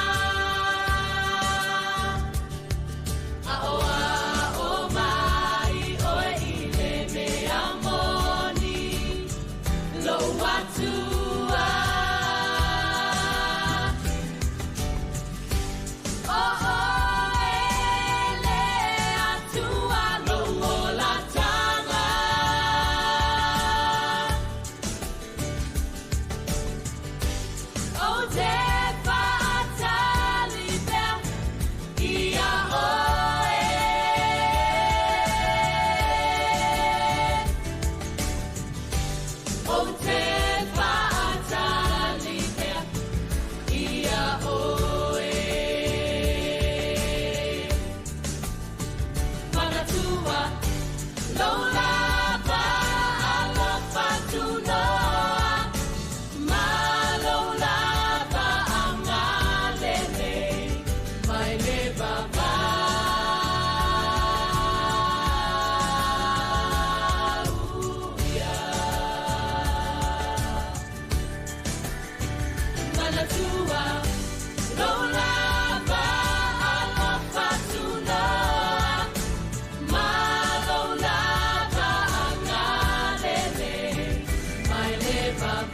Aʻoaʻo mai oe i le mea moni, lou atua. O oe le Atua lou olataga. Ou te faatali pea ia oe. Ou te faatali pea ia oe. Manatua, lou lava alofa tunoa, ma lou lava agalelei, mai le vavau ia. Manatua, lou lava alofa tunoa, ma lou lava agalelei, mai le vavau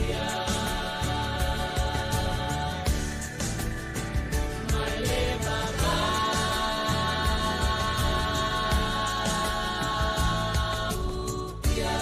ia. Mai le vavau ia.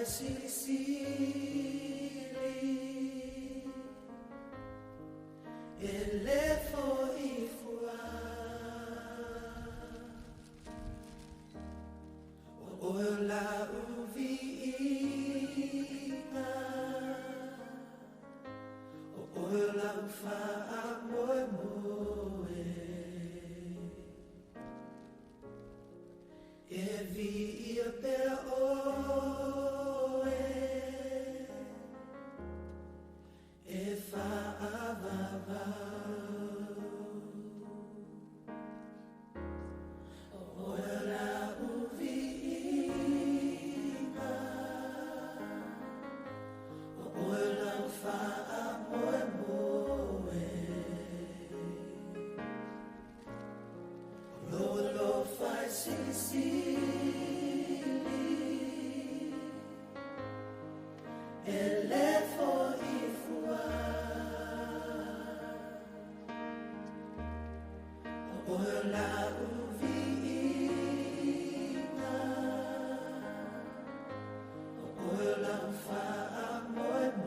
Alofa e silisili e le fo'i fua O oe o lau viiga O oe o lau faamoemoe E viia pea oe E fa'avavau O oe o lau viiga O oe o lau faamoemoe O lou alofa e silisili E le fo'i fua O oe o lau viiga O oe o lau faamoemoe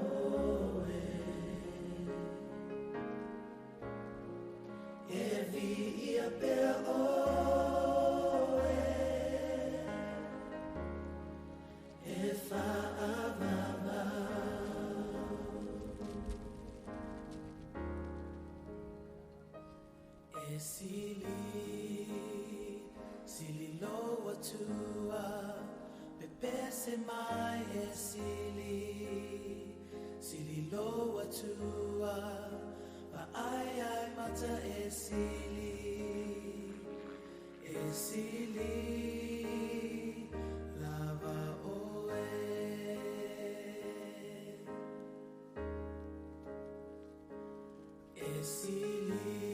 E viia pea oe E fa'avavau E sili, sili lou Atua Pepese mai e sili, sili lou Atua Va'ai ai mata e sili, e sili lava oe E sili,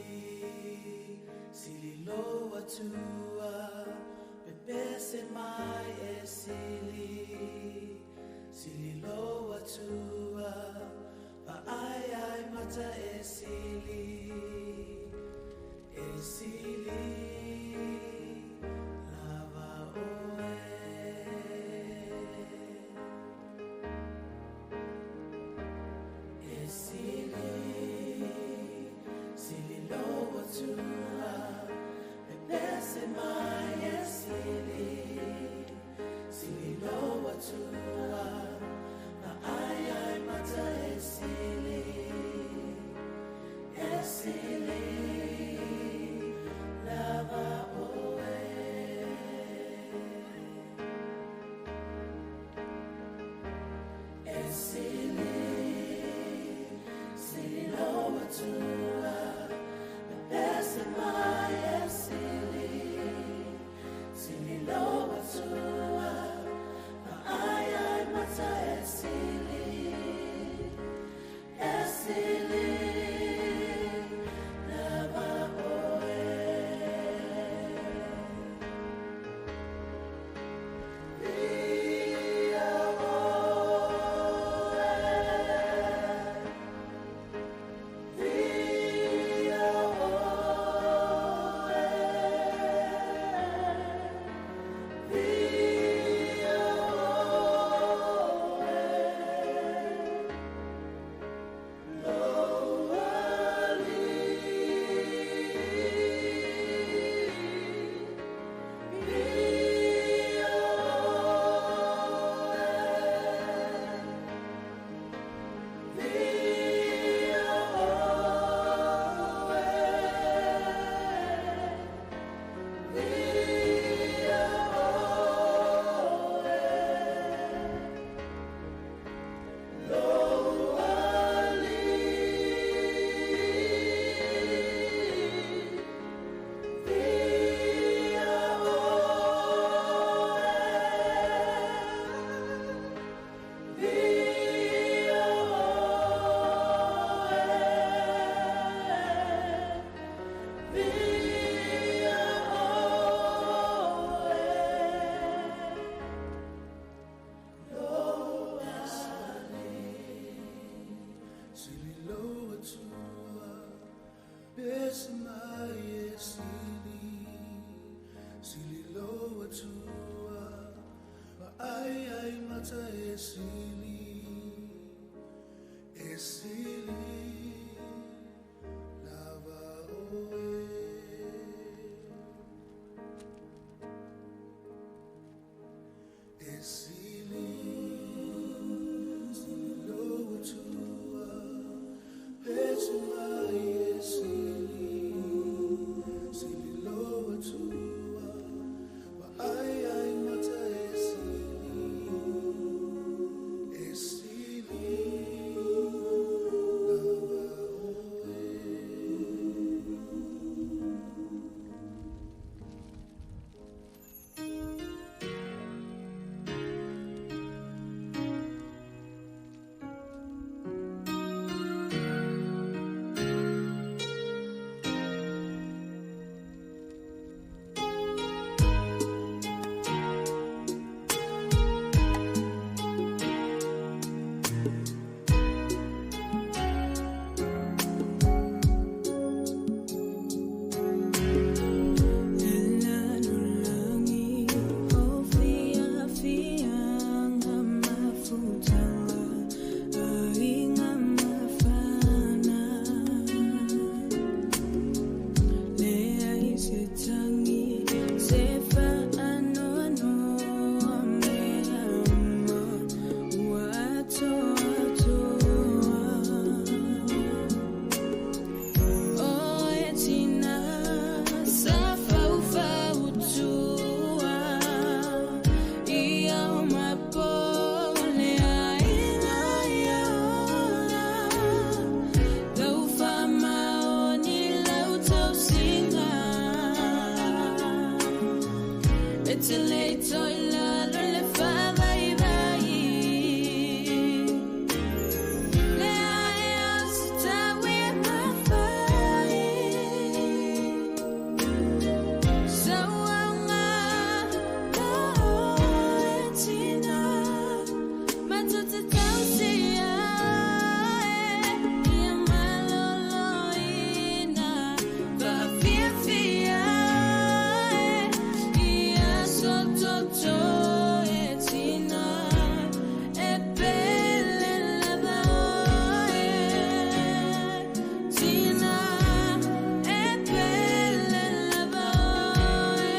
sili lou Atua Pepese mai e sili, sili lou Atua Va'ai ai mata e sili, e sili lava oe E sili, sili lou Atua Pepese mai e sili, sili lou Atua Va'ai ai mata e sili, e sili lava oe E sili, sili lou Atua Pepese mai e sili, sili lou Atua Va'ai ai mata e sili, e sili lava oe Viia oe Viia oe Viia oe Lou Alii Viia oe Viia oe Viia oe Lou Alii Viia oe Viia oe Viia oe Lou Alii Sili lou Atua Pese mai e sili, sili lou Atua Va'ai ai mata mata e sili, e sili lava oe. E sili, sili lo atua, pese mai e sili, sili lo atua, wa ai ai mata e sili, e sili lava oe. Lalolagi o fiafiaga mafutaga aiga mafana leai se tagi se faanoanoa mea uma ua atoatoa. O e tina sa faufautua ia o mapole aiga ia ola lau faamaoni lau tausiga e te le toe lalo le faavaivai. Le ae o se tau e mafai. Sauaga ka oe tina, matou te tausia e, ia maloloina, faafiafia e, ia sototo e tina, e pele lava oe. Tina, e pele lava oe.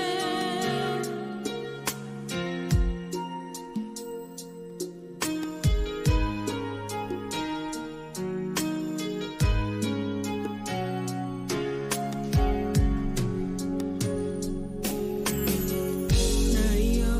Na io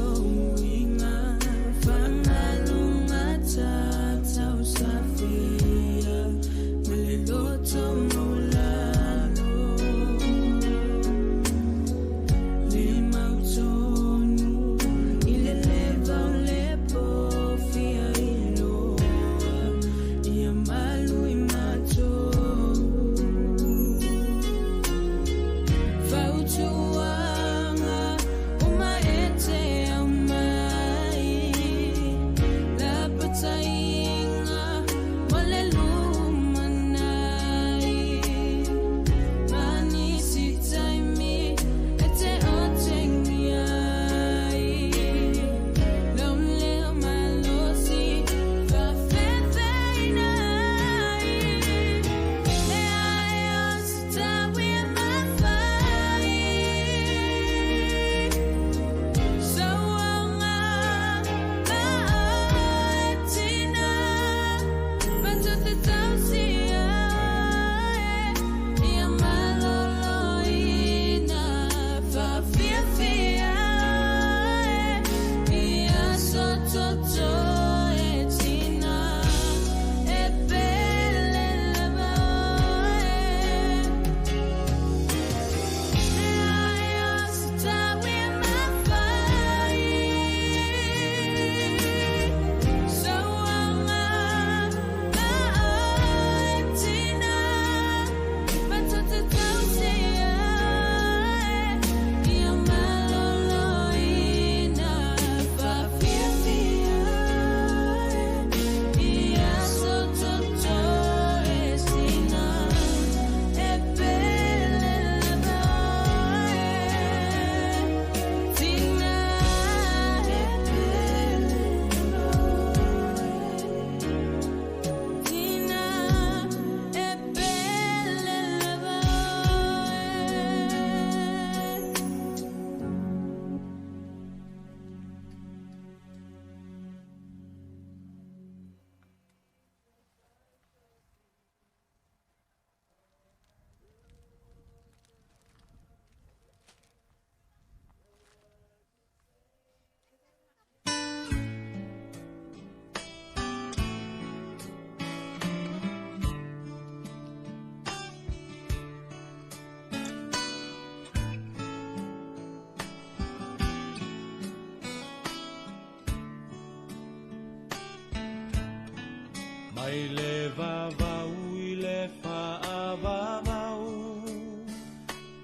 Mai le vavau i le faavavau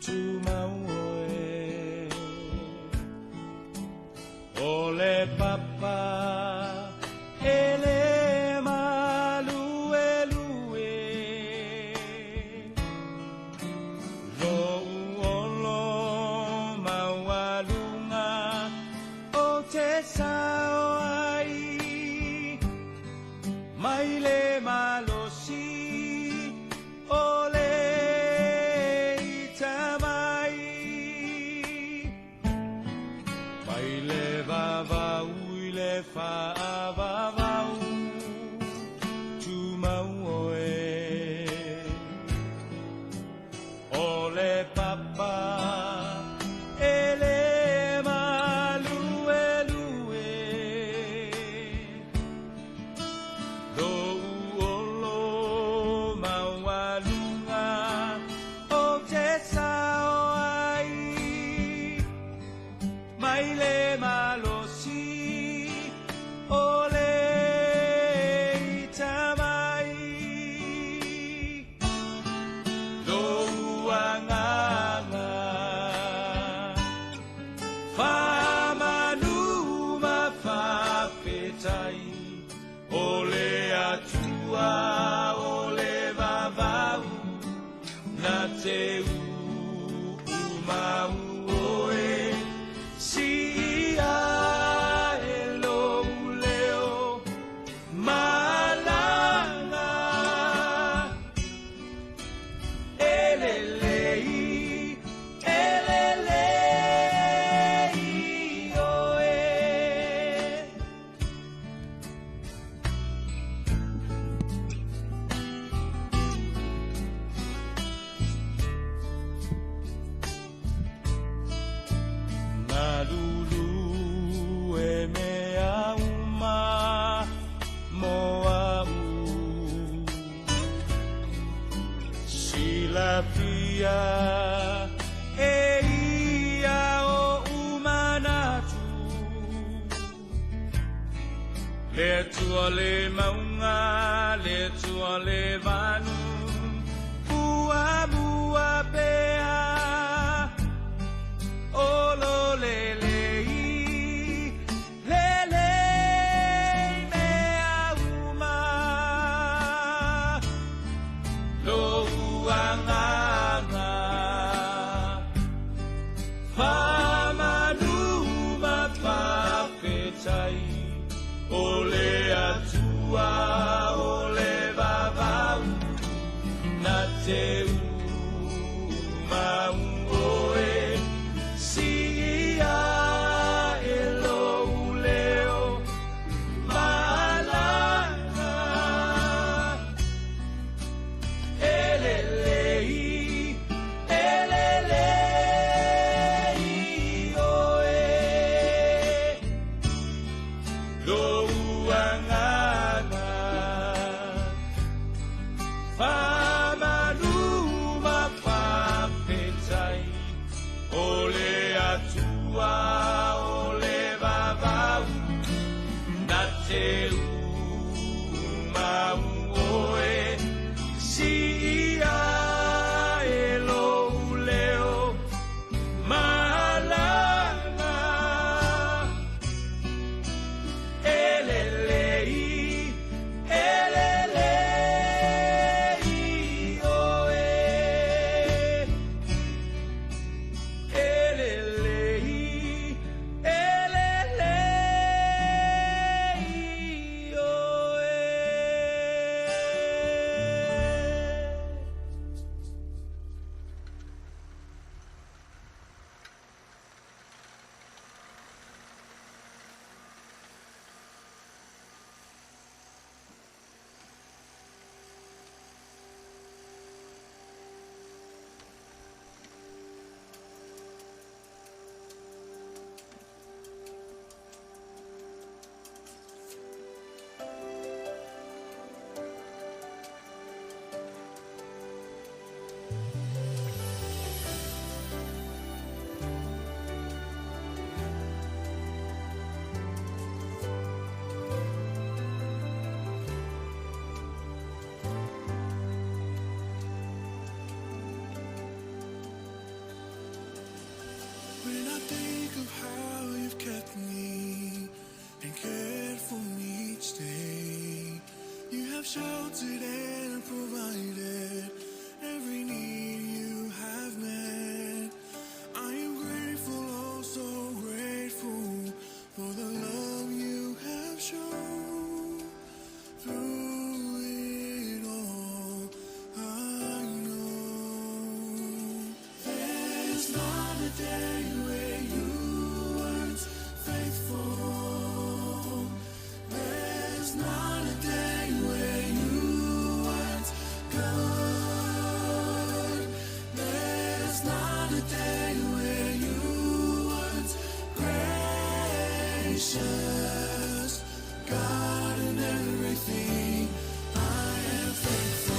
tumau oe. O le papa e le maluelue. Lou olo maualuga o te sao ai. Mai le malosi o le itamai. Mai le vavau i le faavavau tumau oe. O le papa e le maluelue. Lou olo maualuga o te sao ai. Mai le malosi o le itamai. Lou agaga faamanu ma faafetai. O le Atua o le vavau na te uumau oe. Siia e lou leo malaga. E lelei, e lelei oe. Malulu e mea uma mo au. Silafia e ia o umanatu. Le Atua le maunga, le Atua le vanu, ua pea. O lo le lei, le lei mea uma. Lou agaga faamanu ma faafetai. O le Atua o le vavau have sheltered and provided every need you have met. I am grateful, oh so grateful for the love you have shown. Through it all, I know there's not a day where you weren't faithful. There's not a day where you weren't good. There's not a day where you weren't gracious. God in everything, I am thankful.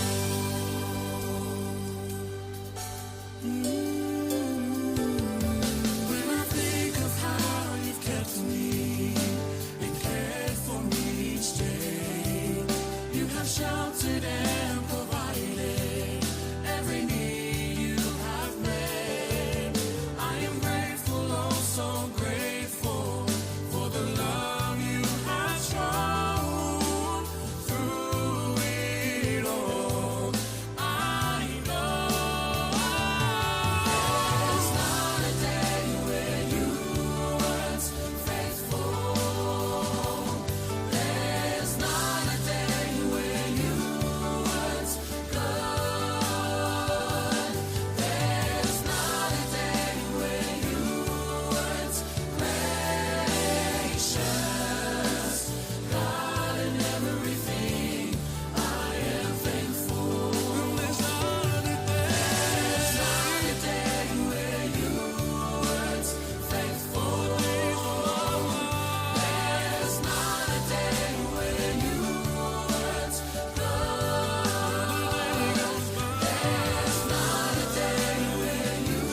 When I think of how you've kept me and cared for me each day, you have sheltered and provided every need you have met. I am grateful, oh so grateful for the love you have shown through it all. I know there's not a day where you weren't faithful. There's not a day where you weren't good. There's not a day where you weren't gracious. God in everything, I am thankful. There's not a day, there's not a day where you weren't faithful. There's not a day where you weren't good. There's not a day where you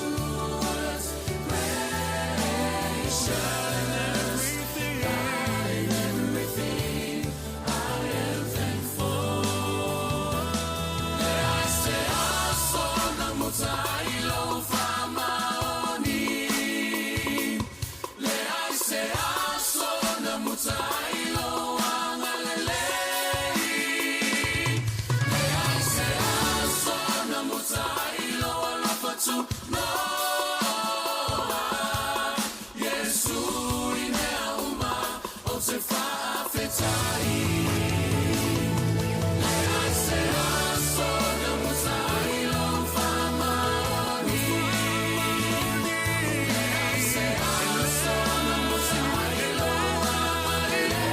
weren't gracious. God in everything, I am thankful. Le se aso na mutai lo whamaoni. Le ai se aso na mutai lo angalelei. Le ai se aso na mutai lo alofatu noa. Yesu i mea uma o te whaafetai. Le ai se aso na mutai lo whamaoni. Le ai se aso na mutai lo angalelei.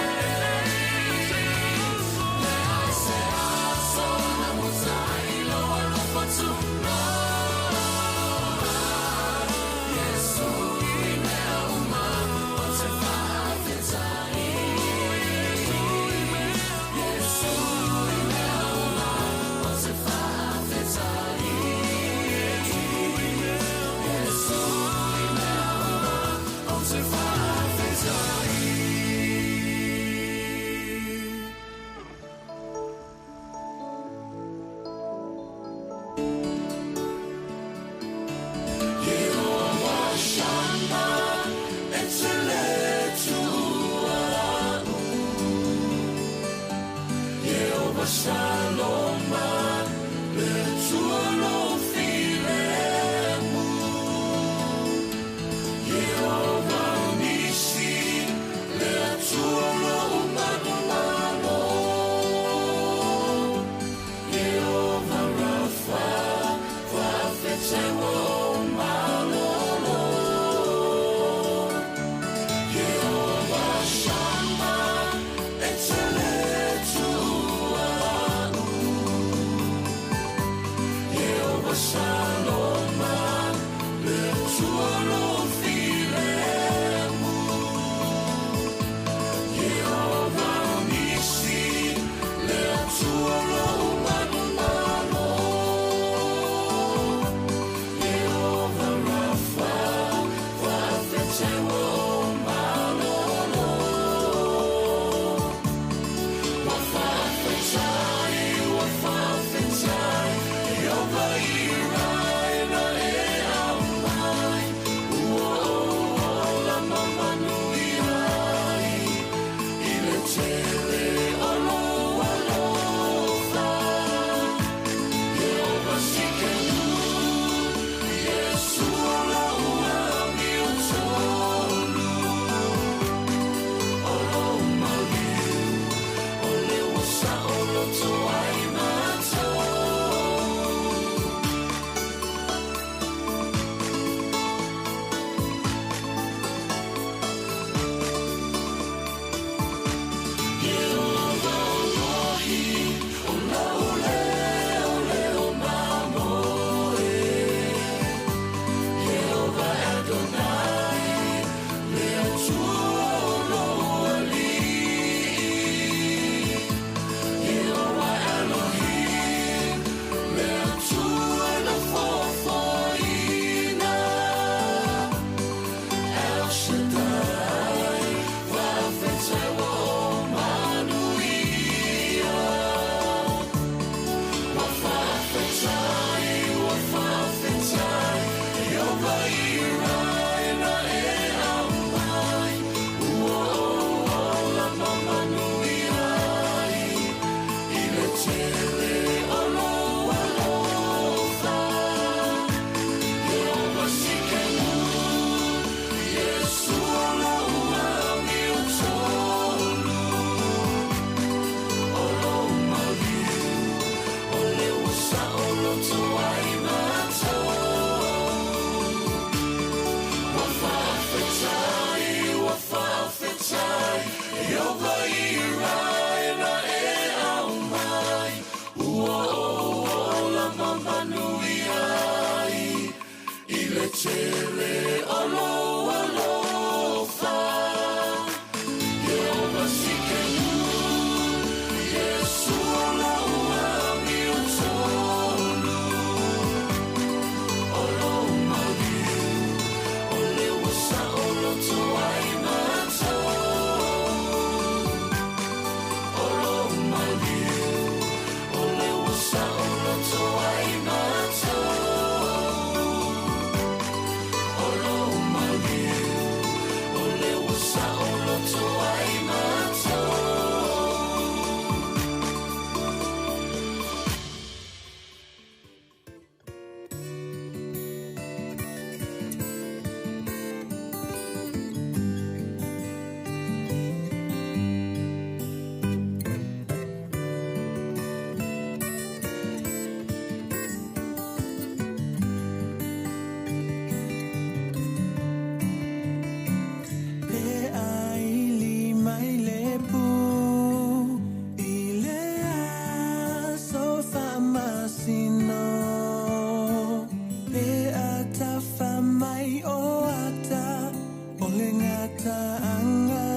Vala'aga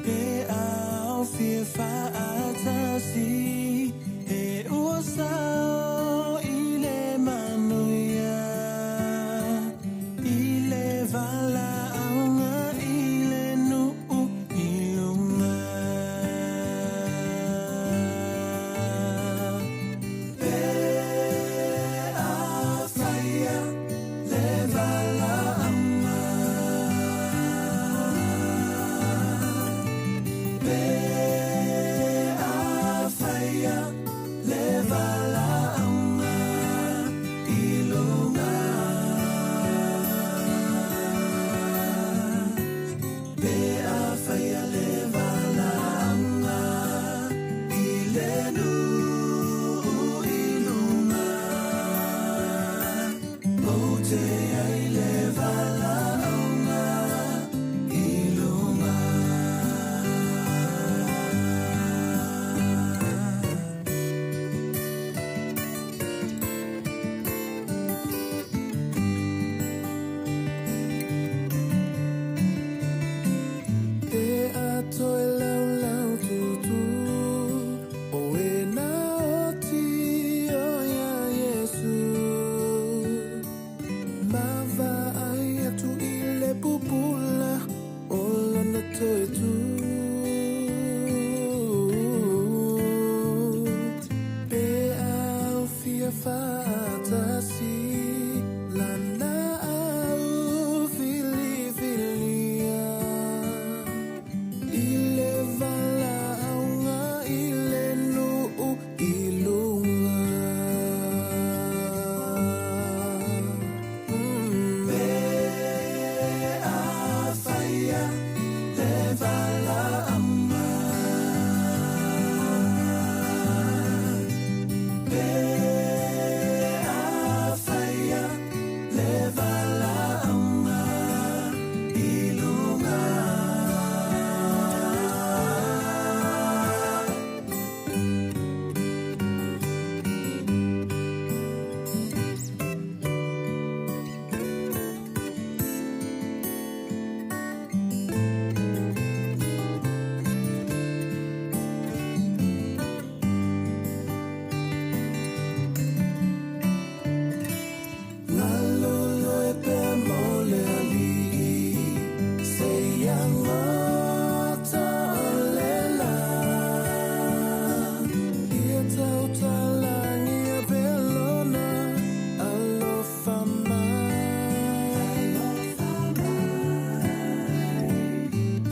Pe au fia fa'atasi E ua sao i le manuia I le vala'auga i le nu'u i luga Pe afaia le vala'auga Pe afaia le vala'auga i luga Pe afaia le vala'auga i le nu'u i luga Ou te ai le vala'auga i luga. Pe a toe laulau tutu O e na oti o ia Iesu Ma vaai atu i le pupula O lana toe tu Pe au fia fa'atasi Lana au filifilia I le vala'auga i le nu'u i luga Pe afaia le vala'auga Pe afaia le vala'auga i luga. Galolo e pea mo le ali'i Seia gata o le lā Ia tautalagia pea lona alofa mai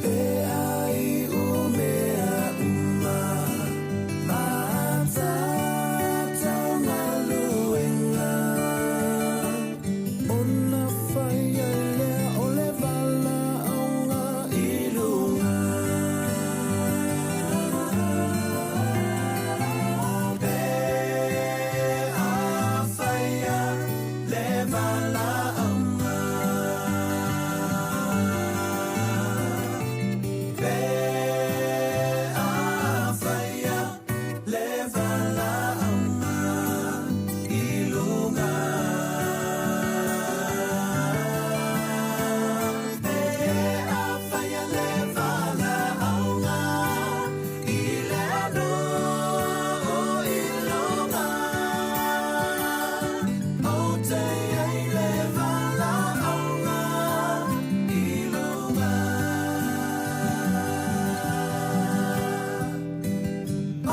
Pe ai'u mea uma Ma tatou galuega Ona faia lea o le vala'auga i luga Pe afaia le vala'auga Pe afaia le vala'auga i luga Pe afaia le vala'auga i le nu'u i luga Ou te ai le vala'auga i luga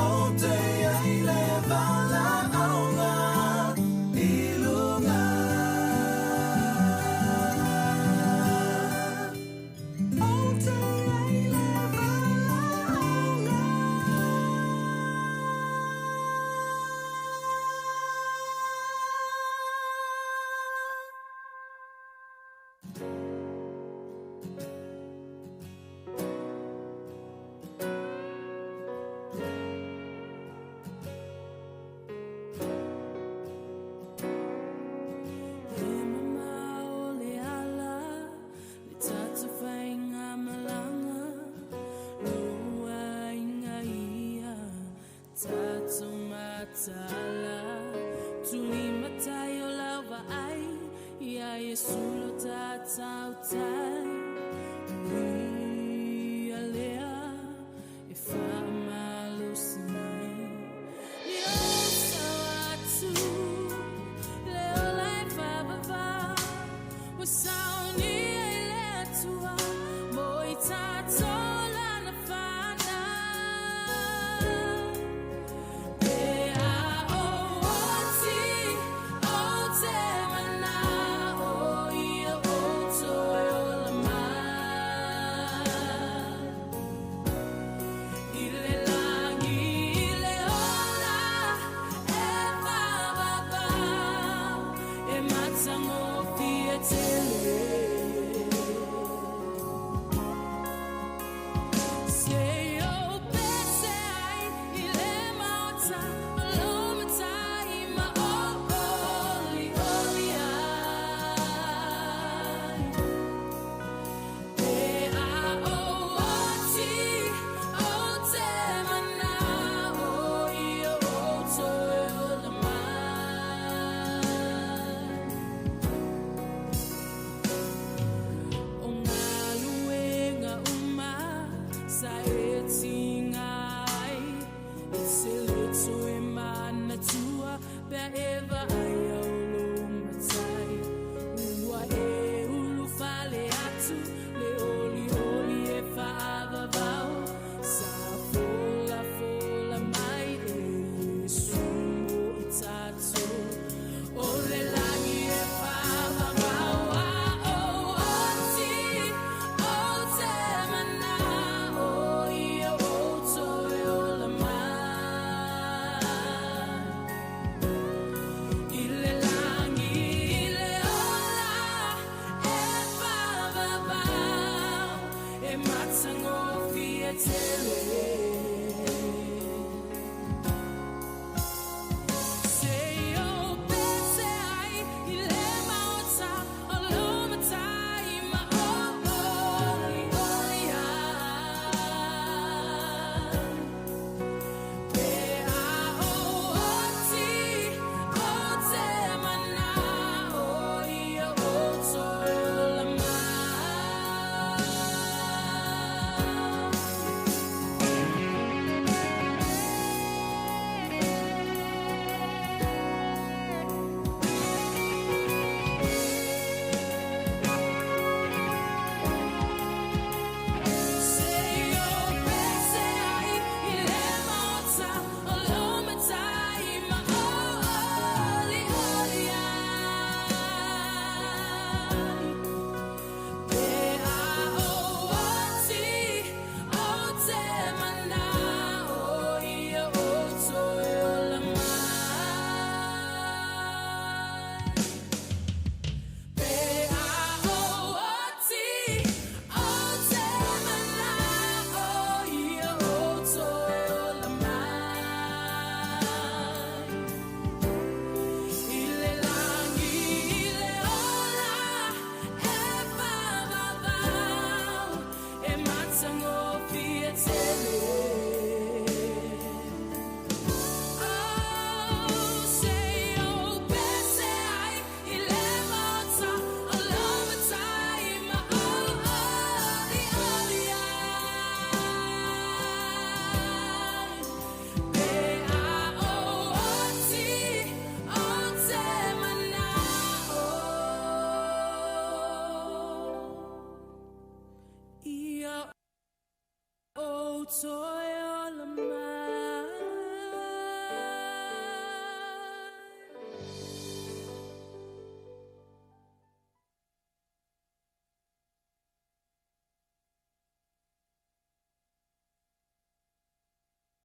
Ou te ai le vala'auga i luga Ou te ai le vala'auga. E mamao le ala le tatou faigamalaga Lou aiga ia tatou mataala Tulimatai o lau vaai ia Iesu. Tele.